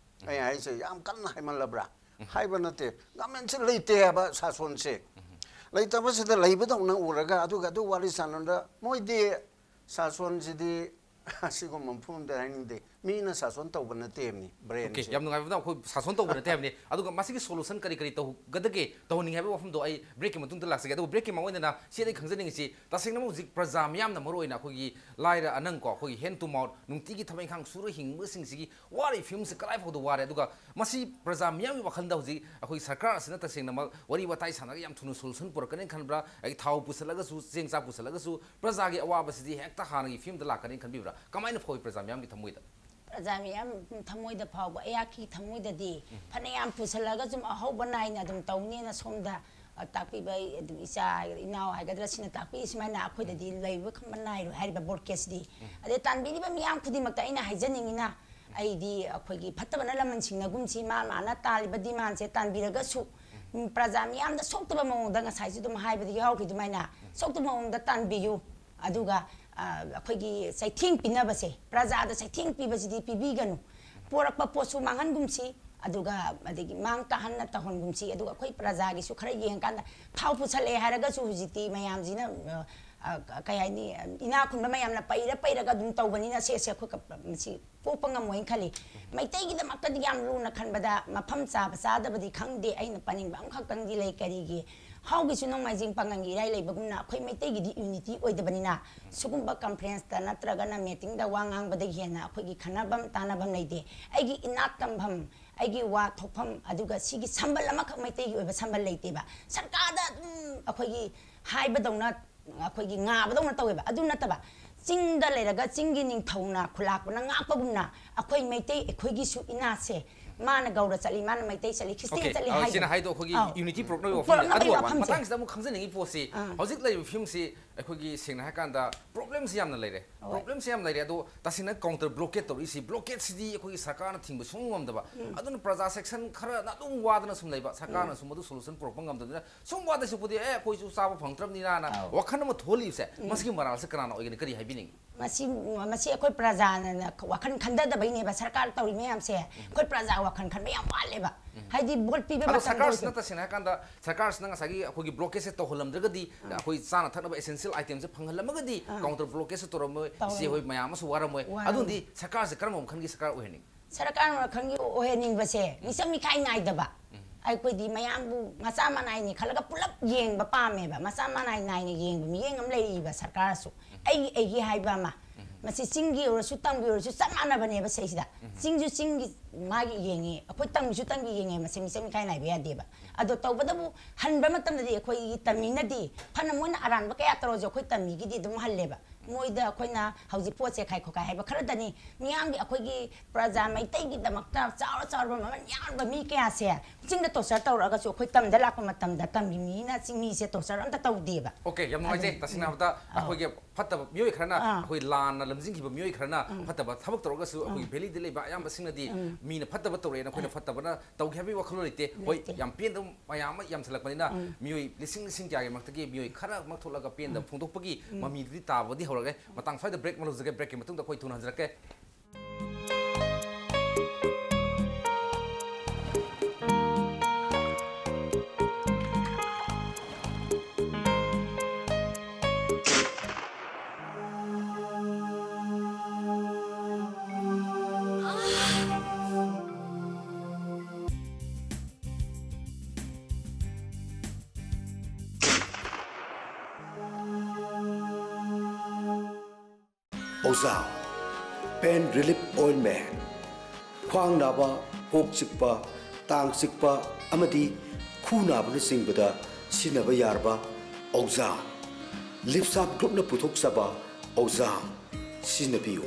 ꯑꯩ ꯍꯥꯏꯁꯦ ꯌꯥꯝ ꯀꯟꯅ ꯍꯥꯏꯃꯜꯂꯕ꯭ꯔꯥ? ꯍꯥꯏꯕ ꯅꯠꯇꯦ꯫ ꯒꯃꯦꯟꯁꯤ ꯂꯩꯇꯦ ꯍꯥꯏꯕ ꯁꯥꯁꯣꯟꯁꯦ꯫ ꯂꯩꯇꯕꯁꯤꯗ ꯂꯩꯕꯗꯧꯅ ꯎꯔꯒ ꯑꯗꯨꯒ ꯑꯗꯨ ꯋꯥꯔꯤ ꯁꯥꯟꯅꯕꯗ ꯃꯣꯏꯗꯤ ꯁꯥꯁꯣꯟꯁꯤꯗꯤ ꯑꯁꯤꯒꯨꯝꯕ ꯃꯐꯝ ꯑꯃꯗ ꯍꯥꯏꯅꯤꯡꯗꯦ꯫ ꯃꯤꯅ ꯁꯥꯁꯣꯟ ꯇꯧꯕ ꯅꯠꯇꯦꯕꯅꯤ, ꯑꯣꯀꯦ, ꯕ꯭ꯔꯦꯟꯁꯦ꯫ ꯌꯥꯝ ꯅꯨꯡꯉꯥꯏꯕꯗ ꯑꯩꯈꯣꯏ ꯁꯥꯁꯣꯟ ꯇꯧꯕ ꯅꯠꯇꯦ ꯍꯥꯏꯕꯅꯤ꯫ ꯑꯗꯨꯒ ꯃꯁꯤꯒꯤ ꯁꯣꯂꯨꯁꯟ ꯀꯔꯤ ꯀꯔꯤ ꯇꯧꯒꯗꯒꯦ, ꯇꯧꯍꯟꯅꯤꯡꯉꯦ ꯍꯥꯏꯕ ꯋꯥꯐꯝꯗꯣ ꯑꯩ ꯕ꯭ꯔꯦꯛꯀꯤ ꯃꯇꯨꯡꯗ ꯂꯥꯛꯆꯒꯦ꯫ ꯑꯗꯨꯕꯨ ꯕ꯭ꯔꯦꯛꯀꯤ ꯃꯃꯥꯡ ꯑꯣꯏꯅ ꯁꯤ ꯑꯩ ꯈꯪꯖꯅꯤꯡꯉꯤꯁꯤ, ꯇꯁꯦꯡꯅꯃꯛ ꯍꯧꯖꯤꯛ ꯄ꯭ꯔꯖꯥ ꯃꯤꯌꯥꯝꯅ ꯃꯔꯨ ꯑꯣꯏꯅ ꯑꯩꯈꯣꯏꯒꯤ ꯂꯥꯏꯔ ꯑꯅꯪ ꯀꯣ, ꯑꯩꯈꯣꯏꯒꯤ hand to mouth ꯅꯨꯡꯇꯤꯒꯤ ꯊꯕꯛ ꯏꯪꯈꯥꯡ ꯁꯨꯔ ꯍꯤꯡꯕꯁꯤꯡꯁꯤꯒꯤ ꯋꯥꯔꯤꯕ ꯐꯤꯕꯝꯁꯤ ꯀꯗꯥꯏ ꯐꯥꯎꯗ ꯋꯥꯔꯦ, ꯑꯗꯨꯒ ꯃꯁꯤ ꯄ꯭ꯔꯖꯥ ꯃꯤꯌꯥꯝꯒꯤ ꯋꯥꯈꯜꯗ ꯍꯧꯖꯤꯛ ꯑꯩꯈꯣꯏ ꯁꯔꯀꯥꯔ ꯑꯁꯤꯅ ꯇꯁꯦꯡꯅꯃꯛ ꯋꯥꯔꯤ ꯋꯥꯇꯥꯏ ꯁꯥꯟꯅꯔꯒ ꯌꯥꯝ ꯊꯨꯅ ꯁꯣꯂꯨꯁꯟ ꯄꯨꯔꯛꯀꯅꯤ ꯈꯟꯕ꯭ꯔꯥ? ꯑꯩ ꯊꯥꯎ ꯄꯨꯁꯜꯂꯒꯁꯨ, ꯆꯦꯡ ꯆꯥꯛ ꯄꯨꯁꯜꯂꯒꯁꯨ ꯄ꯭ꯔꯖꯥꯒꯤ ꯑꯋꯥꯕꯁꯤꯗꯤ ꯍꯦꯛꯇ ꯍꯥꯟꯅꯒꯤ ꯐꯤꯕꯝꯗ ꯂꯥꯛꯀꯅꯤ ꯈꯟꯕꯤꯕ꯭ꯔꯥ? ꯀꯃꯥꯏꯅ ꯐꯥꯎꯏ ꯄ꯭ꯔꯖꯥ ꯃꯤꯌꯥꯝꯒꯤ ꯊꯃꯣꯏꯗ? ꯄ꯭ꯔꯖꯥ ꯃꯤꯌꯥꯝ ꯊꯃꯣꯏꯗ ꯐꯥꯎꯕ, ꯑꯩꯍꯥꯛꯀꯤ ꯊꯃꯣꯏꯗꯗꯤ ꯐꯅꯌꯥꯝ ꯄꯨꯁꯜꯂꯒ ꯁꯨꯝ ꯑꯍꯧꯕ ꯅꯥꯏꯅ ꯑꯗꯨꯝ ꯇꯧꯅꯦꯅ ꯁꯣꯝꯗ, ꯑ, ꯇꯥꯛꯄꯤꯕ ꯑꯩ ꯑꯗꯨꯝ ꯏꯆꯥ ꯏꯅꯥꯎ ꯍꯥꯏꯒꯗ꯭ꯔꯥ, ꯁꯤꯅ ꯇꯥꯛꯄꯤ꯫ ꯁꯨꯃꯥꯏꯅ ꯑꯩꯈꯣꯏꯗꯗꯤ ꯂꯩꯕ ꯈꯪꯕ ꯅꯥꯏꯔꯣꯏ ꯍꯥꯏꯔꯤꯕ ꯕꯣꯔꯀꯦꯁꯇꯤ꯫ ꯑꯗꯩ ꯇꯥꯟꯕꯤꯔꯤꯕ ꯃꯤꯌꯥꯝ ꯈꯨꯗꯤꯡꯃꯛꯇ ꯑꯩꯅ ꯍꯥꯏꯖꯅꯤꯡꯉꯤꯅ, ꯑꯩꯗꯤ ꯑꯩꯈꯣꯏꯒꯤ ꯐꯠꯇꯕꯅ ꯂꯃꯟ ꯁꯤꯡꯅꯒꯨꯝꯁꯤ, ꯃꯥ ꯃꯥꯅ ꯇꯥꯜꯂꯤꯕ ꯗꯤꯃꯥꯟꯁꯦ ꯇꯥꯟꯕꯤꯔꯒꯁꯨ, ꯎꯝ, ꯄ꯭ꯔꯖꯥ ꯃꯤꯌꯥꯝꯗ ꯁꯣꯛꯇꯕ ꯃꯑꯣꯡꯗ ꯉꯁꯥꯏꯁꯨ ꯑꯗꯨꯝ ꯍꯥꯏꯕꯗ ꯌꯥꯎꯈꯤ ꯑꯗꯨꯃꯥꯏꯅ, ꯁꯣꯛꯇꯕ ꯃꯑꯣꯡꯗ ꯇꯥꯟꯕꯤꯌꯨ꯫ ꯑꯗꯨꯒ, ꯑ, ꯑꯩꯈꯣꯏꯒꯤ ꯆꯩꯊꯦꯡ ꯄꯤꯅꯕꯁꯦ, ꯄ꯭ꯔꯖꯥꯗ ꯆꯩꯊꯦꯡ ꯄꯤꯕꯁꯤꯗꯤ ꯄꯤꯕꯤꯒꯅꯨ꯫ ꯄꯣꯔꯛꯄ ꯄꯣꯠꯁꯨ ꯃꯥꯡꯍꯟꯒꯨꯝꯁꯤ, ꯑꯗꯨꯒ ꯑꯗꯒꯤ ꯃꯥꯡ ꯇꯥꯍꯟꯅ ꯇꯧꯍꯟꯒꯨꯝꯁꯤ꯫ ꯑꯗꯨꯒ ꯑꯩꯈꯣꯏ ꯄ꯭ꯔꯖꯥꯒꯤꯁꯨ ꯈꯔ ꯌꯦꯡꯉꯀꯥꯟꯗ, ꯊꯥꯎ ꯄꯨꯁꯜꯂꯛꯑꯦ ꯍꯥꯏꯔꯒꯁꯨ ꯍꯧꯖꯤꯛꯇꯤ ꯃꯌꯥꯝꯁꯤꯅ, ꯑ, ꯑ, ꯀꯩ ꯍꯥꯏꯅꯤ, ꯏꯅꯥꯛ ꯈꯨꯟꯕ ꯃꯌꯥꯝꯅ ꯄꯩꯔ ꯄꯩꯔꯒ ꯑꯗꯨꯝ ꯇꯧꯕꯅꯤꯅ, ꯁꯦ, ꯁꯦ, ꯑꯩꯈꯣꯏ ꯀ-, ꯃꯁꯤ ꯀꯣꯛꯄ ꯉꯝꯃꯣꯏꯅ ꯈꯜꯂꯤ꯫ ꯃꯩꯇꯩꯒꯤꯗꯃꯛꯇꯗꯤ ꯌꯥꯝ ꯂꯨꯅ ꯈꯟꯕꯗ ꯃꯐꯝ ꯆꯥꯕ ꯆꯥꯗꯕꯗꯤ ꯈꯪꯗꯦ꯫ ꯑꯩꯅ ꯄꯟꯅꯤꯡꯕ ꯑꯃꯈꯛꯇꯪꯗꯤ ꯂꯩ꯫ ꯀꯔꯤꯒꯤ? ꯍꯥꯎꯒꯤꯁꯨ ꯅꯣꯡꯃꯥꯏꯖꯤꯡ ꯄꯥꯉꯟꯒꯤ ꯏꯔꯥꯏ ꯂꯩꯕꯒꯨꯝꯅ ꯑꯩꯈꯣꯏ ꯃꯩꯇꯩꯒꯤꯗꯤ ꯌꯨꯅꯤꯇꯤ ꯑꯣꯏꯗꯕꯅꯤꯅ, ꯁꯤꯒꯨꯝꯕ ꯀꯟꯐ꯭ꯔꯦꯟꯁꯇ ꯅꯠꯇ꯭ꯔꯒꯅ ꯃꯤꯇꯤꯡꯗ ꯋꯥ ꯉꯥꯡꯕꯗꯒꯤ ꯍꯦꯟꯅ ꯑꯩꯈꯣꯏꯒꯤ ꯈꯟꯅꯐꯝ ꯇꯥꯟꯅꯐꯝ ꯂꯩꯇꯦ꯫ ꯑꯩꯒꯤ ꯏꯅꯥꯛ ꯇꯝꯐꯝ, ꯑꯩꯒꯤ ꯋꯥ ꯊꯣꯛꯐꯝ, ꯑꯗꯨꯒ ꯁꯤꯒꯤ ꯁꯝꯕꯜ ꯑꯃꯈꯛ ꯃꯩꯇꯩꯒꯤ ꯑꯣꯏꯕ ꯁꯝꯕꯜ ꯂꯩꯇꯦꯕ꯫ ꯁꯔꯀꯥꯔꯗ ꯑꯗꯨꯝ ꯑꯩꯈꯣꯏꯒꯤ ꯍꯥꯏꯕꯗꯧꯅ, ꯑꯩꯈꯣꯏꯒꯤ ꯉꯥꯕꯗꯧꯅ ꯇꯧꯋꯦꯕ꯫ ꯑꯗꯨ ꯅꯠꯇꯕ, ꯆꯤꯡꯗ ꯂꯩꯔꯒ ꯆꯤꯡꯒꯤ ꯅꯤꯡꯊꯧꯅ ꯈꯨꯂꯥꯛꯄꯅ ꯉꯥꯛꯄꯒꯨꯝꯅ ꯑꯩꯈꯣꯏ ꯃꯩꯇꯩ ꯑꯩꯈꯣꯏꯒꯤꯁꯨ ꯏꯅꯥꯠꯁꯦ, ꯃꯥꯅ ꯒꯧꯔ ꯆꯠꯂꯤ, ꯃꯥꯅ ꯃꯩꯇꯩ ꯆꯠꯂꯤ, ꯈ꯭ꯔꯤꯁꯇꯤꯌꯥꯟ Okay, ꯆꯠꯂꯤ ꯑ, ꯍꯥꯏꯗꯣ꯫ ꯏꯆꯦꯅ ꯍꯥꯏꯗꯣ ꯑꯩꯈꯣꯏꯒꯤ ꯑꯧ꯫ unity ꯄꯨꯔꯛꯅꯕꯒꯤ ꯄꯨꯔꯛꯅꯕꯒꯤ ꯋꯥꯐꯝꯅꯤ꯫ ꯑꯗꯨ ꯋꯥꯐꯝꯁꯦ꯫ ꯃꯇꯥꯡꯁꯤꯗ ꯑꯃꯨꯛ ꯈꯪꯖꯅꯤꯡꯉꯤ ꯄꯣꯠꯁꯤ, ꯑꯥ꯫ ꯍꯧꯖꯤꯛ ꯂꯩꯔꯤꯕ ꯐꯤꯕꯝꯁꯤ ꯑꯩꯈꯣꯏꯒꯤ ꯁꯦꯡꯅ ꯍꯥꯏꯔꯀꯥꯟꯗ problemꯁꯤ ꯌꯥꯝꯅ ꯂꯩꯔꯦ꯫ ꯍꯣꯏ꯫ Problemꯁꯤ ꯌꯥꯝ ꯂꯩꯔꯦ, ꯑꯗꯣ ꯇꯁꯦꯡꯅ counter blockade ꯇꯧꯔꯛꯏꯁꯤ, blockadeꯁꯤꯗꯤ ꯑꯩꯈꯣꯏꯒꯤ ꯁꯔꯀꯥꯔꯅ ꯊꯤꯡꯕ ꯁꯨꯡꯉꯝ ꯉꯝꯗꯕ, ꯑꯗꯨꯅ ꯄ꯭ꯔꯖꯥ section ꯈꯔꯅ ꯑꯗꯨꯝ ꯋꯥꯗꯅ ꯁꯨꯝ ꯂꯩꯕ, ꯁꯔꯀꯥꯔꯅꯁꯨ ꯃꯗꯨ solution ꯄꯨꯔꯛꯄ ꯉꯝꯗꯕꯅꯤꯅ ꯁꯨꯝ ꯋꯥꯗ ꯁꯨꯛꯄꯨꯗꯤ ꯑꯦ ꯑꯩꯈꯣꯏꯁꯨ ꯆꯥꯕ ꯐꯪꯗ꯭ꯔꯕꯅꯤꯅ ꯑꯧ꯫ ꯋꯥꯈꯜ ꯑꯃ ꯊꯣꯛꯍꯜꯂꯤꯕꯁꯦ, ꯃꯁꯤꯒꯤ ꯃꯔꯥꯜꯁꯦ ꯀꯅꯥꯅ ꯑꯣꯏꯒꯅꯤ, ꯀꯔꯤ ꯍꯥꯏꯕꯤꯅꯤꯡꯉꯤ? ꯃꯁꯤ ꯃꯁꯤ ꯑꯩꯈꯣꯏ ꯄ꯭ꯔꯖꯥꯅ ꯋꯥꯈꯜ ꯈꯟꯊꯗꯕꯩꯅꯦꯕ ꯁꯔꯀꯥꯔ ꯇꯧꯔꯤ ꯃꯌꯥꯝꯁꯦ꯫ ꯑꯩꯈꯣꯏ ꯄ꯭ꯔꯖꯥ ꯋꯥꯈꯜ ꯈꯟꯕ ꯌꯥꯝ ꯋꯥꯠꯂꯦꯕ꯫ ꯍꯥꯏꯗꯤ ꯚꯣꯠ ꯄꯤꯕ ꯑꯗꯣ ꯃꯇꯝꯗ ꯁꯔꯀꯥꯔꯁꯤꯅ ꯇꯁꯦꯡꯅ ꯍꯥꯏꯔꯀꯥꯟꯗ ꯁꯔꯀꯥꯔꯁꯤꯅ ꯉꯁꯥꯏꯒꯤ ꯑꯩꯈꯣꯏꯒꯤ blockadeꯁꯦ ꯇꯧꯍꯜꯂꯝꯗ꯭ꯔꯒꯗꯤ, ꯑꯩꯈꯣꯏ ꯆꯥꯅ ꯊꯛꯅꯕ essential itemꯁ ꯐꯪꯍꯜꯂꯝꯃꯒꯗꯤ, counter blockadeꯁꯦ ꯇꯧꯔꯝꯃꯣꯏ, ꯇꯧꯔꯝꯃꯣꯏ꯫ ꯏꯆꯦ ꯍꯣꯏ ꯃꯌꯥꯝ ꯑꯃꯁꯨ ꯋꯥꯔꯝꯃꯣꯏ꯫ ꯋꯥꯔꯝꯃꯣꯏ꯫ ꯑꯗꯨꯗꯤ ꯁꯔꯀꯥꯔꯁꯦ ꯀꯔꯝꯕ ꯃꯈꯜꯒꯤ ꯁꯔꯀꯥꯔ ꯑꯣꯏꯍꯟꯅꯤꯡꯉꯤ? ꯁꯔꯀꯥꯔ ꯃꯈꯜꯒꯤ ꯑꯣꯏꯍꯟꯅꯤꯡꯕꯁꯦ ꯃꯤꯆꯪ ꯃꯤꯈꯥꯏ ꯅꯥꯏꯗꯕ, ꯑꯩꯈꯣꯏꯗꯤ ꯃꯌꯥꯝꯕꯨ ꯃꯆꯥ ꯃꯅꯥꯏꯅꯤ ꯈꯜꯂꯒ ꯄꯨꯂꯞ ꯌꯦꯡꯕ ꯄꯥꯝꯃꯦꯕ꯫ ꯃꯆꯥ ꯃꯅꯥꯏ ꯅꯥꯏꯅ ꯌꯦꯡꯕ ꯃꯤꯠꯌꯦꯡ ꯑꯃ ꯂꯩꯔꯤꯕ ꯁꯔꯀꯥꯔꯁꯨ꯫ ꯑꯩꯒꯤ ꯑꯩꯒꯤ ꯍꯥꯏꯕ ꯑꯃ, ꯃꯁꯤ ꯆꯤꯡꯒꯤ ꯑꯣꯏꯔꯁꯨ ꯇꯝꯒꯤ ꯑꯣꯏꯔꯁꯨ ꯆꯞ ꯃꯥꯟꯅꯕꯅꯦꯕ ꯁꯤꯗꯩꯁꯤꯗ꯫ ꯆꯤꯡꯁꯨ ꯆꯤꯡꯒꯤ ꯃꯥꯒꯤ ꯌꯦꯡꯉꯤ, ꯑꯩꯈꯣꯏ ꯇꯝꯒꯤꯁꯨ ꯇꯝꯒꯤ ꯌꯦꯡꯉꯦ, ꯃꯁꯤ ꯃꯤꯆꯪ ꯃꯤꯈꯥꯏ ꯅꯥꯏꯕ ꯌꯥꯗꯦꯕ꯫ ꯑꯗꯣ ꯇꯧꯕꯇꯕꯨ ꯍꯟꯕ ꯃꯇꯝꯗꯗꯤ ꯑꯩꯈꯣꯏꯒꯤ ꯇꯝꯃꯤꯅꯗꯤ ꯐꯅ ꯃꯣꯏꯅ ꯑꯔꯥꯟꯕ ꯀꯌꯥ ꯇꯧꯔꯁꯨ ꯑꯩꯈꯣꯏ ꯇꯝꯃꯤꯒꯤꯗꯤ ꯑꯗꯨꯝ ꯍꯜꯂꯦꯕ꯫ ꯃꯣꯏꯗ ꯑꯩꯈꯣꯏꯅ ꯍꯧꯖꯤꯛ ꯄꯣꯠꯁꯦ ꯈꯥꯏ ꯈꯣꯠꯈꯥꯏ ꯍꯥꯏꯕ ꯈꯔꯗꯅꯤ, ꯃꯤꯌꯥꯝꯒꯤ ꯑꯩꯈꯣꯏꯒꯤ ꯄ꯭ꯔꯖꯥ ꯃꯩꯇꯩꯒꯤꯗꯃꯛꯇ ꯆꯥꯎꯔ ꯆꯥꯎꯔꯕ ꯃꯃꯜ ꯌꯥꯝꯕ ꯃꯤ ꯀꯌꯥꯁꯦ ꯆꯤꯡꯗ torture ꯇꯧꯔꯛꯑꯒꯁꯨ ꯑꯩꯈꯣꯏ ꯇꯝꯗ ꯂꯥꯛꯄ ꯃꯇꯝꯗ ꯇꯝꯒꯤ ꯃꯤꯅ ꯆꯤꯡꯃꯤꯁꯦ torture ꯑꯝꯇ ꯇꯧꯗꯦꯕ꯫ Okay, ꯌꯥꯝ ꯅꯨꯡꯉꯥꯏꯖꯩ꯫ ꯑꯗꯨꯅꯤ꯫ ꯇꯁꯦꯡꯅ ꯍꯥꯏꯕꯗ ꯑꯧ꯫ ꯑꯩꯈꯣꯏꯒꯤ ꯐꯠꯇꯕ ꯃꯤꯑꯣꯏ ꯈꯔꯅ, ꯑꯥ꯫ ꯑꯩꯈꯣꯏ ꯂꯥꯟꯅ ꯂꯝꯖꯤꯡꯈꯤꯕ ꯃꯤꯑꯣꯏ ꯈꯔꯅ ꯐꯠꯇꯕ ꯊꯕꯛ ꯇꯧꯔꯒꯁꯨ ꯑꯩꯈꯣꯏꯒꯤ valleyꯗ ꯂꯩꯕ ꯑꯌꯥꯝꯕꯁꯤꯡꯅꯗꯤ ꯃꯤꯅ ꯐꯠꯇꯕ ꯇꯧꯔꯛꯑꯦꯅ ꯑꯩꯈꯣꯏꯅ ꯐꯠꯇꯕꯅ ꯇꯧꯒꯦ ꯍꯥꯏꯕꯒꯤ ꯋꯥꯈꯜꯂꯣꯟ ꯂꯩꯇꯦ꯫ ꯍꯣꯏ, ꯂꯩꯇꯦ꯫ ꯌꯥꯝ ꯄꯦꯟꯗꯕ ꯃꯌꯥꯝ ꯑꯃ ꯌꯥꯝꯁꯤꯜꯂꯛꯄꯅꯤꯅ ꯃꯤꯑꯣꯏ ꯂꯤꯁꯤꯡ ꯂꯤꯁꯤꯡ ꯀꯌꯥꯒꯤ ꯃꯔꯛꯇꯒꯤ ꯃꯤꯑꯣꯏ ꯈꯔꯃꯛ ꯊꯣꯛꯂꯒ ꯄꯦꯟꯗꯕ ꯐꯣꯡꯗꯣꯛꯄꯒꯤ ꯃꯃꯤꯗꯨꯗꯤ ꯇꯥꯕꯗꯤ ꯍꯧꯔꯛꯑꯦ꯫ ꯃꯇꯥꯡ ꯁ꯭ꯋꯥꯏꯗ break ꯑꯃ ꯂꯧꯖꯒꯦ꯫ Breakꯀꯤ ꯃꯇꯨꯡꯗ ꯑꯩꯈꯣꯏ ꯊꯨꯅ ꯍꯟꯖꯔꯛꯀꯦ꯫ ꯑꯣꯖꯥ, pain relief ointment, ꯈ꯭ꯋꯥꯡ ꯅꯥꯕ, ꯀꯣꯛ ꯆꯤꯛꯄ, ꯇꯥꯡ ꯆꯤꯛꯄ ꯑꯃꯗꯤ ꯈꯨ ꯅꯥꯕꯅꯆꯤꯡꯕꯗ ꯁꯤꯖꯤꯟꯅꯕ ꯌꯥꯔꯕ ꯑꯣꯖꯥ, ꯂꯤꯞꯁꯥꯞ ꯒ꯭ꯔꯨꯞꯅ ꯄꯨꯊꯣꯛꯆꯕ ꯑꯣꯖꯥ, ꯁꯤꯖꯤꯟꯅꯕꯤꯌꯨ꯫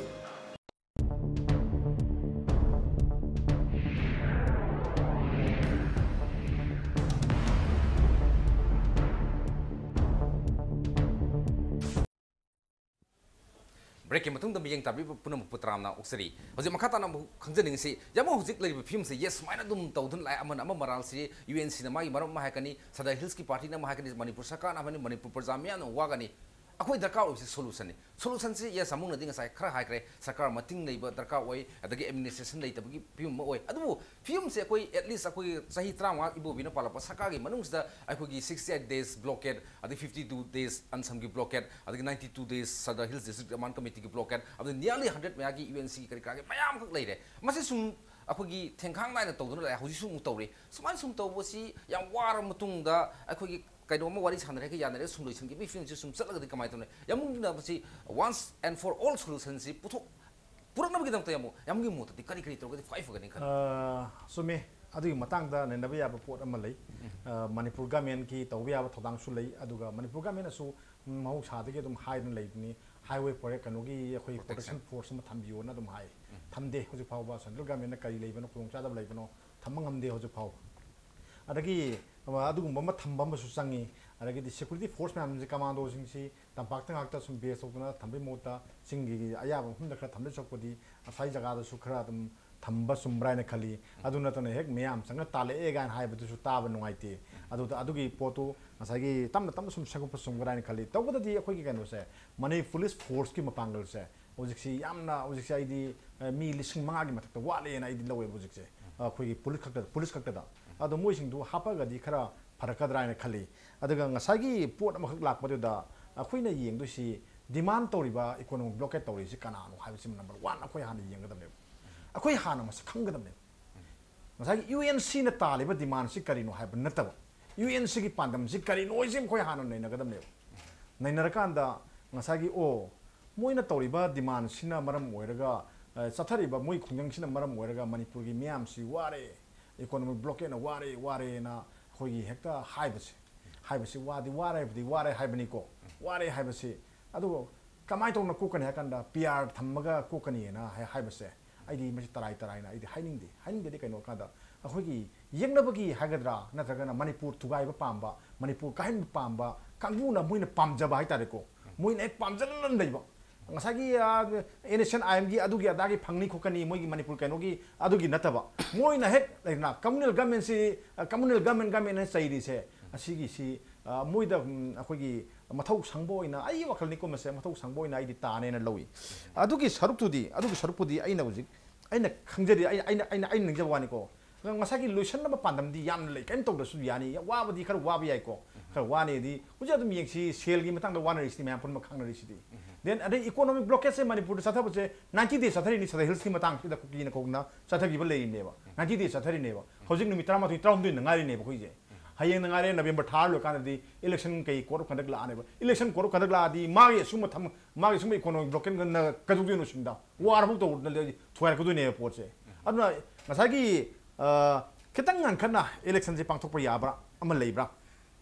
ꯕ꯭ꯔꯦꯛꯀꯤ ꯃꯇꯨꯡꯗ ꯃꯤꯠꯌꯦꯡ ꯇꯥꯕꯤꯕ ꯄꯨꯝꯅꯃꯛꯄꯨ ꯇꯔꯥꯝꯅ ꯑꯣꯛꯆꯔꯤ꯫ ꯍꯧꯖꯤꯛ ꯃꯈꯥ ꯇꯥꯅ ꯑꯃꯨꯛ ꯈꯪꯖꯅꯤꯡꯉꯤꯁꯤ, ꯌꯥꯝ ꯍꯧꯖꯤꯛ ꯂꯩꯔꯤꯕ ꯐꯤꯕꯝꯁꯦ, ꯌꯦꯁ, ꯁꯨꯃꯥꯏꯅ ꯑꯗꯨꯝ ꯇꯧꯗꯨꯅ ꯂꯥꯛꯑꯦ, ꯑꯃꯅ ꯑꯃ ꯃꯔꯥꯜꯁꯤ, ꯌꯨ ꯑꯦꯟ ꯁꯤꯅ ꯃꯥꯒꯤ ꯃꯔꯝ ꯑꯃ ꯍꯥꯏꯔꯛꯀꯅꯤ, ꯁꯗꯔ ꯍꯤꯜꯁꯀꯤ ꯄꯥꯔꯇꯤꯅ ꯑꯃ ꯍꯥꯏꯔꯛꯀꯅꯤ, ꯃꯅꯤꯄꯨꯔ ꯁꯔꯀꯥꯔꯅ ꯑꯃꯅꯤ, ꯃꯅꯤꯄꯨꯔ ꯄ꯭ꯔꯖꯥ ꯃꯤꯌꯥꯝꯅ ꯋꯥꯒꯅꯤ꯫ ꯑꯩꯈꯣꯏ ꯗꯔꯀꯥꯔ ꯑꯣꯏꯕꯁꯤ ꯁꯣꯂꯨꯁꯟꯅꯤ꯫ ꯁꯣꯂꯨꯁꯟꯁꯤ, ꯌꯦꯁ, ꯑꯃꯨꯛꯅꯗꯤ ꯉꯁꯥꯏ ꯈꯔ ꯍꯥꯏꯈ꯭ꯔꯦ, ꯁꯔꯀꯥꯔ ꯃꯇꯤꯡ ꯂꯩꯕ ꯗꯔꯀꯥꯔ ꯑꯣꯏ, ꯑꯗꯒꯤ ꯑꯦꯗꯃꯤꯅꯤꯁꯇ꯭ꯔꯦꯁꯟ ꯂꯩꯇꯕꯒꯤ ꯐꯤꯕꯝ ꯑꯃ ꯑꯣꯏ꯫ ꯑꯗꯨꯕꯨ ꯐꯤꯕꯝꯁꯦ ꯑꯩꯈꯣꯏ, ꯑꯦꯠ ꯂꯤꯁ ꯑꯩꯈꯣꯏ ꯆꯍꯤ ꯇꯔꯥꯃꯉꯥ ꯏꯕꯣꯕꯤꯅ ꯄꯥꯜꯂꯛꯄ ꯁꯔꯀꯥꯔꯒꯤ ꯃꯅꯨꯡꯁꯤꯗ ꯑꯩꯈꯣꯏꯒꯤ sixty eight days blockade, ꯑꯗꯒꯤ fifty two days ꯑꯟꯁꯝꯒꯤ blockade, ꯑꯗꯒꯤ ninety two days Sadar hills district demand ꯀꯃꯤꯇꯤꯒꯤ blockade, ꯑꯗꯒꯤ nearly hundred ꯃꯌꯥꯒꯤ ꯌꯨ ꯑꯦꯟ ꯁꯤꯒꯤ ꯀꯔꯤ ꯀꯔꯥꯒꯤ ꯃꯌꯥꯝ ꯑꯃꯈꯛ ꯂꯩꯔꯦ꯫ ꯃꯁꯤ ꯁꯨꯝ ꯑꯩꯈꯣꯏꯒꯤ ꯊꯦꯡꯈꯥꯡ ꯅꯥꯏꯅ ꯇꯧꯗꯨꯅ ꯂꯥꯛꯑꯦ, ꯍꯧꯖꯤꯛꯁꯨ ꯑꯃꯨꯛ ꯇꯧꯔꯤ꯫ ꯁꯨꯃꯥꯏꯅ ꯁꯨꯝ ꯇꯧꯕꯁꯤ ꯌꯥꯝ ꯋꯥꯔꯕ ꯃꯇꯨꯡꯗ ꯑꯩꯈꯣꯏꯒꯤ ꯀꯩꯅꯣꯝꯃ ꯋꯥꯔꯤ ꯁꯥꯟꯅꯔꯒ ꯌꯥꯅꯔꯒ ꯁꯨꯝ ꯂꯣꯏꯁꯤꯟꯈꯤꯕꯒꯤ ꯐꯤꯕꯝꯁꯤ ꯁꯨꯝ ꯆꯠꯂꯒꯗꯤ ꯀꯃꯥꯏꯅ ꯇꯧꯅꯤ? ꯌꯥꯝꯅ ꯃꯁꯤ once and for all ꯁꯣꯂꯨꯁꯟꯁꯤ ꯄꯨꯊꯣꯛ ꯄꯨꯔꯛꯅꯕꯒꯤꯗꯃꯛꯇ ꯌꯥꯝ, ꯌꯥꯝꯒꯤ ꯃꯣꯠꯇꯗꯤ ꯀꯔꯤ ꯀꯔꯤ ꯇꯧꯔꯒꯗꯤ ꯈ꯭ꯋꯥꯏ ꯐꯒꯅꯤ ꯈꯜꯂꯤ? ꯑ, ꯆꯨꯝꯃꯦ꯫ ꯑꯗꯨꯒꯤ ꯃꯇꯥꯡꯗ ꯅꯩꯅꯕ ꯌꯥꯕ ꯄꯣꯠ ꯑꯃ ꯂꯩ꯫ ꯑ, ꯃꯅꯤꯄꯨꯔ ꯒꯃꯦꯟꯒꯤ ꯇꯧꯕ ꯌꯥꯕ ꯊꯧꯗꯥꯡꯁꯨ ꯂꯩ꯫ ꯑꯗꯨꯒ ꯃꯅꯤꯄꯨꯔ ꯒꯃꯦꯟꯅꯁꯨ, ꯎꯝ, ꯃꯍꯧꯁꯥꯗꯒꯤ ꯑꯗꯨꯝ ꯍꯥꯏꯗꯨꯅ ꯂꯩꯕꯅꯤ, ꯍꯥꯏꯋꯦ ꯄ꯭ꯔꯣꯇꯦꯛ-, ꯀꯩꯅꯣꯒꯤ ꯑꯩꯈꯣꯏ ꯄ꯭ꯔꯣꯇꯦꯛꯁꯟ ꯐꯣꯔꯁ ꯑꯃ ꯊꯝꯕꯤꯌꯣꯅ ꯑꯗꯨꯝ ꯍꯥꯏ꯫ ꯊꯝꯗꯦ꯫ ꯍꯧꯖꯤꯛ ꯐꯥꯎꯕ ꯁꯦꯟꯇ꯭ꯔꯦꯜ ꯒꯃꯦꯟꯅ ꯀꯔꯤ ꯂꯩꯕꯅꯣ, ꯈꯨꯗꯣꯡꯆꯥꯗꯕ ꯂꯩꯕꯅꯣ, ꯊꯝꯕ ꯉꯝꯗꯦ ꯍꯧꯖꯤꯛ ꯐꯥꯎꯕ꯫ ꯑꯗꯒꯤ, ꯑ, ꯑꯗꯨꯒꯨꯝꯕ ꯑꯃ ꯊꯝꯕ ꯑꯃꯁꯨ ꯆꯪꯉꯤ꯫ ꯑꯗꯒꯤꯗꯤ ꯁꯦꯀ꯭ꯌꯨꯔꯤꯇꯤ ꯐꯣꯔꯁ ꯃꯌꯥꯝꯁꯤ, ꯀꯃꯥꯟꯗꯣꯁꯤꯡꯁꯤ ꯇꯝꯄꯥꯛꯇ ꯉꯥꯛꯇ ꯁꯨꯝ ꯕꯦꯁ ꯇꯧꯗꯅ ꯊꯝꯕꯒꯤ ꯃꯍꯨꯠꯇ ꯆꯤꯡꯒꯤ ꯑꯌꯥꯕ ꯃꯐꯝꯗ ꯈꯔ ꯊꯝꯗꯣꯏ ꯁꯔꯨꯛꯄꯨꯗꯤ ꯉꯁꯥꯏ ꯖꯒꯥꯗꯁꯨ ꯈꯔ ꯑꯗꯨꯝ ꯊꯝꯕ ꯆꯨꯝꯕ꯭ꯔꯥ ꯍꯥꯏꯅ ꯈꯜꯂꯤ꯫ ꯑꯗꯨ ꯅꯠꯇꯅ ꯍꯦꯛ ꯃꯤꯌꯥꯝ ꯆꯪꯉ ꯇꯥꯜꯂꯛꯑꯦ ꯀꯥꯏꯅ ꯍꯥꯏꯕꯗꯨꯁꯨ ꯇꯥꯕ ꯅꯨꯡꯉꯥꯏꯇꯦ꯫ ꯑꯗꯨꯗ ꯑꯗꯨꯒꯤ ꯄꯣꯠꯇꯨ ꯉꯁꯥꯏꯒꯤ ꯇꯞꯅ ꯇꯞꯅ ꯁꯨꯝ ꯁꯦꯝꯒꯠꯄ ꯆꯨꯝꯒꯗ꯭ꯔꯥ ꯍꯥꯏꯅ ꯈꯜꯂꯤ꯫ ꯇꯧꯕꯗꯗꯤ ꯑꯩꯈꯣꯏꯒꯤ ꯀꯩꯅꯣꯁꯦ, ꯃꯅꯤ ꯄꯨꯂꯤꯁ ꯐꯣꯔꯁꯀꯤ ꯃꯄꯥꯡꯒꯜꯁꯦ ꯍꯧꯖꯤꯛꯁꯤ ꯌꯥꯝꯅ, ꯍꯧꯖꯤꯛꯁꯤ ꯑꯩꯗꯤ, ꯑ, ꯃꯤ ꯂꯤꯁꯤꯡ ꯃꯉꯥꯒꯤ ꯃꯊꯛꯇ ꯋꯥꯠꯂꯦꯅ ꯑꯩꯗꯤ ꯂꯧꯋꯦꯕ ꯍꯧꯖꯤꯛꯁꯦ꯫ ꯑꯩꯈꯣꯏꯒꯤ ꯄꯨꯂꯤꯁ ꯈꯛꯇ, ꯄꯨꯂꯤꯁ ꯈꯛꯇꯗ꯫ ꯑꯗꯣ ꯃꯣꯏꯁꯤꯡꯗꯨ ꯍꯥꯞꯄꯒꯗꯤ ꯈꯔ ꯐꯔꯛꯀꯗ꯭ꯔꯥ ꯍꯥꯏꯅ ꯈꯜꯂꯤ꯫ ꯑꯗꯨꯒ ꯉꯁꯥꯏꯒꯤ ꯄꯣꯠ ꯑꯃꯈꯛ ꯂꯥꯛꯄꯗꯨꯗ ꯑꯩꯈꯣꯏꯅ ꯌꯦꯡꯗꯣꯏꯁꯤ ꯗꯤꯃꯥꯟ ꯇꯧꯔꯤꯕ, ꯏꯀꯣꯅꯣꯃꯤꯛ ꯕ꯭ꯂꯣꯀꯦꯠ ꯇꯧꯔꯤꯁꯤ ꯀꯅꯥꯅꯣ ꯍꯥꯏꯕꯁꯤꯃ ꯅꯝꯕꯔ ꯋꯥꯟ ꯑꯩꯈꯣꯏ ꯍꯥꯟꯅ ꯌꯦꯡꯒꯗꯕꯅꯦꯕ꯫ ꯑꯩꯈꯣꯏ ꯍꯥꯟꯅ ꯃꯁꯛ ꯈꯪꯒꯗꯕꯅꯦꯕ꯫ ꯉꯁꯥꯏꯒꯤ ꯌꯨ ꯑꯦꯟ ꯁꯤꯅ ꯇꯥꯜꯂꯤꯕ ꯗꯤꯃꯥꯟꯁꯤ ꯀꯔꯤꯅꯣ ꯍꯥꯏꯕ ꯅꯠꯇꯕ, ꯌꯨ ꯑꯦꯟ ꯁꯤꯒꯤ ꯄꯥꯟꯗꯝꯁꯤ ꯀꯔꯤꯅꯣ ꯍꯥꯏꯁꯤ ꯑꯩꯈꯣꯏ ꯍꯥꯟꯅ ꯅꯩꯅꯒꯗꯕꯅꯦꯕ꯫ ꯅꯩꯅꯔꯀꯥꯟꯗ ꯉꯁꯥꯏꯒꯤ, ꯑꯣ, ꯃꯣꯏꯅ ꯇꯧꯔꯤꯕ ꯗꯤꯃꯥꯟꯁꯤꯅ ꯃꯔꯝ ꯑꯣꯏꯔꯒ, ꯑ, ꯆꯠꯊꯔꯤꯕ ꯃꯣꯏ ꯈꯣꯡꯖꯪꯁꯤꯅ ꯃꯔꯝ ꯑꯣꯏꯔꯒ ꯃꯅꯤꯄꯨꯔꯒꯤ ꯃꯤꯌꯥꯝꯁꯤ ꯋꯥꯔꯦ, ꯏꯀꯣꯅꯣꯃꯤꯛ ꯕ꯭ꯂꯣꯀꯦꯠꯅ ꯋꯥꯔꯦ, ꯋꯥꯔꯦꯅ ꯑꯩꯈꯣꯏꯒꯤ ꯍꯦꯛꯇ ꯍꯥꯏꯕꯁꯦ, ꯍꯥꯏꯕꯁꯤ ꯋꯥꯗꯤ ꯋꯥꯔꯦꯕꯨꯗꯤ ꯋꯥꯔꯦ ꯍꯥꯏꯕꯅꯤꯀꯣ, ꯋꯥꯔꯦ ꯍꯥꯏꯕꯁꯤ꯫ ꯑꯗꯨꯕꯨ ꯀꯃꯥꯏꯅ ꯇꯧꯅ ꯀꯣꯛꯀꯅꯤ ꯍꯥꯏ ꯀꯥꯟꯗ, ꯄꯤ ꯑꯥꯔ ꯊꯝꯃꯒ ꯀꯣꯛꯀꯅꯤꯅ ꯍꯥꯏ-, ꯍꯥꯏꯕꯁꯦ ꯑꯩꯗꯤ ꯃꯁꯤ ꯇꯔꯥꯏ ꯇꯔꯥꯏꯅ ꯑꯩꯗꯤ ꯍꯥꯏꯅꯤꯡꯗꯦ꯫ ꯍꯥꯏꯅꯤꯡꯗꯦꯗꯤ ꯀꯩꯅꯣ ꯍꯥꯏ ꯀꯥꯟꯗ, ꯑꯩꯈꯣꯏꯒꯤ ꯌꯦꯛꯅꯕꯒꯤ ꯍꯥꯏꯒꯗ꯭ꯔꯥ, ꯅꯠꯇ꯭ꯔꯒꯅ ꯃꯅꯤꯄꯨꯔ ꯊꯨꯒꯥꯏꯕ ꯄꯥꯝꯕ, ꯃꯅꯤꯄꯨꯔ ꯀꯥꯏꯍꯟꯕ ꯄꯥꯝꯕ ꯀꯥꯡꯕꯨꯅ ꯃꯣꯏꯅ ꯄꯥꯝꯖꯕ ꯍꯥꯏꯇꯥꯔꯦꯀꯣ, ꯃꯣꯏꯅ ꯍꯦꯛ ꯄꯥꯝꯖꯅ ꯂꯩꯕ, ꯉꯁꯥꯏꯒꯤ, ꯑꯥ, ꯑꯦꯟ ꯑꯦꯁ ꯑꯦꯟ ꯑꯥꯏ ꯑꯦꯝꯒꯤ ꯑꯗꯨꯒꯤ ꯑꯗꯥꯒꯤ ꯐꯪꯅꯤ ꯈꯣꯠꯀꯅꯤ, ꯃꯣꯏꯒꯤ ꯃꯅꯤꯄꯨꯔ ꯀꯩꯅꯣꯒꯤ ꯑꯗꯨꯒꯤ ꯅꯠꯇꯕ, ꯃꯣꯏꯅ ꯍꯦꯛ ꯂꯩꯗꯅ, ꯀꯝꯃꯨꯅꯦꯜ ꯒꯃꯦꯟꯁꯤ, ꯑ, ꯀꯝꯃꯨꯅꯦꯜ ꯒꯃꯦꯟ, ꯒꯃꯦꯟ ꯍꯥꯏꯅ ꯆꯩꯔꯤꯁꯦ, ꯑꯁꯤꯒꯤꯁꯤ, ꯑ, ꯃꯣꯏꯗ, ꯎꯝ, ꯑꯩꯈꯣꯏꯒꯤ ꯃꯊꯧ ꯁꯪꯕ ꯑꯣꯏꯅ, ꯑꯩꯒꯤ ꯋꯥꯈꯜꯅꯤꯀꯣ ꯃꯁꯦ, ꯃꯊꯧ ꯁꯪꯕ ꯑꯣꯏꯅ ꯑꯩꯗꯤ ꯇꯥꯅꯦꯅ ꯂꯧꯏ꯫ ꯑꯗꯨꯒꯤ ꯁꯔꯨꯛꯇꯨꯗꯤ, ꯑꯗꯨꯒꯤ ꯁꯔꯨꯛꯄꯨꯗꯤ ꯑꯩꯅ ꯍꯧꯖꯤꯛ, ꯑꯩꯅ ꯈꯪꯖꯔꯤ, ꯑꯩ-, ꯑꯩꯅ, ꯑꯩꯅ, ꯑꯩꯅ ꯅꯤꯡꯖꯕ ꯋꯥꯅꯤꯀꯣ꯫ ꯉꯁꯥꯏꯒꯤ ꯂꯣꯏꯁꯤꯟꯅꯕ ꯄꯥꯟꯗꯝꯗꯤ ꯌꯥꯝꯅ ꯂꯩ, ꯀꯔꯤꯝ ꯇꯧꯗ꯭ꯔꯁꯨ ꯌꯥꯅꯤ, ꯋꯥꯕꯗꯤ ꯈꯔ ꯋꯥꯕ ꯌꯥꯏꯀꯣ, ꯈꯔ ꯋꯥꯅꯤꯗꯤ ꯍꯧꯖꯤꯛ ꯑꯗꯨꯝ ꯌꯦꯡꯁꯤ, ꯁꯦꯜꯒꯤ ꯃꯇꯥꯡꯗ ꯋꯥꯅꯔꯤꯁꯤꯗꯤ ꯃꯌꯥꯝ ꯄꯨꯝꯅꯃꯛ ꯈꯪꯅꯔꯤꯁꯤꯗꯤ꯫ Then ꯑꯗꯩ economic blockade ꯁꯦ ꯃꯅꯤꯄꯨꯔꯗ ꯆꯠꯊꯕꯁꯦ ninety days ꯆꯠꯊꯔꯤꯅꯤ, ꯁꯗꯔ ꯍꯤꯜꯁꯀꯤ ꯃꯇꯥꯡꯁꯤꯗ ꯀꯨꯀꯤꯅ ꯈꯣꯡꯅ ꯆꯠꯊꯈꯤꯕ ꯂꯩꯔꯤꯅꯦꯕ, ninety days ꯆꯠꯊꯔꯤꯅꯦꯕ꯫ ꯍꯧꯖꯤꯛ ꯅꯨꯃꯤꯠ ꯇꯔꯥꯃꯥꯊꯣꯏ, ꯇꯔꯥꯍꯨꯝꯗꯣꯏꯅ ꯉꯥꯏꯔꯤꯅꯦꯕ ꯑꯩꯈꯣꯏꯁꯦ꯫ ꯍꯌꯦꯡꯅ ꯉꯥꯏꯔꯦ, ꯅꯕꯦꯝꯕꯔ ꯊꯥ ꯂꯣꯏꯔꯀꯥꯟꯗꯗꯤ election ꯀꯩ code of conduct ꯂꯥꯛꯑꯅꯦꯕ꯫ Election code of conduct ꯂꯥꯛꯑꯗꯤ ꯃꯥꯒꯤ ꯑꯁꯨꯝꯕ ꯊꯝ-, ꯃꯥꯒꯤ ꯑꯁꯨꯝꯕ economic blockade ꯅ ꯀꯩꯗꯧꯗꯣꯏꯅꯣ ꯁꯤꯡꯗ? War ꯑꯃꯨꯛ ꯇꯧꯗꯅ ꯊꯨꯒꯥꯏꯔꯛꯀꯗꯣꯏꯅꯦꯕ ꯄꯣꯠꯁꯦ꯫ ꯑꯗꯨꯅ ꯉꯁꯥꯏꯒꯤ, ꯑ, ꯈꯤꯇꯪ ꯉꯟꯈꯠꯅ election ꯁꯦ ꯄꯥꯡꯊꯣꯛꯄ ꯌꯥꯕ꯭ꯔꯥ ꯑꯃ ꯂꯩꯕ꯭ꯔꯥ?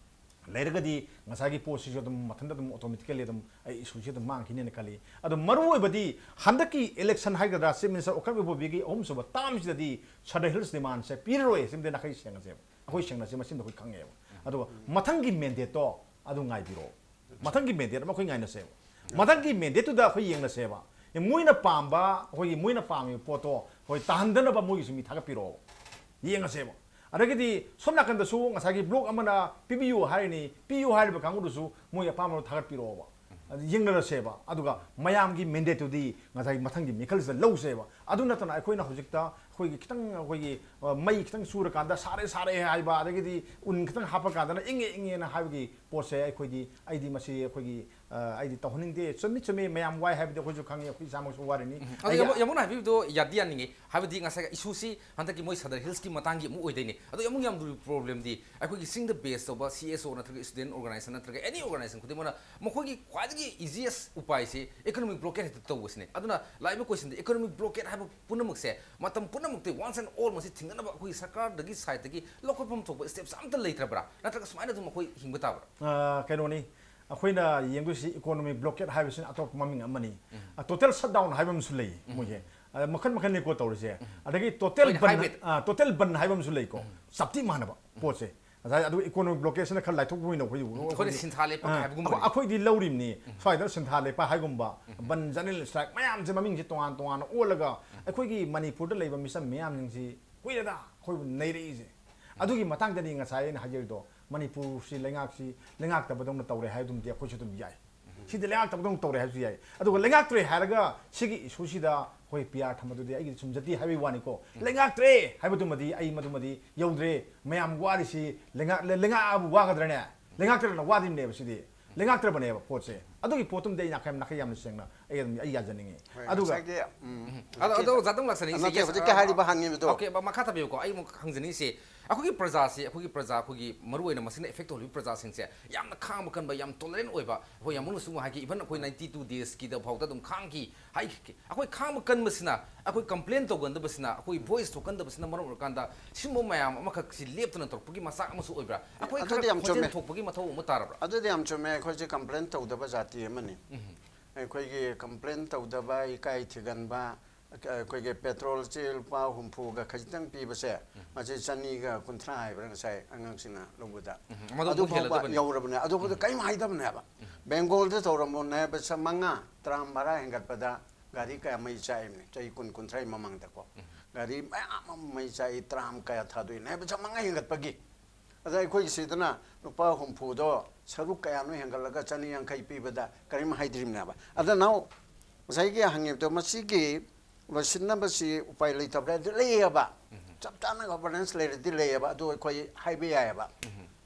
ꯂꯩꯔꯒꯗꯤ ꯉꯁꯥꯏꯒꯤ ꯄꯣꯠꯁꯤꯁꯨ ꯑꯗꯨꯝ ꯃꯊꯟꯇ ꯑꯗꯨꯝ automatically ꯑꯗꯨꯝ ꯑꯩ issue ꯁꯤ ꯑꯗꯨꯝ ꯃꯥꯡꯈꯤꯅꯦꯅ ꯈꯜꯂꯤ꯫ ꯑꯗꯣ ꯃꯔꯨꯑꯣꯏꯕꯗꯤ ꯍꯟꯗꯛꯀꯤ election ꯍꯥꯏꯒꯗ꯭ꯔꯥ, Chief Minister ꯑꯣꯀꯥꯞ ꯏꯕꯣꯕꯤꯒꯤ ꯑꯍꯨꯝꯁꯨꯕ term ꯁꯤꯗꯗꯤ Sadar Hills demand ꯁꯦ ꯄꯤꯔꯔꯣꯏ, ꯁꯤꯃꯗꯤ ꯅꯥꯈꯩ ꯁꯦꯡꯅꯁꯦꯕ꯫ ꯑꯩꯈꯣꯏ ꯁꯦꯡꯅꯁꯦ ꯃꯁꯤꯃꯗꯤ ꯑꯩꯈꯣꯏ ꯈꯪꯉꯦꯕ꯫ ꯑꯗꯨꯒ ꯃꯊꯪꯒꯤ mandate ꯇꯣ ꯑꯗꯨ ꯉꯥꯏꯕꯤꯔꯣ꯫ ꯃꯊꯪꯒꯤ mandate ꯑꯃ ꯑꯩꯈꯣꯏ ꯉꯥꯏꯅꯁꯦꯕ꯫ ꯃꯊꯪꯒꯤ mandate ꯇꯨꯗ ꯑꯩꯈꯣꯏ ꯌꯦꯡꯅꯁꯦꯕ꯫ ꯑꯦ, ꯃꯣꯏꯅ ꯄꯥꯝꯕ, ꯑꯩꯈꯣꯏꯒꯤ ꯃꯣꯏꯅ ꯄꯥꯝꯃꯤꯕ ꯄꯣꯠꯇꯣ ꯑꯩꯈꯣꯏ ꯇꯥꯍꯟꯗꯅꯕ ꯃꯣꯏꯒꯤꯁꯨ ꯃꯤ ꯊꯥꯒꯠꯄꯤꯔꯛꯑꯣ꯫ ꯌꯦꯡꯉꯁꯦꯕ꯫ ꯑꯗꯒꯤꯗꯤ ꯁꯣꯝ ꯅꯥꯀꯟꯗꯁꯨ ꯉꯁꯥꯏꯒꯤ bloc ꯑꯃꯅ ꯄꯤꯕꯤꯌꯨ ꯍꯥꯏꯔꯤꯅꯤ, ꯄꯤꯌꯨ ꯍꯥꯏꯔꯤꯕ ꯀꯥꯡꯕꯨꯗꯨꯁꯨ ꯃꯣꯏ ꯑꯄꯥꯝꯕꯗꯣ ꯊꯥꯒꯠꯄꯤꯔꯛꯑꯣꯕ꯫ ꯑꯗꯨ ꯌꯦꯡꯅꯔꯁꯦꯕ꯫ ꯑꯗꯨꯒ ꯃꯌꯥꯝꯒꯤ mandate ꯇꯨꯗꯤ ꯉꯁꯥꯏ ꯃꯊꯪꯒꯤ ꯃꯤꯈꯜꯁꯤꯗ ꯂꯧꯁꯦꯕ꯫ ꯑꯗꯨ ꯅꯠꯇꯅ ꯑꯩꯈꯣꯏꯅ ꯍꯧꯖꯤꯛꯇ ꯑꯩꯈꯣꯏꯒꯤ ꯈꯤꯇꯪ ꯑꯩꯈꯣꯏꯒꯤ, ꯑ, ꯃꯩ ꯈꯤꯇꯪ ꯆꯨꯔꯀꯥꯟꯗ ꯁꯥꯔꯦ ꯁꯥꯔꯦ ꯍꯥꯏꯕ, ꯑꯗꯒꯤꯗꯤ ꯎꯟ ꯈꯤꯇꯪ ꯍꯥꯞꯄꯀꯥꯟꯗꯅ ꯏꯪꯉꯦ ꯏꯪꯉꯦꯅ ꯍꯥꯏꯕꯒꯤ ꯄꯣꯠꯁꯦ ꯑꯩꯈꯣꯏꯗꯤ, ꯑꯩꯗꯤ ꯃꯁꯤ ꯑꯩꯈꯣꯏꯒꯤ, ꯑ, ꯑꯩꯗꯤ ꯇꯧꯍꯟꯅꯤꯡꯗꯦ꯫ ꯆꯨꯝꯃꯤ ꯆꯨꯝꯃꯤ, ꯃꯌꯥꯝ ꯋꯥꯏ ꯍꯥꯏꯕꯗꯤ ꯑꯩꯈꯣꯏꯁꯨ ꯈꯪꯉꯤ, ꯑꯩꯈꯣꯏ ꯏꯁꯥꯃꯛꯁꯨ ꯋꯥꯔꯤꯅꯤ꯫ ꯎꯝ꯫ ꯑꯗꯣ ꯑꯩ ꯌꯥꯝ-, ꯌꯥꯝꯕꯨꯡꯅ ꯍꯥꯏꯕꯤꯕꯗꯣ ꯌꯥꯗꯤ ꯌꯥꯅꯤꯡꯉꯤ꯫ ꯍꯥꯏꯕꯗꯤ ꯉꯁꯥꯏ issue ꯁꯤ ꯍꯟꯗꯛꯀꯤ ꯃꯣꯏ Sadar Hills ꯀꯤ ꯃꯇꯥꯡꯒꯤ ꯑꯃꯨꯛ ꯑꯣꯏꯗꯣꯏꯅꯦ꯫ ꯑꯗꯣ ꯌꯥꯝꯕꯨꯡ ꯌꯥꯝ ꯂꯨꯔꯤꯕ problem ꯗꯤ ꯑꯩꯈꯣꯏꯒꯤ ꯆꯤꯡꯗ base ꯇꯧꯕ C S O ꯅꯠꯇ꯭ꯔꯒ student organization ꯅꯠꯇ꯭ꯔꯒ any organization ꯈꯨꯗꯤꯡꯃꯛꯅ ꯃꯈꯣꯏꯒꯤ ꯈ꯭ꯋꯥꯏꯗꯒꯤ easiest ꯎꯄꯥꯏꯁꯤ economic blockade ꯍꯦꯛꯇ ꯇꯧꯕꯁꯤꯅꯦ꯫ ꯑꯗꯨꯅ ꯂꯥꯛꯏꯕ question ꯗꯤ economic blockade ꯍꯥꯏꯕ ꯄꯨꯝꯅꯃꯛꯁꯦ ꯃꯇꯝ ꯄꯨꯝꯅꯃꯛꯇ once and all ꯃꯁꯤ ꯊꯤꯡꯒꯠꯅꯕ ꯑꯩꯈꯣꯏꯒꯤ ꯁꯔꯀꯥꯔꯗꯒꯤ side ꯇꯒꯤ ꯂꯧꯈꯠꯐꯝ ꯊꯣꯛꯄ steps ꯑꯝꯇ ꯂꯩꯇ꯭ꯔꯕ꯭ꯔꯥ? ꯅꯠꯇ꯭ꯔꯒ ꯁꯨꯃꯥꯏꯅ ꯑꯗꯨꯝ ꯑꯩꯈꯣꯏ ꯍꯤꯡꯕ ꯇꯥꯕ꯭ꯔꯥ? ꯑ, ꯀꯩꯅꯣꯅꯤ, ꯑꯩꯈꯣꯏꯅ ꯌꯦꯡꯗꯣꯏꯁꯤ ꯏꯀꯣꯅꯣꯃꯤꯛ ꯕ꯭ꯂꯣꯀꯦꯠ ꯍꯥꯏꯕꯁꯤꯅ ꯑꯇꯣꯞꯄ ꯃꯃꯤꯡ ꯑꯃꯅꯤ꯫ ꯇꯣꯇꯦꯜ ꯁꯠꯗꯥꯎꯟ ꯍꯥꯏꯕ ꯑꯃꯁꯨ ꯂꯩ ꯃꯣꯏꯁꯦ꯫ ꯑ, ꯃꯈꯜ ꯃꯈꯜꯅꯤꯀꯣ ꯇꯧꯔꯤꯁꯦ꯫ ꯑꯗꯒꯤ ꯇꯣꯇꯦꯜ ꯍꯣꯏꯅꯦ, ꯕꯟ, hybrid꯫ ꯑ, ꯇꯣꯇꯦꯜ ꯕꯟ ꯍꯥꯏꯕ ꯑꯃꯁꯨ ꯂꯩꯀꯣ꯫ ꯆꯞꯇꯤ ꯃꯥꯟꯅꯕ ꯄꯣꯠꯁꯦ꯫ ꯉꯁꯥꯏ ꯑꯗꯨꯒ ꯏꯀꯣꯅꯣꯃꯤꯛ ꯕ꯭ꯂꯣꯀꯦꯠꯁꯤꯅ ꯈꯔ ꯂꯥꯏꯊꯣꯛꯄ ꯑꯣꯏꯅ ꯑꯩꯈꯣꯏ, ꯑꯩꯈꯣꯏꯅ ꯑꯩꯈꯣꯏꯗꯤ, ꯁꯤꯟꯊꯥ ꯂꯦꯞꯄ ꯑ, ꯍꯥꯏꯕꯒꯨꯝꯕꯅꯤ꯫ ꯑꯩꯈꯣꯏ-, ꯑꯩꯈꯣꯏꯗꯤ ꯂꯧꯔꯤꯕꯅꯤ꯫ ꯁ꯭ꯋꯥꯏꯗ ꯁꯤꯟꯊꯥ ꯂꯦꯞꯄ ꯍꯥꯏꯒꯨꯝꯕ, ꯕꯟ, ꯖꯔꯅꯦꯜ ꯁ꯭ꯇ꯭ꯔꯥꯏꯛ ꯃꯌꯥꯝꯁꯦ ꯃꯃꯤꯡꯁꯦ ꯇꯣꯉꯥꯟ ꯇꯣꯉꯥꯟꯅ ꯑꯣꯜꯂꯒ ꯑꯩꯈꯣꯏꯒꯤ ꯃꯅꯤꯄꯨꯔꯗ ꯂꯩꯕ ꯃꯤꯆꯝ ꯃꯤꯌꯥꯝꯁꯤꯡꯁꯤ ꯀꯨꯏꯔꯦꯗ ꯑꯩꯈꯣꯏꯕꯨ ꯅꯩꯔꯛꯏꯁꯦ꯫ ꯑꯗꯨꯒꯤ ꯃꯇꯥꯡꯗꯅꯤ ꯉꯁꯥꯏ ꯑꯩꯅ ꯍꯥꯏꯖꯔꯤꯗꯣ, ꯃꯅꯤꯄꯨꯔꯁꯤ ꯂꯩꯉꯥꯛꯁꯤ ꯂꯩꯉꯥꯛꯇꯕꯗꯧꯅ ꯇꯧꯔꯦ ꯍꯥꯏꯕꯗꯨꯃꯗꯤ ꯑꯩꯈꯣꯏꯁꯨ ꯑꯗꯨꯝ ꯌꯥꯏ꯫ ꯁꯤꯗꯤ ꯂꯩꯉꯥꯛꯇꯕꯗꯧꯅ ꯇꯧꯔꯦ ꯍꯥꯏꯕꯁꯨ ꯌꯥꯏ꯫ ꯑꯗꯨꯒ ꯂꯩꯉꯥꯛꯇ꯭ꯔꯦ ꯍꯥꯏꯔꯒ ꯁꯤꯒꯤ ꯏꯁꯨꯁꯤꯗ ꯑꯩꯈꯣꯏ ꯄꯤ ꯑꯥꯔ ꯊꯝꯕꯗꯨꯗꯤ ꯑꯩꯒꯤꯗꯤ ꯁꯨꯝꯖꯗꯦ ꯍꯥꯏꯕꯒꯤ ꯋꯥꯅꯤꯀꯣ꯫ ꯂꯩꯉꯥꯛꯇ꯭ꯔꯦ ꯍꯥꯏꯕꯗꯨꯃꯗꯤ ꯑꯩ ꯃꯗꯨꯃꯗꯤ ꯌꯧꯗ꯭ꯔꯦ꯫ ꯃꯌꯥꯝ ꯋꯥꯔꯤꯁꯤ ꯂꯩꯉꯥꯛ-, ꯂꯩꯉꯥꯛꯑꯕꯨ ꯋꯥꯒꯗ꯭ꯔꯅꯦ? ꯂꯩꯉꯥꯛꯇ꯭ꯔꯒꯅ ꯋꯥꯗꯣꯏꯅꯦꯕ ꯁꯤꯗꯤ꯫ ꯂꯩꯉꯥꯛꯇ꯭ꯔꯕꯅꯦꯕ ꯄꯣꯠꯁꯦ꯫ ꯑꯗꯨꯒꯤ ꯄꯣꯠꯇꯨꯃꯗꯤ ꯑꯩ ꯅꯥꯈꯩ, ꯅꯥꯈꯩ ꯌꯥꯝꯅ ꯁꯦꯡꯅ ꯑꯩ ꯑꯗꯨꯝ, ꯑꯩ ꯌꯥꯖꯅꯤꯡꯉꯤ꯫ ꯍꯣꯏ, ꯑꯗꯨꯒ ꯉꯁꯥꯏꯒꯤ, ꯎꯝ, ꯑꯗꯣ, ꯍꯧꯖꯤꯛꯀꯤ ꯑꯗꯣ ꯑꯣꯖꯥ ꯗꯣꯡ ꯂꯥꯛꯆꯅꯤꯡꯉꯤꯁꯦ, ꯅꯠꯇꯦ, yes, ꯍꯧꯖꯤꯛꯀꯤ ꯑ, ꯍꯥꯏꯔꯤꯕ ꯍꯪꯉꯤꯕꯗꯣ꯫ Okay, ꯃ-, ꯃꯈꯥ ꯇꯥꯕꯤꯌꯨꯀꯣ꯫ ꯑꯩ ꯑꯃꯨꯛ ꯍꯪꯖꯅꯤꯡꯉꯤꯁꯦ, ꯑꯩꯈꯣꯏꯒꯤ ꯄ꯭ꯔꯖꯥꯁꯤ, ꯑꯩꯈꯣꯏꯒꯤ ꯄ꯭ꯔꯖꯥ, ꯑꯩꯈꯣꯏꯒꯤ ꯃꯔꯨꯑꯣꯏꯅ ꯃꯁꯤꯅ effect ꯇꯧꯔꯤꯕ ꯄ꯭ꯔꯖꯥꯁꯤꯡꯁꯦ ꯌꯥꯝꯅ ꯈꯥꯡꯕ ꯀꯟꯕ, ꯌꯥꯝ tolerant ꯑꯣꯏꯕ, ꯑꯩꯈꯣꯏ ꯌꯥꯝꯕꯨꯡꯅꯁꯨ ꯍꯥꯏꯈꯤ, even ꯑꯩꯈꯣꯏ ninety two days ꯀꯤꯗ ꯐꯥꯎꯗ ꯑꯗꯨꯝ ꯈꯥꯡꯈꯤ꯫ ꯍꯥꯏꯈꯤ꯫ ꯑꯩꯈꯣꯏ ꯈꯥꯡꯕ ꯀꯟꯕꯁꯤꯅ, ꯑꯩꯈꯣꯏ complain ꯇꯧꯒꯟꯗꯕꯁꯤꯅ, ꯑꯩꯈꯣꯏ voice ꯊꯣꯛꯀꯟꯗꯕꯁꯤꯅ ꯃꯔꯝ ꯑꯣꯏꯔꯀꯥꯟꯗ ꯁꯤꯒꯨꯝꯕ ꯃꯌꯥꯝ ꯑꯃꯈꯛꯁꯤ ꯂꯦꯞꯇꯅ ꯇꯧꯔꯛꯄꯒꯤ ꯃꯆꯥꯛ ꯑꯃꯁꯨ ꯑꯣꯏꯕ꯭ꯔꯥ? ꯑꯩꯈꯣꯏ ꯑꯗꯨꯗꯤ ꯈꯔ ꯌꯥꯝ ꯈꯣꯟꯖꯦꯜ ꯆꯨꯝꯃꯦ꯫ ꯊꯣꯛꯄꯒꯤ ꯃꯊꯧ ꯑꯃ ꯇꯥꯔꯕ꯭ꯔꯥ? ꯑꯗꯨꯗꯤ ꯌꯥꯝ ꯆꯨꯝꯃꯦ꯫ ꯑꯩꯈꯣꯏꯁꯦ complain ꯇꯧꯗꯕ ꯖꯥꯇꯤ ꯑꯃꯅꯤ꯫ ꯑꯩꯈꯣꯏꯒꯤ complain ꯇꯧꯗꯕ, ꯏꯀꯥꯏ ꯊꯤꯒꯟꯕ, ꯑꯩꯈꯣꯏꯒꯤ petrol ꯁꯦ ꯂꯨꯄꯥ ꯍꯨꯝꯐꯨꯒ ꯈꯖꯤꯛꯇꯪ ꯄꯤꯕꯁꯦ, ꯃꯁꯤ ꯆꯅꯤꯒ ꯀꯨꯟꯊ꯭ꯔꯥ ꯍꯥꯏꯕ꯭ꯔꯥ ꯉꯁꯥꯏ ꯑꯉꯥꯡꯁꯤꯡꯅ ꯂꯧꯕꯗ? ꯎꯝ, ꯃꯗꯨ ꯑꯃꯨꯛ ꯑꯗꯨ ꯐꯥꯎꯕ ꯍꯦꯜꯂꯗꯕꯅꯤ꯫ ꯌꯧꯔꯕꯅꯦ꯫ ꯑꯗꯨ ꯐꯥꯎꯕꯗ ꯀꯔꯤꯝ ꯍꯥꯏꯗꯕꯅꯦꯕ꯫ ꯕꯦꯡꯒꯣꯜꯗ ꯇꯧꯔꯝꯃꯣꯅꯦ, ꯄꯩꯁꯥ ꯃꯉꯥ, ꯇꯔꯥꯝ ꯚꯔꯥ ꯍꯦꯟꯒꯠꯄꯗ ꯒꯥꯔꯤ ꯀꯌꯥ ꯃꯩ ꯆꯥꯛꯏꯕꯅꯤ? ꯆꯍꯤ ꯀꯨꯟ, ꯀꯨꯟꯊ꯭ꯔꯥꯒꯤ ꯃꯃꯥꯡꯗꯀꯣ꯫ ꯒꯥꯔꯤ ꯃꯌꯥꯝ ꯑꯃ ꯃꯩ ꯆꯥꯛꯏ, ꯇꯔꯥꯝ ꯀꯌꯥ ꯊꯥꯗꯣꯛꯏꯅꯦ? ꯄꯩꯁꯥ ꯃꯉꯥ ꯍꯦꯟꯒꯠꯄꯒꯤ꯫ ꯑꯗ ꯑꯩꯈꯣꯏꯒꯤ ꯁꯤꯗꯅ ꯂꯨꯄꯥ ꯍꯨꯝꯐꯨꯗꯣ ꯁꯔꯨꯛ ꯀꯌꯥꯅꯣ ꯍꯦꯟꯒꯠꯂꯒ ꯆꯅꯤ ꯌꯥꯡꯈꯩ ꯄꯤꯕꯗ ꯀꯔꯤꯝ ꯍꯥꯏꯗ꯭ꯔꯤꯕꯅꯦꯕ꯫ ꯑꯗ now ꯉꯁꯥꯏꯒꯤ ꯍꯪꯉꯤꯕꯗꯣ, ꯃꯁꯤꯒꯤ ꯂꯣꯏꯁꯤꯟꯅꯕꯁꯤ ꯎꯄꯥꯏ ꯂꯩꯇꯕ꯭ꯔꯥ? ꯑꯗꯨ ꯂꯩꯌꯦꯕ꯫ ꯆꯞ ꯆꯥꯅ governance ꯂꯩꯔꯗꯤ ꯂꯩꯌꯦꯕ꯫ ꯑꯗꯨ ꯑꯩꯈꯣꯏ ꯍꯥꯏꯕ ꯌꯥꯏꯌꯦꯕ꯫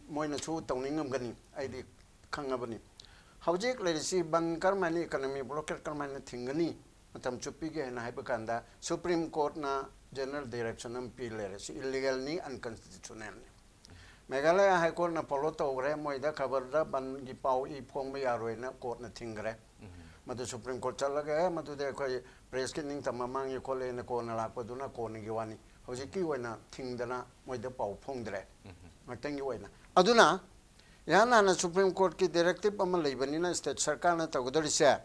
ꯃꯣꯏꯅꯁꯨ ꯇꯧꯅꯤꯡꯉꯝꯒꯅꯤ, ꯑꯩꯗꯤ ꯈꯪꯉꯕꯅꯤ꯫ ꯍꯧꯖꯤꯛ ꯂꯩꯔꯤꯁꯤ ꯕꯟ ꯀꯔꯝꯍꯥꯏꯅ, economy blockade ꯀꯔꯝꯍꯥꯏꯅ ꯊꯤꯡꯒꯅꯤ, ꯃꯇꯝ ꯆꯨꯞꯄꯤꯒꯦ ꯍꯥꯏꯅ ꯍꯥꯏꯕ ꯀꯥꯟꯗ Supreme Court ꯅ general direction ꯑꯃ ꯄꯤ ꯂꯩꯔꯦ꯫ ꯁꯤ illegal ꯅꯤ, unconstitutional ꯅꯤ꯫ ꯃꯦꯘꯥꯂꯌꯥ High Court ꯅ follow ꯇꯧꯈ꯭ꯔꯦ, ꯃꯣꯏꯗ ꯈꯕꯔꯗ ꯕꯟꯒꯤ ꯄꯥꯎ ꯏ ꯐꯣꯡꯕ ꯌꯥꯔꯣꯏꯅ court ꯅ ꯊꯤꯡꯈ꯭ꯔꯦ꯫ ꯃꯗꯨ Supreme Court ꯆꯠꯂꯒ, "ꯑꯦ, ꯃꯗꯨꯗꯤ ꯑꯩꯈꯣꯏ press ꯀꯤ ꯅꯤꯡꯇꯝꯕ ꯃꯥꯡꯉꯤ ꯈꯣꯠꯂꯦꯅ" ꯀꯣꯟꯅ ꯂꯥꯛꯄꯗꯨꯅ ꯀꯣꯟꯅꯒꯤ ꯋꯥꯅꯤ꯫ ꯍꯧꯖꯤꯛꯀꯤ ꯑꯣꯏꯅ ꯊꯤꯡꯗꯅ ꯃꯣꯏꯗ ꯄꯥꯎ ꯐꯣꯡꯗ꯭ꯔꯦ, ꯉꯥꯛꯇꯪꯒꯤ ꯑꯣꯏꯅ꯫ ꯑꯗꯨꯅ ꯏꯍꯥꯟ ꯍꯥꯟꯅ Supreme Courtꯀꯤ directive ꯑꯃ ꯂꯩꯕꯅꯤꯅ state ꯁꯔꯀꯥꯔꯅ ꯇꯧꯒꯗꯧꯔꯤꯁꯦ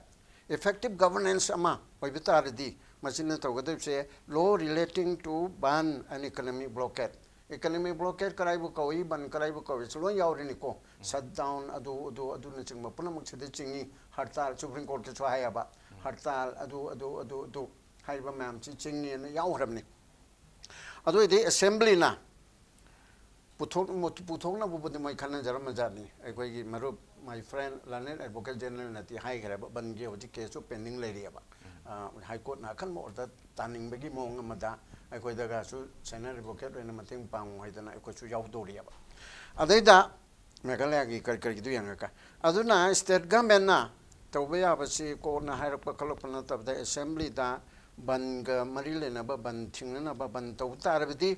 effective governance ꯑꯃ ꯑꯣꯏꯕ ꯇꯥꯔꯗꯤ, ꯃꯁꯤꯅ ꯇꯧꯒꯗꯧꯔꯤꯁꯦ law relating to ban and economic blockade. Economic blockade ꯀꯗꯥꯏꯕꯨ ꯀꯧꯏ, ꯕꯟ ꯀꯗꯥꯏꯕꯨ ꯀꯧꯏ, ꯁꯤ ꯂꯣꯏ ꯌꯥꯎꯔꯤꯅꯤꯀꯣ꯫ Shutdown, ꯑꯗꯨ ꯑꯗꯨ ꯑꯗꯨꯅꯆꯤꯡꯕ ꯄꯨꯝꯅꯃꯛꯁꯤꯗ ꯆꯤꯡꯏ꯫ ꯍꯔꯇꯥꯜ, Supreme Courtꯀꯤꯁꯨ ꯍꯥꯏꯌꯦꯕ, ꯍꯔꯇꯥꯜ, ꯑꯗꯨ ꯑꯗꯨ ꯑꯗꯨ ꯑꯗꯨ ꯍꯥꯏꯔꯤꯕ ꯃꯌꯥꯝꯁꯤ ꯆꯤꯡꯉꯦꯅ ꯌꯥꯎꯈ꯭ꯔꯕꯅꯤ꯫ ꯑꯗꯨ ꯑꯣꯏꯗꯤ assemblyꯅ ꯄꯨꯊꯣꯛ-, ꯄꯨꯊꯣꯛꯅꯕꯕꯨꯗꯤ ꯃꯣꯏ ꯈꯟꯅꯖꯔꯝꯃꯖꯥꯠꯅꯤ꯫ ꯑꯩꯈꯣꯏꯒꯤ ꯃꯔꯨꯞ, my friend, learned advocate generalꯅꯗꯤ ꯍꯥꯏꯈ꯭ꯔꯦꯕ, ꯕꯟꯒꯤ ꯍꯧꯖꯤꯛ caseꯁꯨ pending ꯂꯩꯔꯤꯑꯕ꯫ ꯑ, High Courtꯅ ꯑꯈꯟꯕ order ꯇꯥꯅꯤꯡꯕꯒꯤ ꯃꯑꯣꯡ ꯑꯃꯗ ꯑꯩꯈꯣꯏꯗꯒꯁꯨ senior advocate ꯑꯣꯏꯅ ꯃꯇꯦꯡ ꯄꯥꯡꯉꯨ ꯍꯥꯏꯗꯅ ꯑꯩꯈꯣꯏꯁꯨ ꯌꯥꯎꯗꯧꯔꯤꯑꯕ꯫ ꯑꯗꯩꯗ ꯃꯦꯘꯥꯂꯌꯥꯒꯤ ꯀꯔꯤ ꯀꯔꯤꯒꯤꯗꯨ ꯌꯦꯡꯉꯒ, ꯑꯗꯨꯅ state governmentꯅ ꯇꯧꯕ ꯌꯥꯕꯁꯤ, courtꯅ ꯍꯥꯏꯔꯛꯄ ꯈꯣꯠꯂꯛꯄ ꯅꯠꯇꯕꯗ, assemblyꯗ ꯕꯟꯒ ꯃꯔꯤ ꯂꯩꯅꯕ, ꯕꯟ ꯊꯤꯡꯅꯅꯕ ꯕꯟ ꯇꯧꯕ ꯇꯥꯔꯕꯗꯤ,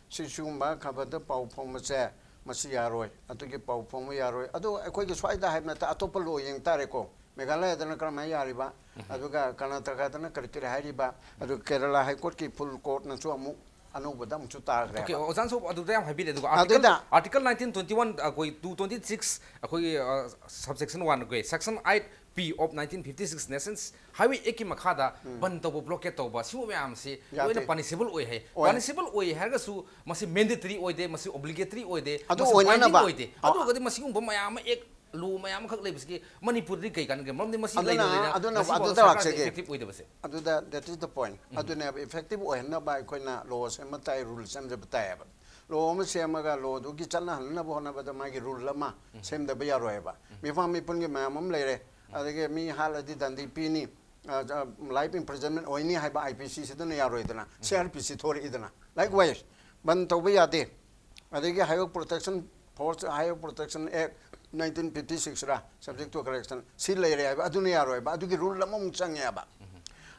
ꯁꯤ ꯁꯤꯒꯨꯝꯕ ꯈꯕꯔꯗ ꯄꯥꯎ ꯐꯣꯡꯕꯁꯦ ꯃꯁꯤ ꯌꯥꯔꯣꯏ꯫ ꯑꯗꯨꯒꯤ ꯄꯥꯎ ꯐꯣꯡꯕ ꯌꯥꯔꯣꯏ꯫ ꯑꯗꯣ ꯑꯩꯈꯣꯏꯒꯤ ꯁ꯭ꯋꯥꯏꯗ ꯍꯥꯏꯕ ꯅꯠꯇꯦ, ꯑꯇꯣꯞꯄ law ꯌꯦꯡ ꯇꯥꯔꯦꯀꯣ꯫ ꯃꯦꯘꯥꯂꯌꯥꯗꯅ ꯀꯔꯝꯍꯥꯏꯅ ꯌꯥꯔꯤꯕ? ꯑꯗꯨꯒ ꯀꯔꯅꯥꯇꯀꯥꯗꯅ ꯀꯔꯤ ꯀꯔꯤ ꯍꯥꯏꯔꯤꯕ? ꯑꯗꯨꯒ ꯀꯦꯔꯂꯥ High Courtꯀꯤ full courtꯅꯁꯨ ꯑꯃꯨꯛ ꯑꯅꯧꯕꯗ ꯑꯃꯨꯛꯁꯨ ꯇꯥꯈ꯭ꯔꯦ꯫ Okay, ꯑꯣꯖꯥꯅꯁꯨ ꯑꯗꯨꯗ ꯌꯥꯝ ꯍꯥꯏꯕꯤꯔꯦ꯫ ꯑꯗꯨꯒ article, ꯑꯗꯨꯗ article nineteen twenty-one, ꯑꯩꯈꯣꯏ two twenty-six, ꯑꯩꯈꯣꯏꯒꯤ, ꯑ, subsection one, ꯑꯩꯈꯣꯏ section eight P of nineteen fifty-six Nations Highway Actꯀꯤ ꯃꯈꯥꯗ ꯕꯟ ꯇꯧꯕ, blockade ꯇꯧꯕ, ꯁꯤꯒꯨꯝꯕ ꯃꯌꯥꯝꯁꯤ ꯌꯥꯗꯦ꯫ ꯂꯣꯏꯅ punishable ꯑꯣꯏ ꯍꯥꯏ꯫ ꯑꯣꯏ꯫ Punishable ꯑꯣꯏ ꯍꯥꯏꯔꯒꯁꯨ ꯃꯁꯤ mandatory ꯑꯣꯏꯗꯦ, ꯃꯁꯤ obligatory ꯑꯣꯏꯗꯦ, ꯑꯗꯨ ꯃꯁꯤ ꯑꯣꯏꯅꯅꯕ꯫ Binding ꯑꯣꯏꯗꯦ꯫ ꯑꯗꯨ ꯑꯣꯏꯔꯒꯗꯤ ꯃꯁꯤꯒꯨꯝꯕ ꯃꯌꯥꯝ ꯑꯃ act, law ꯃꯌꯥꯝ ꯑꯃꯈꯛ ꯂꯩꯕꯁꯤꯕꯨ ꯃꯅꯤꯄꯨꯔꯗꯗꯤ ꯀꯩ ꯀꯥꯟꯅꯒꯦ? ꯃꯔꯝꯗꯤ ꯃꯁꯤ ꯑꯗꯨꯅ, ꯂꯩꯅ ꯂꯩꯅ ꯑꯗꯨꯅ ꯃꯁꯤꯕꯨ ꯑꯗꯨꯗ ꯁꯔꯀꯥꯔꯁꯤꯅ ꯂꯥꯛꯆꯒꯦ꯫ Effective ꯑꯣꯏꯗꯕꯁꯦ꯫ ꯑꯗꯨꯗ, that is the point꯫ ꯑꯗꯨꯅꯦꯕ effective ꯑꯣꯏꯍꯟꯅꯕ ꯑꯩꯈꯣꯏꯅ law ꯁꯦꯝꯕ ꯇꯥꯏ, rule ꯁꯦꯝꯖꯕ ꯇꯥꯏꯌꯦꯕ꯫ Law ꯑꯃ ꯁꯦꯝꯃꯒ lawꯗꯨꯒꯤ ꯆꯠꯅꯍꯟꯅꯕ ꯍꯣꯠꯅꯕꯗ ꯃꯥꯒꯤ rule ꯑꯃ ꯁꯦꯝꯗꯕ ꯌꯥꯔꯣꯏꯕ꯫ ꯃꯤꯐꯝ ꯃꯤꯄꯨꯟꯒꯤ ꯃꯌꯥꯝ ꯑꯃ ꯂꯩꯔꯦ꯫ ꯑꯗꯒꯤ ꯃꯤ ꯍꯥꯠꯂꯗꯤ ꯗꯟꯗꯤ ꯄꯤꯅꯤ, ꯑ, ꯑ, life imprisonment ꯑꯣꯏꯅꯤ ꯍꯥꯏꯕ I P C ꯁꯤꯗꯅ ꯌꯥꯔꯣꯏꯗꯅ, C R P C ꯊꯣꯔꯛꯏꯗꯅ꯫ Likewise, ꯕꯟ ꯇꯧꯕ ꯌꯥꯗꯦ꯫ ꯑꯗꯒꯤ Highway Protection Force, Highway Protection Act nineteen fifty-six ꯔ, subject to correction, ꯁꯤ ꯂꯩꯔꯦ ꯍꯥꯏꯕ, ꯑꯗꯨꯅ ꯌꯥꯔꯣꯏꯕ, ꯑꯗꯨꯒꯤ rule ꯑꯃꯃꯨꯛ ꯆꯪꯉꯦꯕ꯫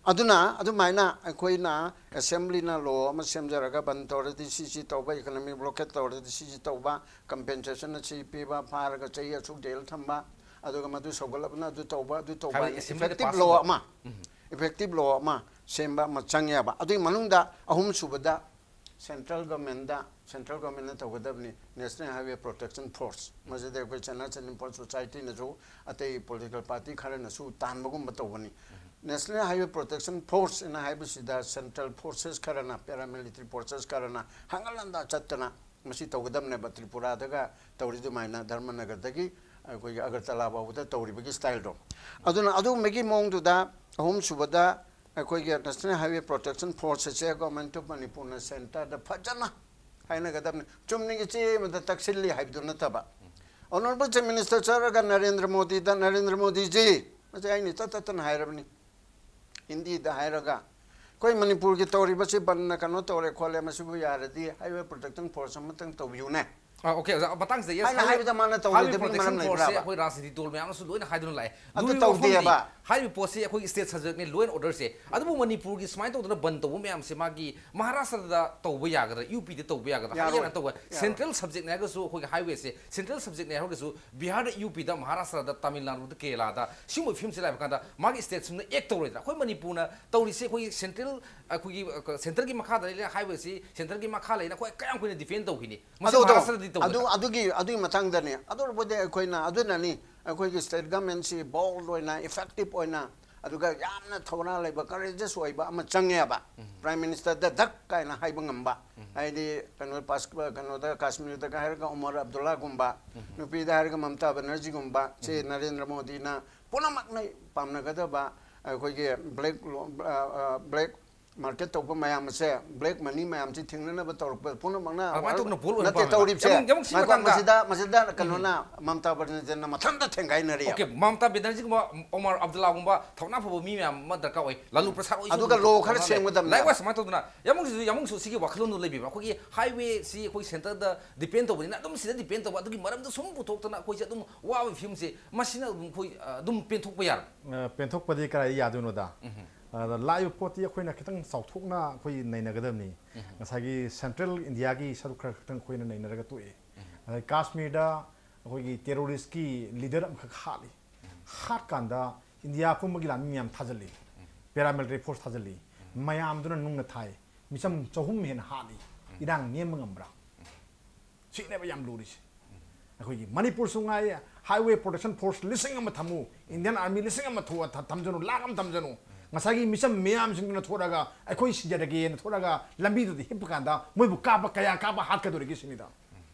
ꯑꯗꯨꯅ ꯑꯗꯨꯃꯥꯏꯅ ꯑꯩꯈꯣꯏꯅ assemblyꯅ law ꯑꯃ ꯁꯦꯝꯖꯔꯒ ꯕꯟ ꯇꯧꯔꯗꯤ ꯁꯤ ꯁꯤ ꯇꯧꯕ, economic blockade ꯇꯧꯔꯗꯤ ꯁꯤ ꯁꯤ ꯇꯧꯕ, compensationꯅ ꯁꯤ ꯄꯤꯕ, ꯐꯥꯔꯒ ꯆꯍꯤ ꯑꯁꯨꯛ jail ꯊꯝꯕ, ꯑꯗꯨꯒ ꯃꯗꯨ ꯁꯧꯒꯠꯂꯕꯅ ꯑꯗꯨ ꯇꯧꯕ, ꯑꯗꯨ ꯇꯧꯕ ꯍꯥꯏꯕꯗꯤ ꯍꯥꯏꯅ assemblyꯗ effective pass law ꯇꯧꯕ꯫ ꯑꯃ, effective law ꯑꯃ ꯁꯦꯝꯕ ꯑꯃ ꯆꯪꯉꯦꯕ꯫ ꯑꯗꯨꯒꯤ ꯃꯅꯨꯡꯗ ꯑꯍꯨꯝꯁꯨꯕꯗ ꯁꯦꯟꯇ꯭ꯔꯦꯜ ꯒꯣꯔꯃꯦꯟꯗ ꯁꯦꯟꯇ꯭ꯔꯦꯜ ꯒꯣꯔꯃꯦꯟꯅ ꯇꯧꯒꯗꯕꯅꯤ꯫ ꯅꯦꯁꯅꯦꯜ ꯍꯥꯏꯋꯦ ꯄ꯭ꯔꯣꯇꯦꯛꯁꯟ ꯐꯣꯔꯁ, ꯃꯁꯤꯗ ꯑꯩꯈꯣꯏ ꯆꯅꯥ ꯆꯅꯤꯄꯣꯟ ꯁꯣꯁꯥꯏꯇꯤꯅꯁꯨ, ꯑꯇꯩ ꯄꯣꯂꯤꯇꯤꯀꯦꯜ ꯄꯥꯔꯇꯤ ꯈꯔꯅꯁꯨ ꯇꯥꯟꯕꯒꯨꯝꯕ ꯇꯧꯕꯅꯤ꯫ ꯅꯦꯁꯅꯦꯜ ꯍꯥꯏꯋꯦ ꯄ꯭ꯔꯣꯇꯦꯛꯁꯟ ꯐꯣꯔꯁ ꯑꯅ ꯍꯥꯏꯕꯁꯤꯗ ꯁꯦꯟꯇ꯭ꯔꯦꯜ ꯐꯣꯔꯁꯦꯁ ꯈꯔꯅ, ꯄꯦꯔꯥꯃꯤꯂꯤꯇꯔꯤ ꯐꯣꯔꯁꯦꯁ ꯈꯔꯅ ꯍꯪꯒꯠ ꯍꯟꯗꯥ ꯆꯠꯇꯅ ꯃꯁꯤ ꯇꯧꯒꯗꯕꯅꯦꯕ꯫ ꯇ꯭ꯔꯤꯄꯨꯔꯥꯗꯒ ꯇꯧꯔꯤ ꯑꯗꯨꯃꯥꯏꯅ ꯙꯔꯃꯅꯒꯔꯗꯒꯤ ꯑꯩꯈꯣꯏꯒꯤ ꯑꯒꯔꯇꯂꯥ ꯐꯥꯎꯕꯗ ꯇꯧꯔꯤꯕꯒꯤ ꯁ꯭ꯇꯥꯏꯜꯗꯣ꯫ ꯑꯗꯨꯅ ꯑꯗꯨꯒꯨꯝꯕꯒꯤ ꯃꯑꯣꯡꯗꯨꯗ ꯑꯍꯨꯝꯁꯨꯕꯗ ꯑꯩꯈꯣꯏꯒꯤ ꯅꯦꯁꯅꯦꯜ ꯍꯥꯏꯋꯦ ꯄ꯭ꯔꯣꯇꯦꯛꯁꯟ ꯐꯣꯔꯁ ꯑꯁꯦ ꯒꯣꯔꯃꯦꯟ ꯑꯣꯐ ꯃꯅꯤꯄꯨꯔꯅ ꯁꯦꯟꯇꯔꯗ ꯐꯖꯅ ꯍꯥꯏꯅꯒꯗꯕꯅꯤ꯫ ꯆꯨꯝꯅꯒꯤ ꯆꯦ ꯑꯃꯗ ꯇꯛꯁꯤꯜꯂꯤ ꯍꯥꯏꯕꯗꯨ ꯅꯠꯇꯕ꯫ ꯑꯣꯅꯔꯦꯕꯜ ꯆꯤꯐ ꯃꯤꯅꯤꯁꯇꯔ ꯆꯠꯂꯒ ꯅꯔꯦꯟꯗ꯭ꯔ ꯃꯣꯗꯤꯗ, "ꯅꯔꯦꯟꯗ꯭ꯔ ꯃꯣꯗꯤꯖꯤ", ꯃꯁꯤ ꯑꯩꯅ ꯏꯇꯠ ꯇꯠꯇꯅ ꯍꯥꯏꯔꯕꯅꯤ, ꯍꯤꯟꯗꯤꯗ ꯍꯥꯏꯔꯒ, "ꯑꯩꯈꯣꯏ ꯃꯅꯤꯄꯨꯔꯒꯤ ꯇꯧꯔꯤꯕꯁꯤ ꯕꯟꯅ ꯀꯩꯅꯣ ꯇꯧꯔꯦ ꯈꯣꯠꯂꯦ, ꯃꯁꯤꯕꯨ ꯌꯥꯔꯗꯤ ꯍꯥꯏꯋꯦ ꯄ꯭ꯔꯣꯇꯦꯛꯁꯟ ꯐꯣꯔꯁ ꯑꯃꯇꯪ ꯇꯧꯕꯤꯌꯨꯅꯦ" ꯑꯥ, ꯑꯣꯀꯦ, ꯑꯣꯖꯥ, ꯃꯇꯥꯡꯁꯤꯗ, ꯌꯦꯁ, ꯍꯥꯏꯅ ꯍꯥꯏꯋꯦ ꯍꯥꯏꯕꯗ ꯃꯥꯅ ꯍꯥꯏꯋꯦ ꯇꯧꯔꯣꯏꯗꯕꯒꯤ ꯃꯔꯝ ꯄ꯭ꯔꯣꯇꯦꯛꯁꯟ ꯐꯣꯔꯁꯁꯦ ꯂꯩꯕ꯭ꯔꯥꯕ? ꯑꯩꯈꯣꯏ ꯔꯥꯖꯅꯤꯇꯤ ꯗꯣꯜ ꯃꯌꯥꯝꯅꯁꯨ ꯂꯣꯏꯅ ꯍꯥꯏꯗꯨꯅ ꯂꯥꯛꯑꯦ꯫ ꯑꯗꯨ ꯂꯨꯔꯤꯕ ꯋꯥꯐꯝꯗꯤ, ꯇꯧꯗꯦꯕ꯫ ꯍꯥꯏꯔꯤꯕ ꯄꯣꯠꯁꯤ ꯑꯩꯈꯣꯏꯒꯤ ꯁ꯭ꯇꯦꯠ ꯁꯕꯖꯦꯛꯅꯦ, ꯂꯣ ꯑꯦꯟ ꯑꯣꯔꯗꯔꯁꯦ꯫ ꯑꯗꯨꯕꯨ ꯃꯅꯤꯄꯨꯔꯒꯤ ꯁꯨꯃꯥꯏꯅ ꯇꯧꯗꯅ ꯕꯟ ꯇꯧꯕ ꯃꯌꯥꯝꯁꯦ ꯃꯥꯒꯤ ꯃꯍꯥꯔꯥꯁꯇ꯭ꯔꯗ ꯇꯧꯕ ꯌꯥꯒꯗ꯭ꯔꯥ, ꯌꯨ ꯄꯤꯗ ꯇꯧꯕ ꯌꯥꯒꯗ꯭ꯔꯥ? ꯌꯥꯔꯣꯏ꯫ ꯍꯥꯏꯌꯦꯅ ꯇꯧꯕ ꯌꯥꯔꯣꯏ꯫ ꯁꯦꯟꯇ꯭ꯔꯦꯜ ꯁꯕꯖꯦꯛꯅꯦ ꯍꯥꯏꯔꯒꯁꯨ, ꯑꯩꯈꯣꯏꯒꯤ ꯍꯥꯏꯋꯦꯁꯦ ꯁꯦꯟꯇ꯭ꯔꯦꯜ ꯁꯕꯖꯦꯛꯅꯦ ꯍꯥꯏꯔꯒꯁꯨ, ꯕꯤꯍꯥꯔꯗ ꯌꯨ ꯄꯤꯗ, ꯃꯍꯥꯔꯥꯁꯇ꯭ꯔꯗ, ꯇꯥꯃꯤꯜ ꯅꯥꯗꯨꯗ, ꯀꯦꯔꯂꯥꯗ ꯁꯤꯒꯨꯝꯕ ꯐꯤꯕꯝꯁꯦ ꯂꯥꯛꯄ ꯀꯥꯟꯗ ꯃꯥꯒꯤ ꯁ꯭ꯇꯦꯠꯁꯤꯡꯅ ꯑꯦꯛ ꯇꯧꯔꯣꯏꯗ꯭ꯔꯥ? ꯑꯩꯈꯣꯏ ꯃꯅꯤꯄꯨꯔꯅ ꯇꯧꯔꯤꯁꯦ, ꯑꯩꯈꯣꯏꯒꯤ ꯁꯦꯟꯇ꯭ꯔꯦꯜ, ꯑꯩꯈꯣꯏꯒꯤ, ꯑ, ꯁꯦꯟꯇꯔꯒꯤ ꯃꯈꯥꯗ ꯂꯩꯔꯦ, ꯍꯥꯏꯋꯦꯁꯤ ꯁꯦꯟꯇꯔꯒꯤ ꯃꯈꯥ ꯂꯩꯅ ꯑꯩꯈꯣꯏ ꯀꯌꯥꯝ ꯀꯨꯏꯅ ꯗꯤꯐꯦꯟ ꯇꯧꯈꯤꯅꯤ? ꯃꯁꯤ ꯑꯗꯨꯗꯣ, ꯃꯍꯥꯔꯥꯁꯇ꯭ꯔꯗꯗꯤ ꯇꯧꯒꯗ꯭ꯔꯥ? ꯑꯗꯨ, ꯑꯗꯨꯒꯤ, ꯑꯗꯨꯒꯤ ꯃꯇꯥꯡꯗꯅꯦ꯫ ꯑꯗꯨꯕꯨꯗꯤ ꯑꯩꯈꯣꯏꯅ, ꯑꯗꯨꯅꯅꯤ ꯑꯩꯈꯣꯏꯒꯤ ꯁ꯭ꯇꯦꯠ ꯒꯃꯦꯟꯁꯤ ꯕꯣꯜꯗ ꯑꯣꯏꯅ, ꯏꯐꯦꯛꯇꯤꯚ ꯑꯣꯏꯅ, ꯑꯗꯨꯒ ꯌꯥꯝꯅ ꯊꯧꯅꯥ ꯂꯩꯕ, ꯀꯔꯦꯖꯁ ꯑꯣꯏꯕ ꯑꯃ ꯆꯪꯉꯦꯕ꯫ ꯄ꯭ꯔꯥꯏꯝ ꯃꯤꯅꯤꯁꯇꯔꯗ ꯙꯛ ꯀꯥꯏꯅ ꯍꯥꯏꯕ ꯉꯝꯕ, ꯍꯥꯏꯗꯤ ꯀꯩꯅꯣ, ꯄꯥꯁ-, ꯀꯩꯅꯣꯗ, ꯀꯥꯁꯃꯤꯔꯗꯒ ꯍꯥꯏꯔꯒ ꯎꯃꯔ ꯑꯕꯗꯨꯜꯂꯥꯒꯨꯝꯕ, ꯅꯨꯄꯤꯗ ꯍꯥꯏꯔꯒ ꯃꯃꯇꯥ ꯕꯅꯔꯖꯤꯒꯨꯝꯕ, ꯁꯤ ꯅꯔꯦꯟꯗ꯭ꯔ ꯃꯣꯗꯤꯅ ꯄꯨꯝꯅꯃꯛꯅ ꯄꯥꯝꯅꯒꯗꯕ ꯑꯩꯈꯣꯏꯒꯤ ꯕ꯭ꯂꯦꯛ ꯂꯣ-, ꯑ, ꯑ, ꯕ꯭ꯂꯦꯛ ꯃꯥꯔꯀꯦꯠ ꯇꯧꯕ ꯃꯌꯥꯝ ꯑꯁꯦ, ꯕ꯭ꯂꯦꯛ ꯃꯅꯤ ꯃꯌꯥꯝꯁꯦ ꯊꯤꯡꯅꯅꯕ ꯇꯧꯔꯛꯄ ꯄꯨꯝꯅꯃꯛꯅ ꯑꯗꯨꯃꯥꯏꯅ ꯇꯧꯗꯅ ꯕꯣꯜ ꯑꯣꯏꯅ ꯅꯠꯇꯦ ꯄꯥꯝꯃꯦꯕ꯫ ꯇꯧꯔꯤꯕꯁꯦ꯫ ꯌꯥꯝ-, ꯌꯥꯝ ꯁꯤ ꯉꯥꯏꯈꯣ, ꯃꯇꯥꯡꯗ ꯃꯁꯤꯗ, ꯃꯁꯤꯗ ꯀꯩꯅꯣꯅ, ꯃꯃꯇꯥ ꯕꯅꯔꯖꯤꯅ ꯃꯊꯟꯇ ꯊꯦꯡꯒꯥꯏꯅꯔꯤ꯫ ꯑꯣꯀꯦ, ꯃꯃꯇꯥ ꯕꯦꯅꯔꯖꯤꯒꯨꯝꯕ, ꯑꯣꯃꯔ ꯑꯕꯗꯨꯜꯂꯥꯒꯨꯝꯕ ꯊꯧꯅꯥ ꯐꯕ ꯃꯤ ꯃꯌꯥꯝ ꯑꯃ ꯗꯔꯀꯥꯔ ꯑꯣꯏ꯫ ꯂꯥꯂꯨ ꯄ꯭ꯔꯁꯥꯗ ꯑꯣꯏꯁꯨ ꯑꯗꯨꯒ ꯑꯗꯨꯝ ꯂꯣ ꯈꯔ ꯊꯧꯅꯥ ꯂꯩ꯫ ꯁꯦꯝꯒꯗꯕꯅꯦ꯫ ꯂꯥꯏꯛꯋꯥꯏꯁ ꯁꯨꯃꯥꯏꯅ ꯇꯧꯗꯅ ꯌꯥꯝꯕꯨꯡꯁꯤꯁꯨ, ꯌꯥꯝꯕꯨꯡꯁꯨ ꯁꯤꯒꯤ ꯋꯥꯈꯜꯂꯣꯟꯗꯣ ꯂꯩꯕꯤꯕ꯫ ꯑꯩꯈꯣꯏꯒꯤ ꯍꯥꯏꯋꯦꯁꯤ ꯑꯩꯈꯣꯏ ꯁꯦꯟꯇꯔꯗ ꯗꯤꯄꯦꯟ ꯇꯧꯕꯅꯤꯅ, ꯑꯗꯨꯝ ꯁꯤꯗ ꯗꯤꯄꯦꯟ ꯇꯧꯕ, ꯑꯗꯨꯒꯤ ꯃꯔꯝꯗ ꯁꯨꯝ ꯄꯨꯊꯣꯛꯇꯅ ꯑꯩꯈꯣꯏꯁꯦ ꯑꯗꯨꯝ ꯋꯥꯕ ꯐꯤꯕꯝꯁꯦ, ꯃꯁꯤꯅ ꯑꯗꯨꯝ ꯑꯩꯈꯣꯏ, ꯑ, ꯑꯗꯨꯝ ꯄꯦꯟꯊꯣꯛꯄ ꯌꯥꯔꯣꯏ꯫ ꯑ, ꯄꯦꯟꯊꯣꯛꯄꯗꯤ ꯀꯗꯥꯏꯗ ꯌꯥꯗꯣꯏꯅꯣꯗ? ꯑꯗ ꯂꯥꯛꯏꯕ ꯄꯣꯠꯇꯤ ꯑꯩꯈꯣꯏꯅ ꯈꯤꯇꯪ ꯆꯥꯎꯊꯣꯛꯅ ꯑꯩꯈꯣꯏ ꯅꯩꯅꯒꯗꯕꯅꯤ꯫ ꯉꯁꯥꯏꯒꯤ ꯁꯦꯟꯇ꯭ꯔꯦꯜ ꯏꯟꯗꯤꯌꯥꯒꯤ ꯁꯔꯨꯛ ꯈꯔ ꯈꯛꯇꯪ ꯑꯩꯈꯣꯏꯅ ꯅꯩꯅꯔꯒ ꯇꯣꯛꯑꯦ꯫ ꯑꯗꯩ ꯀꯥꯁꯃꯤꯔꯗ ꯑꯩꯈꯣꯏꯒꯤ ꯇꯦꯔꯣꯔꯤꯁꯀꯤ ꯂꯤꯗꯔ ꯑꯃꯈꯛ ꯍꯥꯠꯂꯤ꯫ ꯍꯥꯠꯀꯥꯟꯗ ꯏꯟꯗꯤꯌꯥ ꯄꯨꯝꯕꯒꯤ ꯂꯥꯟꯃꯤ ꯃꯌꯥꯝ ꯊꯥꯖꯤꯜꯂꯤ, ꯄꯦꯔꯥꯃꯤꯂꯤꯇꯔꯤ ꯐꯣꯔꯁ ꯊꯥꯖꯤꯜꯂꯤ, ꯃꯌꯥꯝꯗꯨꯅ ꯅꯨꯡꯅ ꯊꯥꯏ꯫ ꯃꯤꯆꯝ ꯆꯍꯨꯝ ꯍꯦꯟꯅ ꯍꯥꯠꯂꯤ꯫ ꯏꯔꯥꯡ ꯅꯦꯝꯕ ꯉꯝꯕ꯭ꯔꯥ? ꯁꯤꯅꯦꯕ ꯌꯥꯝ ꯂꯨꯔꯤꯁꯦ꯫ ꯑꯩꯈꯣꯏꯒꯤ ꯃꯅꯤꯄꯨꯔꯁꯨ ꯉꯥꯏ, Highway Protection Force ꯂꯤꯁꯤꯡ ꯑꯃ ꯊꯝꯃꯨ, Indian Army ꯂꯤꯁꯤꯡ ꯑꯃ ꯊꯣꯛꯑ ꯊ- ꯊꯝꯖꯅꯨ, ꯂꯥꯛ ꯑꯃ ꯊꯝꯖꯅꯨ, ꯉꯁꯥꯏꯒꯤ ꯃꯤꯆꯝ ꯃꯤꯌꯥꯝꯁꯤꯡꯗꯨꯅ ꯊꯣꯛꯂꯒ ꯑꯩꯈꯣꯏ ꯁꯤꯖꯔꯒꯦꯅ ꯊꯣꯛꯂꯒ ꯂꯝꯕꯤꯗꯨꯗ ꯍꯤꯞꯄ ꯀꯥꯟꯗ ꯃꯣꯏꯕꯨ ꯀꯥꯞꯄ ꯀꯌꯥ ꯀꯥꯞꯄ ꯍꯥꯠꯀꯗꯧꯔꯤꯒꯦ ꯁꯤꯅꯤꯗ꯫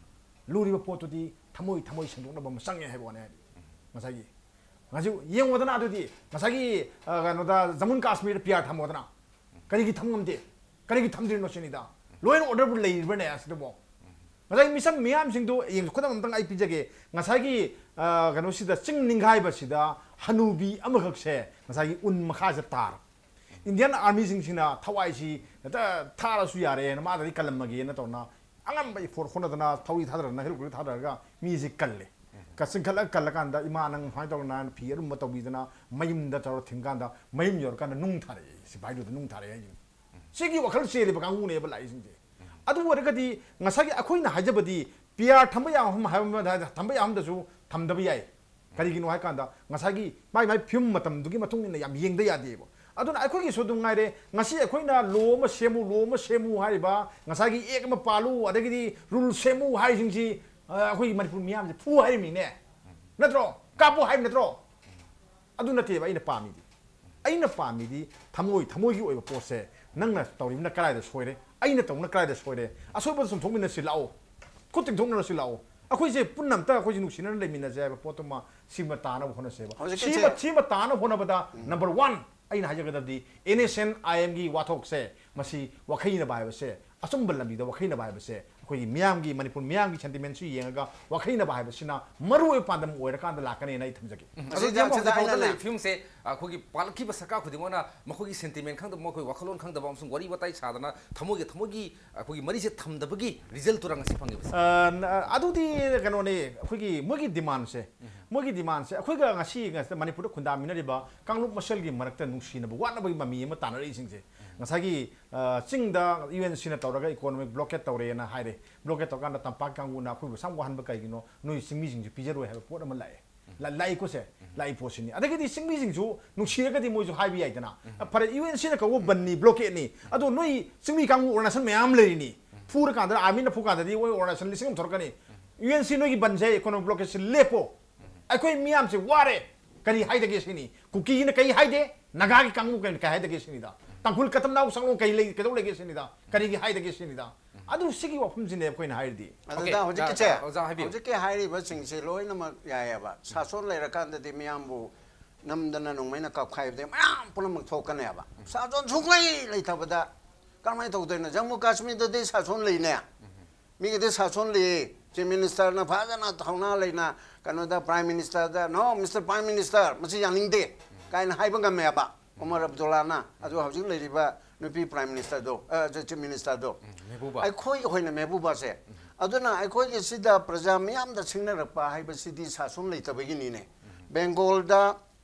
ꯂꯨꯔꯤꯕ ꯄꯣꯠꯇꯨꯗꯤ ꯊꯃꯣꯏ ꯊꯃꯣꯏ ꯁꯦꯡꯗꯣꯛꯅꯕ ꯑꯃ ꯆꯪꯉꯦ ꯍꯥꯏꯕ ꯋꯥꯅꯤ꯫ ꯍꯥꯏꯗꯤ ꯉꯁꯥꯏꯒꯤ, ꯉꯁꯤ ꯌꯦꯡꯉꯣꯗꯅ, ꯑꯗꯨꯗꯤ ꯉꯁꯥꯏꯒꯤ, ꯑ, ꯀꯩꯅꯣꯗ, ꯖꯃꯨ ꯀꯥꯁꯃꯤꯔꯗ ꯄꯤ ꯑꯥꯔ ꯊꯝꯃꯣꯗꯅ, ꯀꯔꯤꯒꯤ ꯊꯝ ꯉꯝꯗꯦ? ꯀꯔꯤꯒꯤ ꯊꯝꯗ꯭ꯔꯤꯅꯣ ꯁꯤꯅꯤꯗ꯫ Law and orderꯕꯨ ꯂꯩꯔꯤꯕ꯭ꯔꯅꯦ ꯑꯁꯤꯗꯕꯣ? ꯉꯁꯥꯏ ꯃꯤꯆꯝ ꯃꯤꯌꯥꯝꯁꯤꯡꯗꯨ ꯌꯦꯡ-, ꯈꯨꯗꯝ ꯑꯝꯇꯪ ꯑꯩ ꯄꯤꯖꯒꯦ꯫ ꯉꯁꯥꯏꯒꯤ, ꯑ, ꯀꯩꯅꯣꯁꯤꯗ, ꯆꯤꯡ ꯅꯤꯡꯈꯥꯏꯕꯁꯤꯗ ꯍꯅꯨꯕꯤ ꯑꯃꯈꯛꯁꯦ ꯉꯁꯥꯏꯒꯤ ꯎꯟ ꯃꯈꯥꯁꯤꯗ ꯇꯥꯔꯕ꯫ Indian Armyꯁꯤꯡꯁꯤꯅ ꯊꯋꯥꯏꯁꯤ ꯍꯦꯛꯇ ꯊꯥꯔꯁꯨ ꯌꯥꯔꯦꯅ, ꯃꯥꯗꯗꯤ ꯀꯜꯂꯝꯃꯒꯦꯅ ꯇꯧꯅ ꯑꯉꯝꯕ effort ꯍꯣꯠꯅꯗꯅ, ꯊꯧꯔꯤ ꯊꯥꯗꯔꯅ, helicopter ꯊꯥꯗꯔꯒ ꯃꯤꯁꯤ ꯀꯜꯂꯦ꯫ ꯀ-, ꯆꯤꯡꯈꯠꯂꯒ ꯀꯜꯂꯀꯥꯟꯗ, "ꯏꯃꯥ, ꯅꯪ ꯁꯨꯃꯥꯏꯅ ꯇꯧꯗꯅ ꯐꯤ ꯑꯔꯨꯝꯕ ꯇꯧꯕꯤꯗꯅ" ꯃꯌꯨꯝꯗ ꯇꯧꯔ ꯊꯤꯡꯀꯥꯟꯗ, ꯃꯌꯨꯝ ꯌꯧꯔꯀꯥꯟꯗ ꯅꯨꯡ ꯊꯥꯔꯛꯑꯦ, ꯁꯤꯐꯥꯏꯗꯨꯗ ꯅꯨꯡ ꯊꯥꯔꯛꯑꯦ ꯍꯥꯏꯁꯤꯅꯤ꯫ ꯁꯤꯒꯤ ꯋꯥꯈꯜ ꯆꯦꯜꯂꯤꯕ ꯀꯥꯡꯕꯨꯅꯦꯕ ꯂꯥꯛꯏꯁꯤꯡꯁꯦ꯫ ꯑꯗꯨ ꯑꯣꯏꯔꯒꯗꯤ ꯉꯁꯥꯏꯒꯤ ꯑꯩꯈꯣꯏꯅ ꯍꯥꯏꯖꯕꯗꯤ, ꯄꯤ ꯑꯥꯔ ꯊꯝꯕ ꯌꯥꯕ ꯃꯐꯝ ꯍꯥꯏꯕ ꯑꯃ, ꯊꯝꯕ ꯌꯥꯕ ꯃꯐꯝꯗꯁꯨ ꯊꯝꯗꯕ ꯌꯥꯏ꯫ ꯀꯔꯤꯒꯤꯅꯣ ꯍꯥꯏ ꯀꯥꯟꯗ, ꯉꯁꯥꯏꯒꯤ ꯃꯥꯏ ꯃꯥꯏ ꯐꯤꯕꯝ ꯃꯇꯝꯗꯨꯒꯤ ꯃꯇꯨꯡ ꯏꯟꯅ ꯌꯥꯝ ꯌꯦꯡꯗ ꯌꯥꯗꯦꯕ꯫ ꯑꯗꯨꯅ ꯑꯩꯈꯣꯏꯒꯤꯁꯨ ꯑꯗꯨꯝ ꯉꯥꯏꯔꯦ, ꯉꯁꯤ ꯑꯩꯈꯣꯏꯅ law ꯑꯃ ꯁꯦꯝꯃꯨ, law ꯑꯃ ꯁꯦꯝꯃꯨ ꯍꯥꯏꯔꯤꯕ, ꯉꯁꯥꯏꯒꯤ act ꯑꯃ ꯄꯥꯜꯂꯨ, ꯑꯗꯒꯤꯗꯤ rule ꯁꯦꯝꯃꯨ ꯍꯥꯏꯔꯤꯁꯤꯡꯁꯤ, ꯑ, ꯑꯩꯈꯣꯏꯒꯤ ꯃꯅꯤꯄꯨꯔ ꯃꯤꯌꯥꯝꯁꯦ ꯐꯨ ꯍꯥꯏꯔꯤꯕꯅꯤꯅꯦ, ꯅꯠꯇ꯭ꯔꯣ? ꯀꯥꯞꯄꯨ ꯍꯥꯏꯕ ꯅꯠꯇ꯭ꯔꯣ? ꯑꯗꯨ ꯅꯠꯇꯦꯕ ꯑꯩꯅ ꯄꯥꯝꯃꯤꯗꯤ꯫ ꯑꯩꯅ ꯄꯥꯝꯃꯤꯗꯤ ꯊꯃꯣꯏ, ꯊꯃꯣꯏꯒꯤ ꯑꯣꯏꯕ ꯄꯣꯠꯁꯦ, ꯅꯪꯅ ꯇꯧꯔꯤꯕꯅ ꯀꯗꯥꯏꯗ ꯁꯣꯏꯔꯦ, ꯑꯩꯅ ꯇꯧꯕꯅ ꯀꯗꯥꯏꯗ ꯁꯣꯏꯔꯦ, ꯑꯁꯣꯏꯕꯗꯣ ꯆꯨꯝꯊꯣꯛꯃꯤꯟꯅꯁꯤ ꯂꯥꯛꯑꯣ, ꯈꯨꯠ ꯇꯤꯡꯊꯣꯛꯅꯔꯁꯤ ꯂꯥꯛꯑꯣ꯫ ꯑꯩꯈꯣꯏꯁꯦ ꯄꯨꯟꯅ ꯑꯝꯇ ꯑꯩꯈꯣꯏꯁꯦ ꯅꯨꯡꯁꯤꯅꯅ ꯂꯩꯃꯤꯟꯅꯁꯦ ꯍꯥꯏꯕ ꯄꯣꯠꯇꯨꯃ, ꯁꯤꯃ ꯇꯥꯅꯕ ꯍꯣꯠꯅꯁꯦꯕ꯫ ꯍꯧꯖꯤꯛꯀꯤ ꯁꯤꯃ, ꯁꯦ- ꯁꯤꯃ ꯇꯥꯅꯕ ꯍꯣꯠꯅꯕꯗ, number one ꯑꯩꯅ ꯍꯥꯏꯖꯒꯗꯕꯗꯤ, N S N I Mꯒꯤ ꯋꯥꯊꯣꯛꯁꯦ, ꯃꯁꯤ ꯋꯥꯈꯩꯅꯕ ꯍꯥꯏꯕꯁꯦ, ꯑꯆꯨꯝꯕ ꯂꯝꯕꯤꯗ ꯋꯥꯈꯩꯅꯕ ꯍꯥꯏꯕꯁꯦ, ꯑꯩꯈꯣꯏꯒꯤ ꯃꯤꯌꯥꯝꯒꯤ, ꯃꯅꯤꯄꯨꯔ ꯃꯤꯌꯥꯝꯒꯤ sentimentꯁꯨ ꯌꯦꯡꯉꯒ ꯋꯥꯈꯩꯅꯕ ꯍꯥꯏꯕꯁꯤꯅ ꯃꯔꯨ ꯑꯣꯏꯕ ꯄꯥꯟꯗꯝ ꯑꯣꯏꯔꯀꯥꯟꯗ ꯂꯥꯛꯀꯅꯦꯅ ꯑꯩ ꯊꯝꯖꯒꯦ꯫ ꯑꯗꯣ ꯑꯁꯤꯗ ꯌꯥꯝ ꯍꯧꯖꯤꯛ ꯐꯥꯎꯗ ꯐꯥꯎꯗ ꯑꯩꯅ ꯂꯩꯔꯤꯕ ꯐꯤꯕꯝꯁꯦ, ꯑꯩꯈꯣꯏꯒꯤ ꯄꯥꯜꯂꯛꯈꯤꯕ ꯁꯔꯀꯥꯔ ꯈꯨꯗꯤꯡꯃꯛꯅ ꯃꯈꯣꯏꯒꯤ sentiment ꯈꯪꯗꯕ, ꯃꯈꯣꯏ ꯋꯥꯈꯜꯂꯣꯟ ꯈꯪꯗꯕ ꯑꯃꯁꯨꯡ ꯋꯥꯔꯤ ꯋꯥꯇꯥꯏ ꯁꯥꯗꯅ ꯊꯃꯣꯏꯒ ꯊꯃꯣꯏꯒꯤ ꯑꯩꯈꯣꯏꯒꯤ ꯃꯔꯤꯁꯦ ꯊꯝꯗꯕꯒꯤ resultꯇꯨꯔ ꯉꯁꯤ ꯐꯪꯉꯤꯕꯁꯦ? ꯑ, ꯅ-, ꯑꯗꯨꯗꯤ ꯀꯩꯅꯣꯅꯦ, ꯑꯩꯈꯣꯏꯒꯤ ꯃꯣꯏꯒꯤ demandꯁꯦ, ꯃꯣꯏꯒꯤ demandꯁꯦ ꯑꯩꯈꯣꯏꯒ ꯉꯁꯤ, ꯉꯁꯤ ꯃꯅꯤꯄꯨꯔꯗ ꯈꯨꯟꯗꯥꯃꯤꯟꯅꯔꯤꯕ ꯀꯥꯡꯂꯨꯞ ꯃꯁꯦꯜꯒꯤ ꯃꯔꯛꯇ ꯅꯨꯡꯁꯤꯅꯕ ꯋꯥꯠꯅꯕꯒꯤ ꯃꯃꯤ ꯑꯃ ꯇꯥꯟꯅꯔꯛꯏꯁꯤꯡꯁꯦ, ꯉꯁꯥꯏꯒꯤ, ꯑ, ꯆꯤꯡꯗ UNCꯅ ꯇꯧꯔꯒ economic blockade ꯇꯧꯔꯦꯅ ꯍꯥꯏꯔꯦ꯫ Blockade ꯇꯧꯔꯀꯥꯟꯗ ꯇꯝꯄꯥꯛ ꯀꯥꯡꯕꯨꯅ ꯑꯩꯈꯣꯏꯕꯨ ꯁꯝ ꯋꯥꯍꯟꯕ ꯀꯩꯒꯤꯅꯣ? ꯅꯣꯏ ꯆꯤꯡꯃꯤꯁꯤꯡꯁꯨ ꯄꯤꯖꯔꯣꯏ ꯍꯥꯏꯕ ꯄꯣꯠ ꯑꯃ ꯂꯥꯛꯑꯦ꯫ ꯂꯥꯛꯏꯀꯣꯁꯦ, ꯂꯥꯛꯏ ꯄꯣꯠꯁꯤꯅꯤ꯫ ꯑꯗꯒꯤꯗꯤ ꯆꯤꯡꯃꯤꯁꯤꯡꯁꯨ ꯅꯨꯡꯁꯤꯔꯒꯗꯤ ꯃꯣꯏꯁꯨ ꯍꯥꯏꯕ ꯌꯥꯏꯗꯅ, ꯐꯔꯦ, ꯌꯨ ꯑꯦꯟ ꯁꯤꯅ ꯀꯧꯕ ꯕꯟꯅꯤ, ꯕ꯭ꯂꯣꯀꯦꯠꯅꯤ, ꯑꯗꯣ ꯅꯣꯏ ꯆꯤꯡꯃꯤ ꯀꯥꯡꯕꯨ ꯑꯣꯔꯒꯅꯥꯏꯖꯦꯁꯟ ꯃꯌꯥꯝ ꯂꯩꯔꯤꯅꯤ, ꯐꯨꯔꯀꯥꯟꯗ, ꯑꯥꯔꯃꯤꯅ ꯐꯨꯀꯥꯟꯗꯗꯤ ꯃꯣꯏ ꯑꯣꯔꯒꯅꯥꯏꯖꯦꯁꯟ ꯂꯤꯁꯤꯡ ꯑꯃ ꯊꯣꯔꯛꯀꯅꯤ꯫ ꯌꯨ ꯑꯦꯟ ꯁꯤ ꯅꯣꯏꯒꯤ ꯕꯟꯁꯦ, ꯏꯀꯣꯅꯣꯃꯤꯛ ꯕ꯭ꯂꯣꯀꯦꯠꯁꯦ ꯂꯦꯞꯄꯣ, ꯑꯩꯈꯣꯏ ꯃꯤꯌꯥꯝꯁꯦ ꯋꯥꯔꯦ, ꯀꯔꯤ ꯍꯥꯏꯗꯒꯦ ꯁꯤꯅꯤ꯫ ꯀꯨꯀꯤꯒꯤꯅ ꯀꯔꯤ ꯍꯥꯏꯗꯦ, ꯅꯥꯒꯥꯒꯤ ꯀꯥꯡꯕꯨ ꯀꯩꯅ ꯀꯔꯤ ꯍꯥꯏꯗꯒꯦ ꯁꯤꯅꯤꯗ, ꯇꯥꯡꯈꯨꯜ ꯀꯇꯝꯅꯥꯎ ꯁꯪꯂꯣꯡ ꯀꯩ ꯂꯩ, ꯀꯩꯗꯧ ꯂꯩꯒꯦ ꯁꯤꯅꯤꯗ, ꯀꯔꯤꯒꯤ ꯍꯥꯏꯗꯒꯦ ꯁꯤꯅꯤꯗ꯫ ꯑꯗꯨ ꯁꯤꯒꯤ ꯋꯥꯐꯝꯁꯤꯅꯦ ꯑꯩꯈꯣꯏꯅ ꯍꯥꯏꯔꯗꯤ꯫ ꯑꯗꯨꯗ Okay, ꯍꯧꯖꯤꯛꯀꯤꯁꯦ, ꯑꯣꯖꯥ, ꯑꯣꯖꯥ ꯍꯥꯏꯕꯤꯌꯨ꯫ ꯍꯧꯖꯤꯛꯀꯤ ꯍꯥꯏꯔꯤꯕꯁꯤꯡꯁꯦ ꯂꯣꯏꯅꯃꯛ ꯌꯥꯏꯑꯕ꯫ ꯁꯥꯁꯣꯟ ꯂꯩꯔꯀꯥꯟꯗꯗꯤ ꯃꯤꯌꯥꯝꯕꯨ ꯅꯝꯗꯅ ꯅꯣꯡꯃꯩꯅ ꯀꯥꯞꯈꯥꯏꯕꯗꯤ ꯃꯌꯥꯝ ꯄꯨꯝꯅꯃꯛ ꯊꯣꯛꯀꯅꯦꯕ꯫ ꯁꯥꯁꯣꯟ ꯁꯨꯡꯂꯩ ꯂꯩꯇꯕꯗ ꯀꯔꯝꯍꯥꯏꯅ ꯇꯧꯗꯣꯏꯅꯣ? ꯖꯝꯃꯨ ꯀꯥꯁꯃꯤꯔꯗꯗꯤ ꯁꯥꯁꯣꯟ ꯂꯩꯅꯦ꯫ ꯃꯤꯒꯤꯗꯤ ꯁꯥꯁꯣꯟ ꯂꯩꯌꯦ꯫ ꯆꯤꯐ ꯃꯤꯅꯤꯁꯇꯔꯅ ꯐꯖꯅ ꯊꯧꯅꯥ ꯂꯩꯅ ꯀꯩꯅꯣꯗ, prime ꯃꯤꯅꯤꯁꯇꯔꯗ, "No, Mister Prime Minister, ꯃꯁꯤ ꯌꯥꯅꯤꯡꯗꯦ" ꯀꯥꯏꯅ ꯍꯥꯏꯕ ꯉꯝꯃꯦꯕ꯫ ꯎꯃꯔ ꯑꯕꯗꯨꯜꯂꯥꯅ꯫ ꯑꯗꯨ ꯍꯧꯖꯤꯛ ꯂꯩꯔꯤꯕ ꯅꯨꯄꯤ ꯄ꯭ꯔꯥꯏꯝ ꯃꯤꯅꯤꯁꯇꯔꯗꯣ, ꯑ, ꯆꯤꯐ ꯃꯤꯅꯤꯁꯇꯔꯗꯣ꯫ ꯃꯦꯍꯕꯨꯕꯥ꯫ ꯑꯩꯈꯣꯏ ꯑꯩꯈꯣꯏꯅ ꯃꯦꯍꯕꯨꯕꯥꯁꯦ꯫ ꯑꯗꯨꯅ ꯑꯩꯈꯣꯏꯒꯤ ꯁꯤꯗ ꯄ꯭ꯔꯖꯥ ꯃꯤꯌꯥꯝꯗ ꯁꯤꯡꯅꯔꯛꯄ ꯍꯥꯏꯕꯁꯤꯗꯤ ꯁꯥꯁꯣꯟ ꯂꯩꯇꯕꯒꯤꯅꯤꯅꯦ꯫ ꯕꯦꯡꯒꯣꯜꯗ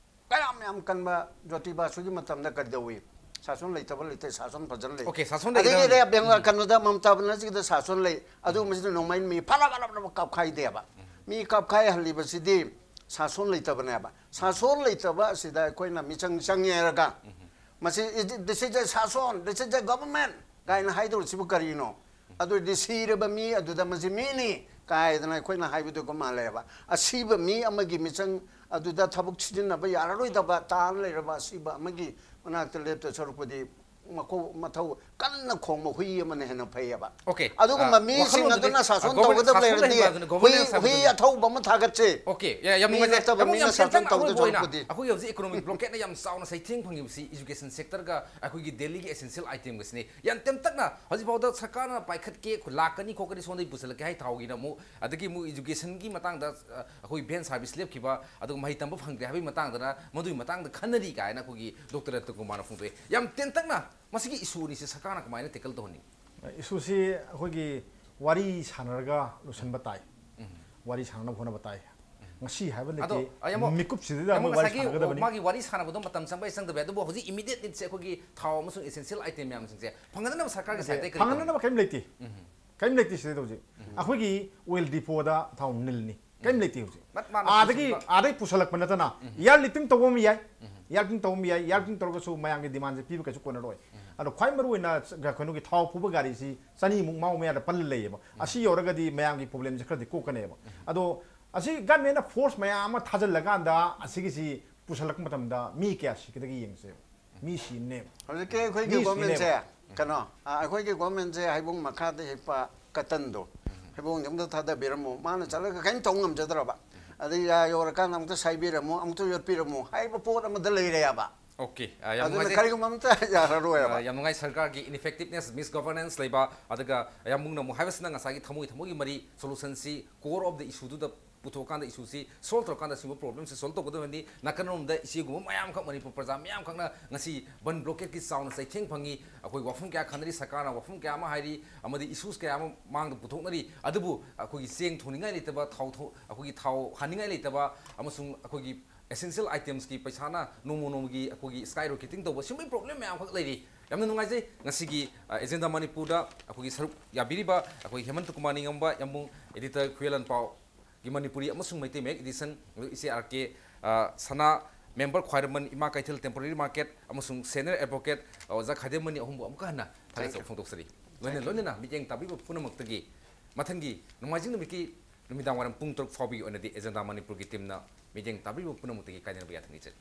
ꯀꯌꯥꯝ ꯌꯥꯝ ꯀꯟꯕ ꯖꯣꯇꯤꯕꯥꯁꯨꯒꯤ ꯃꯇꯝꯗ ꯀꯩꯗꯧꯏ? ꯁꯥꯁꯣꯟ ꯂꯩꯇꯕ ꯂꯩꯇꯦ, ꯁꯥꯁꯣꯟ ꯐꯖꯅ ꯂꯩ꯫ Okay, ꯁꯥꯁꯣꯟ ꯑꯗꯒꯤ ꯂꯩꯒꯗꯕꯅꯤ꯫ ꯔꯦ-, ꯕꯦꯡꯒꯣꯜ ꯀꯩꯅꯣꯗ ꯃꯃꯇꯥ ꯕꯅꯔꯖꯤꯗ ꯁꯥꯁꯣꯟ ꯂꯩ꯫ ꯑꯗꯨꯒꯨꯝꯕꯁꯤꯗ ꯅꯣꯡꯃꯩ ꯃꯤ ꯐꯠ ꯐꯠ ꯐꯠ ꯐꯠ ꯀꯥꯞꯈꯥꯏꯗꯦꯕ꯫ ꯃꯤ ꯀꯥꯞꯈꯥꯏꯍꯜꯂꯤꯕꯁꯤꯗꯤ ꯁꯥꯁꯣꯟ ꯂꯩꯇꯕꯅꯦꯕ꯫ ꯁꯥꯁꯣꯟ ꯂꯩꯇꯕ ꯑꯁꯤꯗ ꯑꯩꯈꯣꯏꯅ ꯃꯤꯆꯪ ꯆꯪꯉꯦ ꯍꯥꯏꯔꯒ ꯃꯁꯤ, "This is a ꯁꯥꯁꯣꯟ, this is a government" ꯀꯥꯏꯅ ꯍꯥꯏꯗꯧꯔꯤꯁꯤꯕꯨ ꯀꯔꯤꯅꯣ? ꯑꯗꯨꯗꯤ ꯁꯤꯔꯕ ꯃꯤ ꯑꯗꯨꯗ ꯃꯁꯤ ꯃꯤꯅꯤ ꯀꯥꯏꯗꯅ ꯑꯩꯈꯣꯏꯅ ꯍꯥꯏꯕꯗꯨꯒ ꯃꯥꯜꯂꯦꯕ꯫ ꯑꯁꯤꯕ ꯃꯤ ꯑꯃꯒꯤ ꯃꯤꯆꯪ ꯑꯗꯨꯗ ꯊꯕꯛ ꯁꯤꯖꯤꯟꯅꯕ ꯌꯥꯔꯔꯣꯏꯗꯕ ꯇꯥꯔ ꯂꯩꯔꯕ ꯑꯁꯤꯕ ꯑꯃꯒꯤ ꯃꯅꯥꯛꯇ ꯂꯦꯞꯇ ꯁꯔꯨꯛꯄꯨꯗꯤ ꯃꯈꯧ-, ꯃꯊꯧ ꯀꯟꯅ ꯈꯣꯡꯕ ꯍꯨꯏ ꯑꯃꯅ ꯍꯦꯟꯅ ꯐꯩꯌꯦꯕ꯫ Okay, ꯑꯗꯨꯒꯨꯝꯕ ꯑ, ꯃꯤꯁꯤꯡ ꯋꯥꯈꯜꯂꯣꯟꯁꯦ, ꯑꯗꯨꯅ ꯁꯥꯁꯣꯟ governance, ꯇꯧꯒꯗꯕ ꯁꯥꯁꯣꯟ ꯂꯩꯔꯗꯤ ꯂꯩꯕ ꯑꯗꯨꯅ ꯍꯨꯏ, governance ꯍꯨꯏ ꯍꯥꯏꯕꯗꯨꯅꯤ꯫ ꯑꯊꯧꯕ ꯑꯃ ꯊꯥꯒꯠꯁꯦ꯫ Okay, ꯌꯥ-, ꯌꯥꯝ ꯃꯤ ꯅꯨꯡꯉꯥꯏꯖꯩ꯫ ꯅꯠꯇꯕ ꯌꯥꯝ ꯃꯤꯅ ꯌꯥꯝ ꯇꯦꯟꯇꯛꯅ ꯁꯥꯁꯣꯟ ꯑꯔꯣꯏꯕ ꯇꯧꯒꯗꯕ ꯑꯣꯏꯅ ꯁꯔꯨꯛꯄꯨꯗꯤ꯫ ꯑꯩꯈꯣꯏꯒꯤ ꯍꯧꯖꯤꯛ economic blockade ꯅ ꯌꯥꯝ ꯆꯥꯎꯅ ꯆꯩꯊꯦꯡ ꯐꯪꯉꯤꯕꯁꯤ education sector ꯒ ꯑꯩꯈꯣꯏꯒꯤ daily ꯒꯤ essential item ꯒꯁꯤꯅꯤ꯫ ꯌꯥꯝ ꯇꯦꯟꯇꯛꯅ ꯍꯧꯖꯤꯛꯐꯥꯎꯗ ꯁꯔꯀꯥꯔꯅ ꯄꯥꯏꯈꯠꯀꯦ, ꯂꯥꯛꯀꯅꯤ ꯈꯣꯠꯀꯅꯤ, ꯁꯣꯝꯗꯒꯤ ꯄꯨꯁꯤꯜꯂꯛꯀꯦ ꯍꯥꯏ ꯊꯥꯎꯒꯤꯅ ꯑꯃꯨꯛ, ꯑꯗꯒꯤ ꯑꯃꯨꯛ education ꯒꯤ ꯃꯇꯥꯡꯗ, ꯑ, ꯑꯩꯈꯣꯏ van service ꯂꯦꯞꯈꯤꯕ, ꯑꯗꯨꯒ ꯃꯍꯩ ꯇꯝꯕ ꯐꯪꯗ꯭ꯔꯦ ꯍꯥꯏꯕꯒꯤ ꯃꯇꯥꯡꯗꯅ, ꯃꯗꯨꯒꯤ ꯃꯇꯥꯡꯗ ꯈꯟꯅꯔꯤ ꯀꯥꯏꯅ ꯑꯩꯈꯣꯏꯒꯤ ꯗꯣꯛꯇꯔ ꯔꯠꯇꯟ ꯀꯨꯃꯥꯔꯅ ꯐꯣꯡꯗꯣꯛꯑꯦ꯫ ꯌꯥꯝ ꯇꯦꯟꯇꯛꯅ ꯃꯁꯤꯒꯤ issue ꯑꯅꯤꯁꯤ ꯁꯔꯀꯥꯔꯅ ꯀꯃꯥꯏꯅ tackle ꯇꯧꯍꯟꯅꯤꯡꯉꯤ? Issue ꯁꯤ ꯑꯩꯈꯣꯏꯒꯤ ꯋꯥꯔꯤ ꯁꯥꯟꯅꯔꯒ ꯂꯣꯏꯁꯤꯟꯕ ꯇꯥꯏ꯫ ꯋꯥꯔꯤ ꯁꯥꯟꯅꯅꯕ ꯍꯣꯠꯅꯕ ꯇꯥꯏ꯫ ꯉꯁꯤ ꯍꯥꯏꯕ ꯑꯗꯣ, ꯂꯩꯇꯦ꯫ ꯑ, ꯌꯥꯝ ꯑꯃꯨꯛ, ꯃꯤꯀꯨꯞꯁꯤꯗ ꯌꯥꯝ ꯑꯃꯨꯛ ꯑꯃꯨꯛ ꯋꯥꯔꯤ ꯉꯁꯥꯏꯒꯤ, ꯑꯣ, ꯁꯥꯟꯅꯒꯗꯕꯅꯤ꯫ ꯃꯥꯒꯤ ꯋꯥꯔꯤ ꯁꯥꯟꯅꯕꯗꯣ ꯃꯇꯝ ꯆꯪꯕ ꯌꯥꯏ, ꯆꯪꯗꯕ ꯌꯥꯏ꯫ ꯑꯗꯨꯕꯨ ꯍꯧꯖꯤꯛ immediate need ꯁꯦ ꯑꯩꯈꯣꯏꯒꯤ ꯊꯥꯎ ꯑꯃꯁꯨꯡ essential item ꯃꯌꯥꯝꯁꯤꯡꯁꯦ ꯐꯪꯍꯟꯅꯕ ꯁꯔꯀꯥꯔꯒꯤ ꯅꯠꯇꯦ, side ꯇꯒꯤ ꯀꯔꯤ ꯇꯧꯅꯤ? ꯐꯪꯍꯟꯅꯕ ꯀꯔꯤꯝ ꯂꯩꯇꯦ꯫ ꯀꯔꯤꯝ ꯂꯩꯇꯦ ꯁꯤꯗ ꯍꯧꯖꯤꯛ꯫ ꯑꯩꯈꯣꯏꯒꯤ oil depot ꯗ ꯊꯥꯎ ꯅꯤꯜꯅꯤ꯫ ꯀꯔꯤꯝ ꯂꯩꯇꯦ ꯍꯧꯖꯤꯛ꯫ ꯃꯠ ꯃꯥꯅ ꯑꯥꯗꯒꯤ ꯄꯨꯁꯤꯟꯕ꯫ ꯑꯥꯗꯒꯤ ꯄꯨꯁꯜꯂꯛꯄ ꯅꯠꯇꯅ, ꯏꯌꯥꯔ ꯂꯤꯐꯇꯤꯡ ꯇꯧꯕ ꯑꯃ ꯌꯥꯏ, ꯏꯌꯥꯔ ꯂꯤꯐꯇꯤꯡ ꯇꯧꯕ ꯑꯃ ꯌꯥꯏ, ꯏꯌꯥꯔ ꯂꯤꯐꯇꯤꯡ ꯇꯧꯔꯒꯁꯨ ꯃꯌꯥꯝꯒꯤ ꯗꯤꯃꯥꯟꯁꯦ ꯄꯤꯕ ꯀꯩꯁꯨ ꯀꯣꯟꯅꯔꯣꯏ꯫ ꯑꯗꯣ ꯈ꯭ꯋꯥꯏ ꯃꯔꯨ ꯑꯣꯏꯅ ꯀꯩꯅꯣꯒꯤ ꯊꯥꯎ ꯄꯨꯕ ꯒꯥꯔꯤꯁꯤ ꯆꯅꯤꯃꯨꯛ ꯃꯥꯎ ꯃꯌꯥꯗ ꯄꯜꯂ ꯂꯩꯌꯦꯕ꯫ ꯑꯁꯤ ꯌꯧꯔꯒꯗꯤ ꯃꯌꯥꯝꯒꯤ ꯄ꯭ꯔꯣꯕ꯭ꯂꯦꯝꯁꯦ ꯈꯔꯗꯤ ꯀꯣꯛꯀꯅꯦꯕ꯫ ꯑꯗꯣ ꯑꯁꯤ ꯒꯚꯔꯟꯃꯦꯟꯅ ꯐꯣꯔꯁ ꯃꯌꯥꯝ ꯑꯃ ꯊꯥꯖꯤꯜꯂꯀꯥꯟꯗ ꯑꯁꯤꯒꯤꯁꯤ ꯄꯨꯁꯜꯂꯛꯄ ꯃꯇꯝꯗ ꯃꯤ ꯀꯌꯥ ꯁꯤꯒꯗꯒꯦ ꯌꯦꯡꯁꯦꯕ꯫ ꯃꯤ ꯁꯤꯅꯦꯕ꯫ ꯍꯧꯖꯤꯛꯀꯤ ꯑꯩꯈꯣꯏꯒꯤ ꯃꯤ ꯒꯣꯔꯃꯦꯟꯁꯦ ꯁꯤꯅꯦꯕ꯫ ꯀꯩꯅꯣ, ꯑ, ꯑꯩꯈꯣꯏꯒꯤ ꯒꯣꯔꯃꯦꯟꯁꯦ ꯍꯩꯕꯨꯡ ꯃꯈꯥꯗ ꯍꯦꯛꯄ ꯀꯇꯟꯗꯣ, ꯍꯩꯕꯨꯡꯁꯦ ꯑꯝꯇ ꯊꯥꯗꯕꯤꯔꯝꯃꯣ, ꯃꯥꯅ ꯆꯠꯂꯒ ꯀꯔꯤꯝ ꯇꯧ ꯉꯝꯖꯗ꯭ꯔꯕ, ꯑꯗꯩ ꯌꯥ ꯌꯧꯔꯀꯥꯟꯗ ꯑꯃꯨꯛꯇ ꯁꯥꯏꯕꯤꯔꯝꯃꯣ, ꯑꯃꯨꯛꯇ ꯌꯣꯠꯄꯤꯔꯝꯃꯣ ꯍꯥꯏꯕ ꯄꯣꯠ ꯑꯃꯗ ꯂꯩꯔꯦꯕ꯫ ꯑꯣꯀꯦ, ꯑ, ꯌꯥꯝ ꯑꯗꯨꯅ ꯅꯨꯡꯉꯥꯏꯖꯩ꯫ ꯀꯔꯤꯒꯨꯝꯕ ꯑꯝꯇ ꯌꯥꯔꯔꯣꯏꯕ꯫ ꯑ, ꯌꯥꯝ ꯅꯨꯡꯉꯥꯏ꯫ ꯁꯔꯀꯥꯔꯒꯤ ineffectiveness, misgovernance ꯂꯩꯕ, ꯑꯗꯨꯒ ꯌꯥꯝꯕꯨꯡꯅ ꯑꯃꯨꯛ ꯍꯥꯏꯕꯁꯤꯅ ꯉꯁꯥꯏꯒꯤ ꯊꯃꯣꯏ ꯊꯃꯣꯏꯒꯤ ꯃꯔꯤ, solutionꯁꯤ core of the issueꯗꯨꯗ ꯄꯨꯊꯣꯛꯑꯀꯥꯟꯗ issueꯁꯤ solve ꯇꯧꯔꯀꯥꯟꯗ ꯁꯤꯒꯨꯝꯕ problemꯁꯤ solve ꯇꯧꯒꯗꯕꯅꯤ꯫ ꯅꯥꯀꯟꯔꯣꯝꯗ ꯏꯆꯦꯒꯨꯝꯕ ꯃꯌꯥꯝꯈꯛ ꯃꯅꯤꯄꯨꯔ ꯄ꯭ꯔꯖꯥ ꯃꯌꯥꯝꯈꯛꯅ ꯉꯁꯤ ꯕꯟ blockade ꯀꯤ ꯆꯥꯎꯅ ꯆꯩꯊꯦꯡ ꯐꯪꯉꯤ꯫ ꯑꯩꯈꯣꯏ ꯋꯥꯐꯝ ꯀꯌꯥ ꯈꯟꯅꯔꯤ, ꯁꯔꯀꯥꯔꯅ ꯋꯥꯐꯝ ꯀꯌꯥ ꯑꯃ ꯍꯥꯏꯔꯤ, ꯑꯃꯗꯤ issues ꯀꯌꯥ ꯑꯃ ꯃꯥꯡꯗ ꯄꯨꯊꯣꯛꯅꯔꯤ꯫ ꯑꯗꯨꯕꯨ ꯑꯩꯈꯣꯏꯒꯤ ꯆꯦꯡ ꯊꯣꯡꯅꯤꯡꯉꯥꯏ ꯂꯩꯇꯕ, ꯊꯥꯎ ꯊꯣ-, ꯑꯩꯈꯣꯏꯒꯤ ꯊꯥꯎ ꯍꯥꯟꯅꯤꯡꯉꯥꯏ ꯂꯩꯇꯕ, ꯑꯃꯁꯨꯡ ꯑꯩꯈꯣꯏꯒꯤ essential itemsꯀꯤ ꯄꯩꯁꯥꯅ ꯅꯣꯡꯃ ꯅꯣꯡꯃꯒꯤ ꯑꯩꯈꯣꯏꯒꯤ skyrocketing ꯇꯧꯕ, ꯁꯤꯒꯨꯝꯕꯒꯤ problem ꯃꯌꯥꯝꯈꯛ ꯂꯩꯔꯤ꯫ ꯌꯥꯝꯅ ꯅꯨꯡꯉꯥꯏꯖꯩ ꯉꯁꯤꯒꯤ, ꯑ, Agenda ꯃꯅꯤꯄꯨꯔꯗ ꯑꯩꯈꯣꯏꯒꯤ ꯁꯔꯨꯛ ꯌꯥꯕꯤꯔꯤꯕ ꯑꯩꯈꯣꯏ ꯍꯦꯃꯟꯇ ꯀꯨꯃꯥꯔ ꯅꯤꯡꯉꯝꯕ, ꯌꯥꯝꯕꯨꯡ editor ꯈꯨꯌꯦꯜ ꯂꯥꯟꯄꯥꯎꯒꯤ ꯃꯅꯤꯄꯨꯔꯤ ꯑꯃꯁꯨꯡ ꯃꯩꯇꯩ ꯃꯌꯦꯛ edition, ꯏꯆꯦ ꯑꯥꯔ ꯀꯦ, ꯑ, ꯁꯅꯥ, member ꯈ꯭ꯋꯥꯏꯔꯝꯕꯟ ꯏꯃꯥ ꯀꯩꯊꯦꯜ temporary market ꯑꯃꯁꯨꯡ senior advocate, ꯑ, ꯑꯣꯖꯥ ꯈꯥꯏꯗꯦꯝꯃꯅꯤ ꯑꯍꯨꯝꯕꯨ ꯑꯃꯨꯛꯀ ꯍꯟꯅ ꯊꯥꯒꯠꯆꯕ ꯐꯣꯡꯗꯣꯛꯆꯔꯤ꯫ ꯂꯣꯏꯅ ꯂꯣꯏꯅꯅ ꯃꯤꯠꯌꯦꯡ ꯇꯥꯕꯤꯕ ꯄꯨꯝꯅꯃꯛꯇꯒꯤ ꯃꯊꯪꯒꯤ ꯅꯣꯡꯃꯥꯏꯖꯤꯡ ꯅꯨꯃꯤꯠꯀꯤ ꯅꯨꯃꯤꯗꯥꯡ ꯋꯥꯏꯔꯝ ꯄꯨꯡ ꯇꯔꯨꯛ ꯐꯥꯎꯕꯒꯤ ꯑꯣꯏꯅꯗꯤ Agenda ꯃꯅꯤꯄꯨꯔꯒꯤ teamꯅ ꯃꯤꯠꯌꯦꯡ ꯇꯥꯕꯤꯕ ꯄꯨꯝꯅꯃꯛꯇꯒꯤ ꯀꯥꯏꯅꯅꯕ ꯌꯥꯊꯪ ꯅꯤꯖꯔꯤ꯫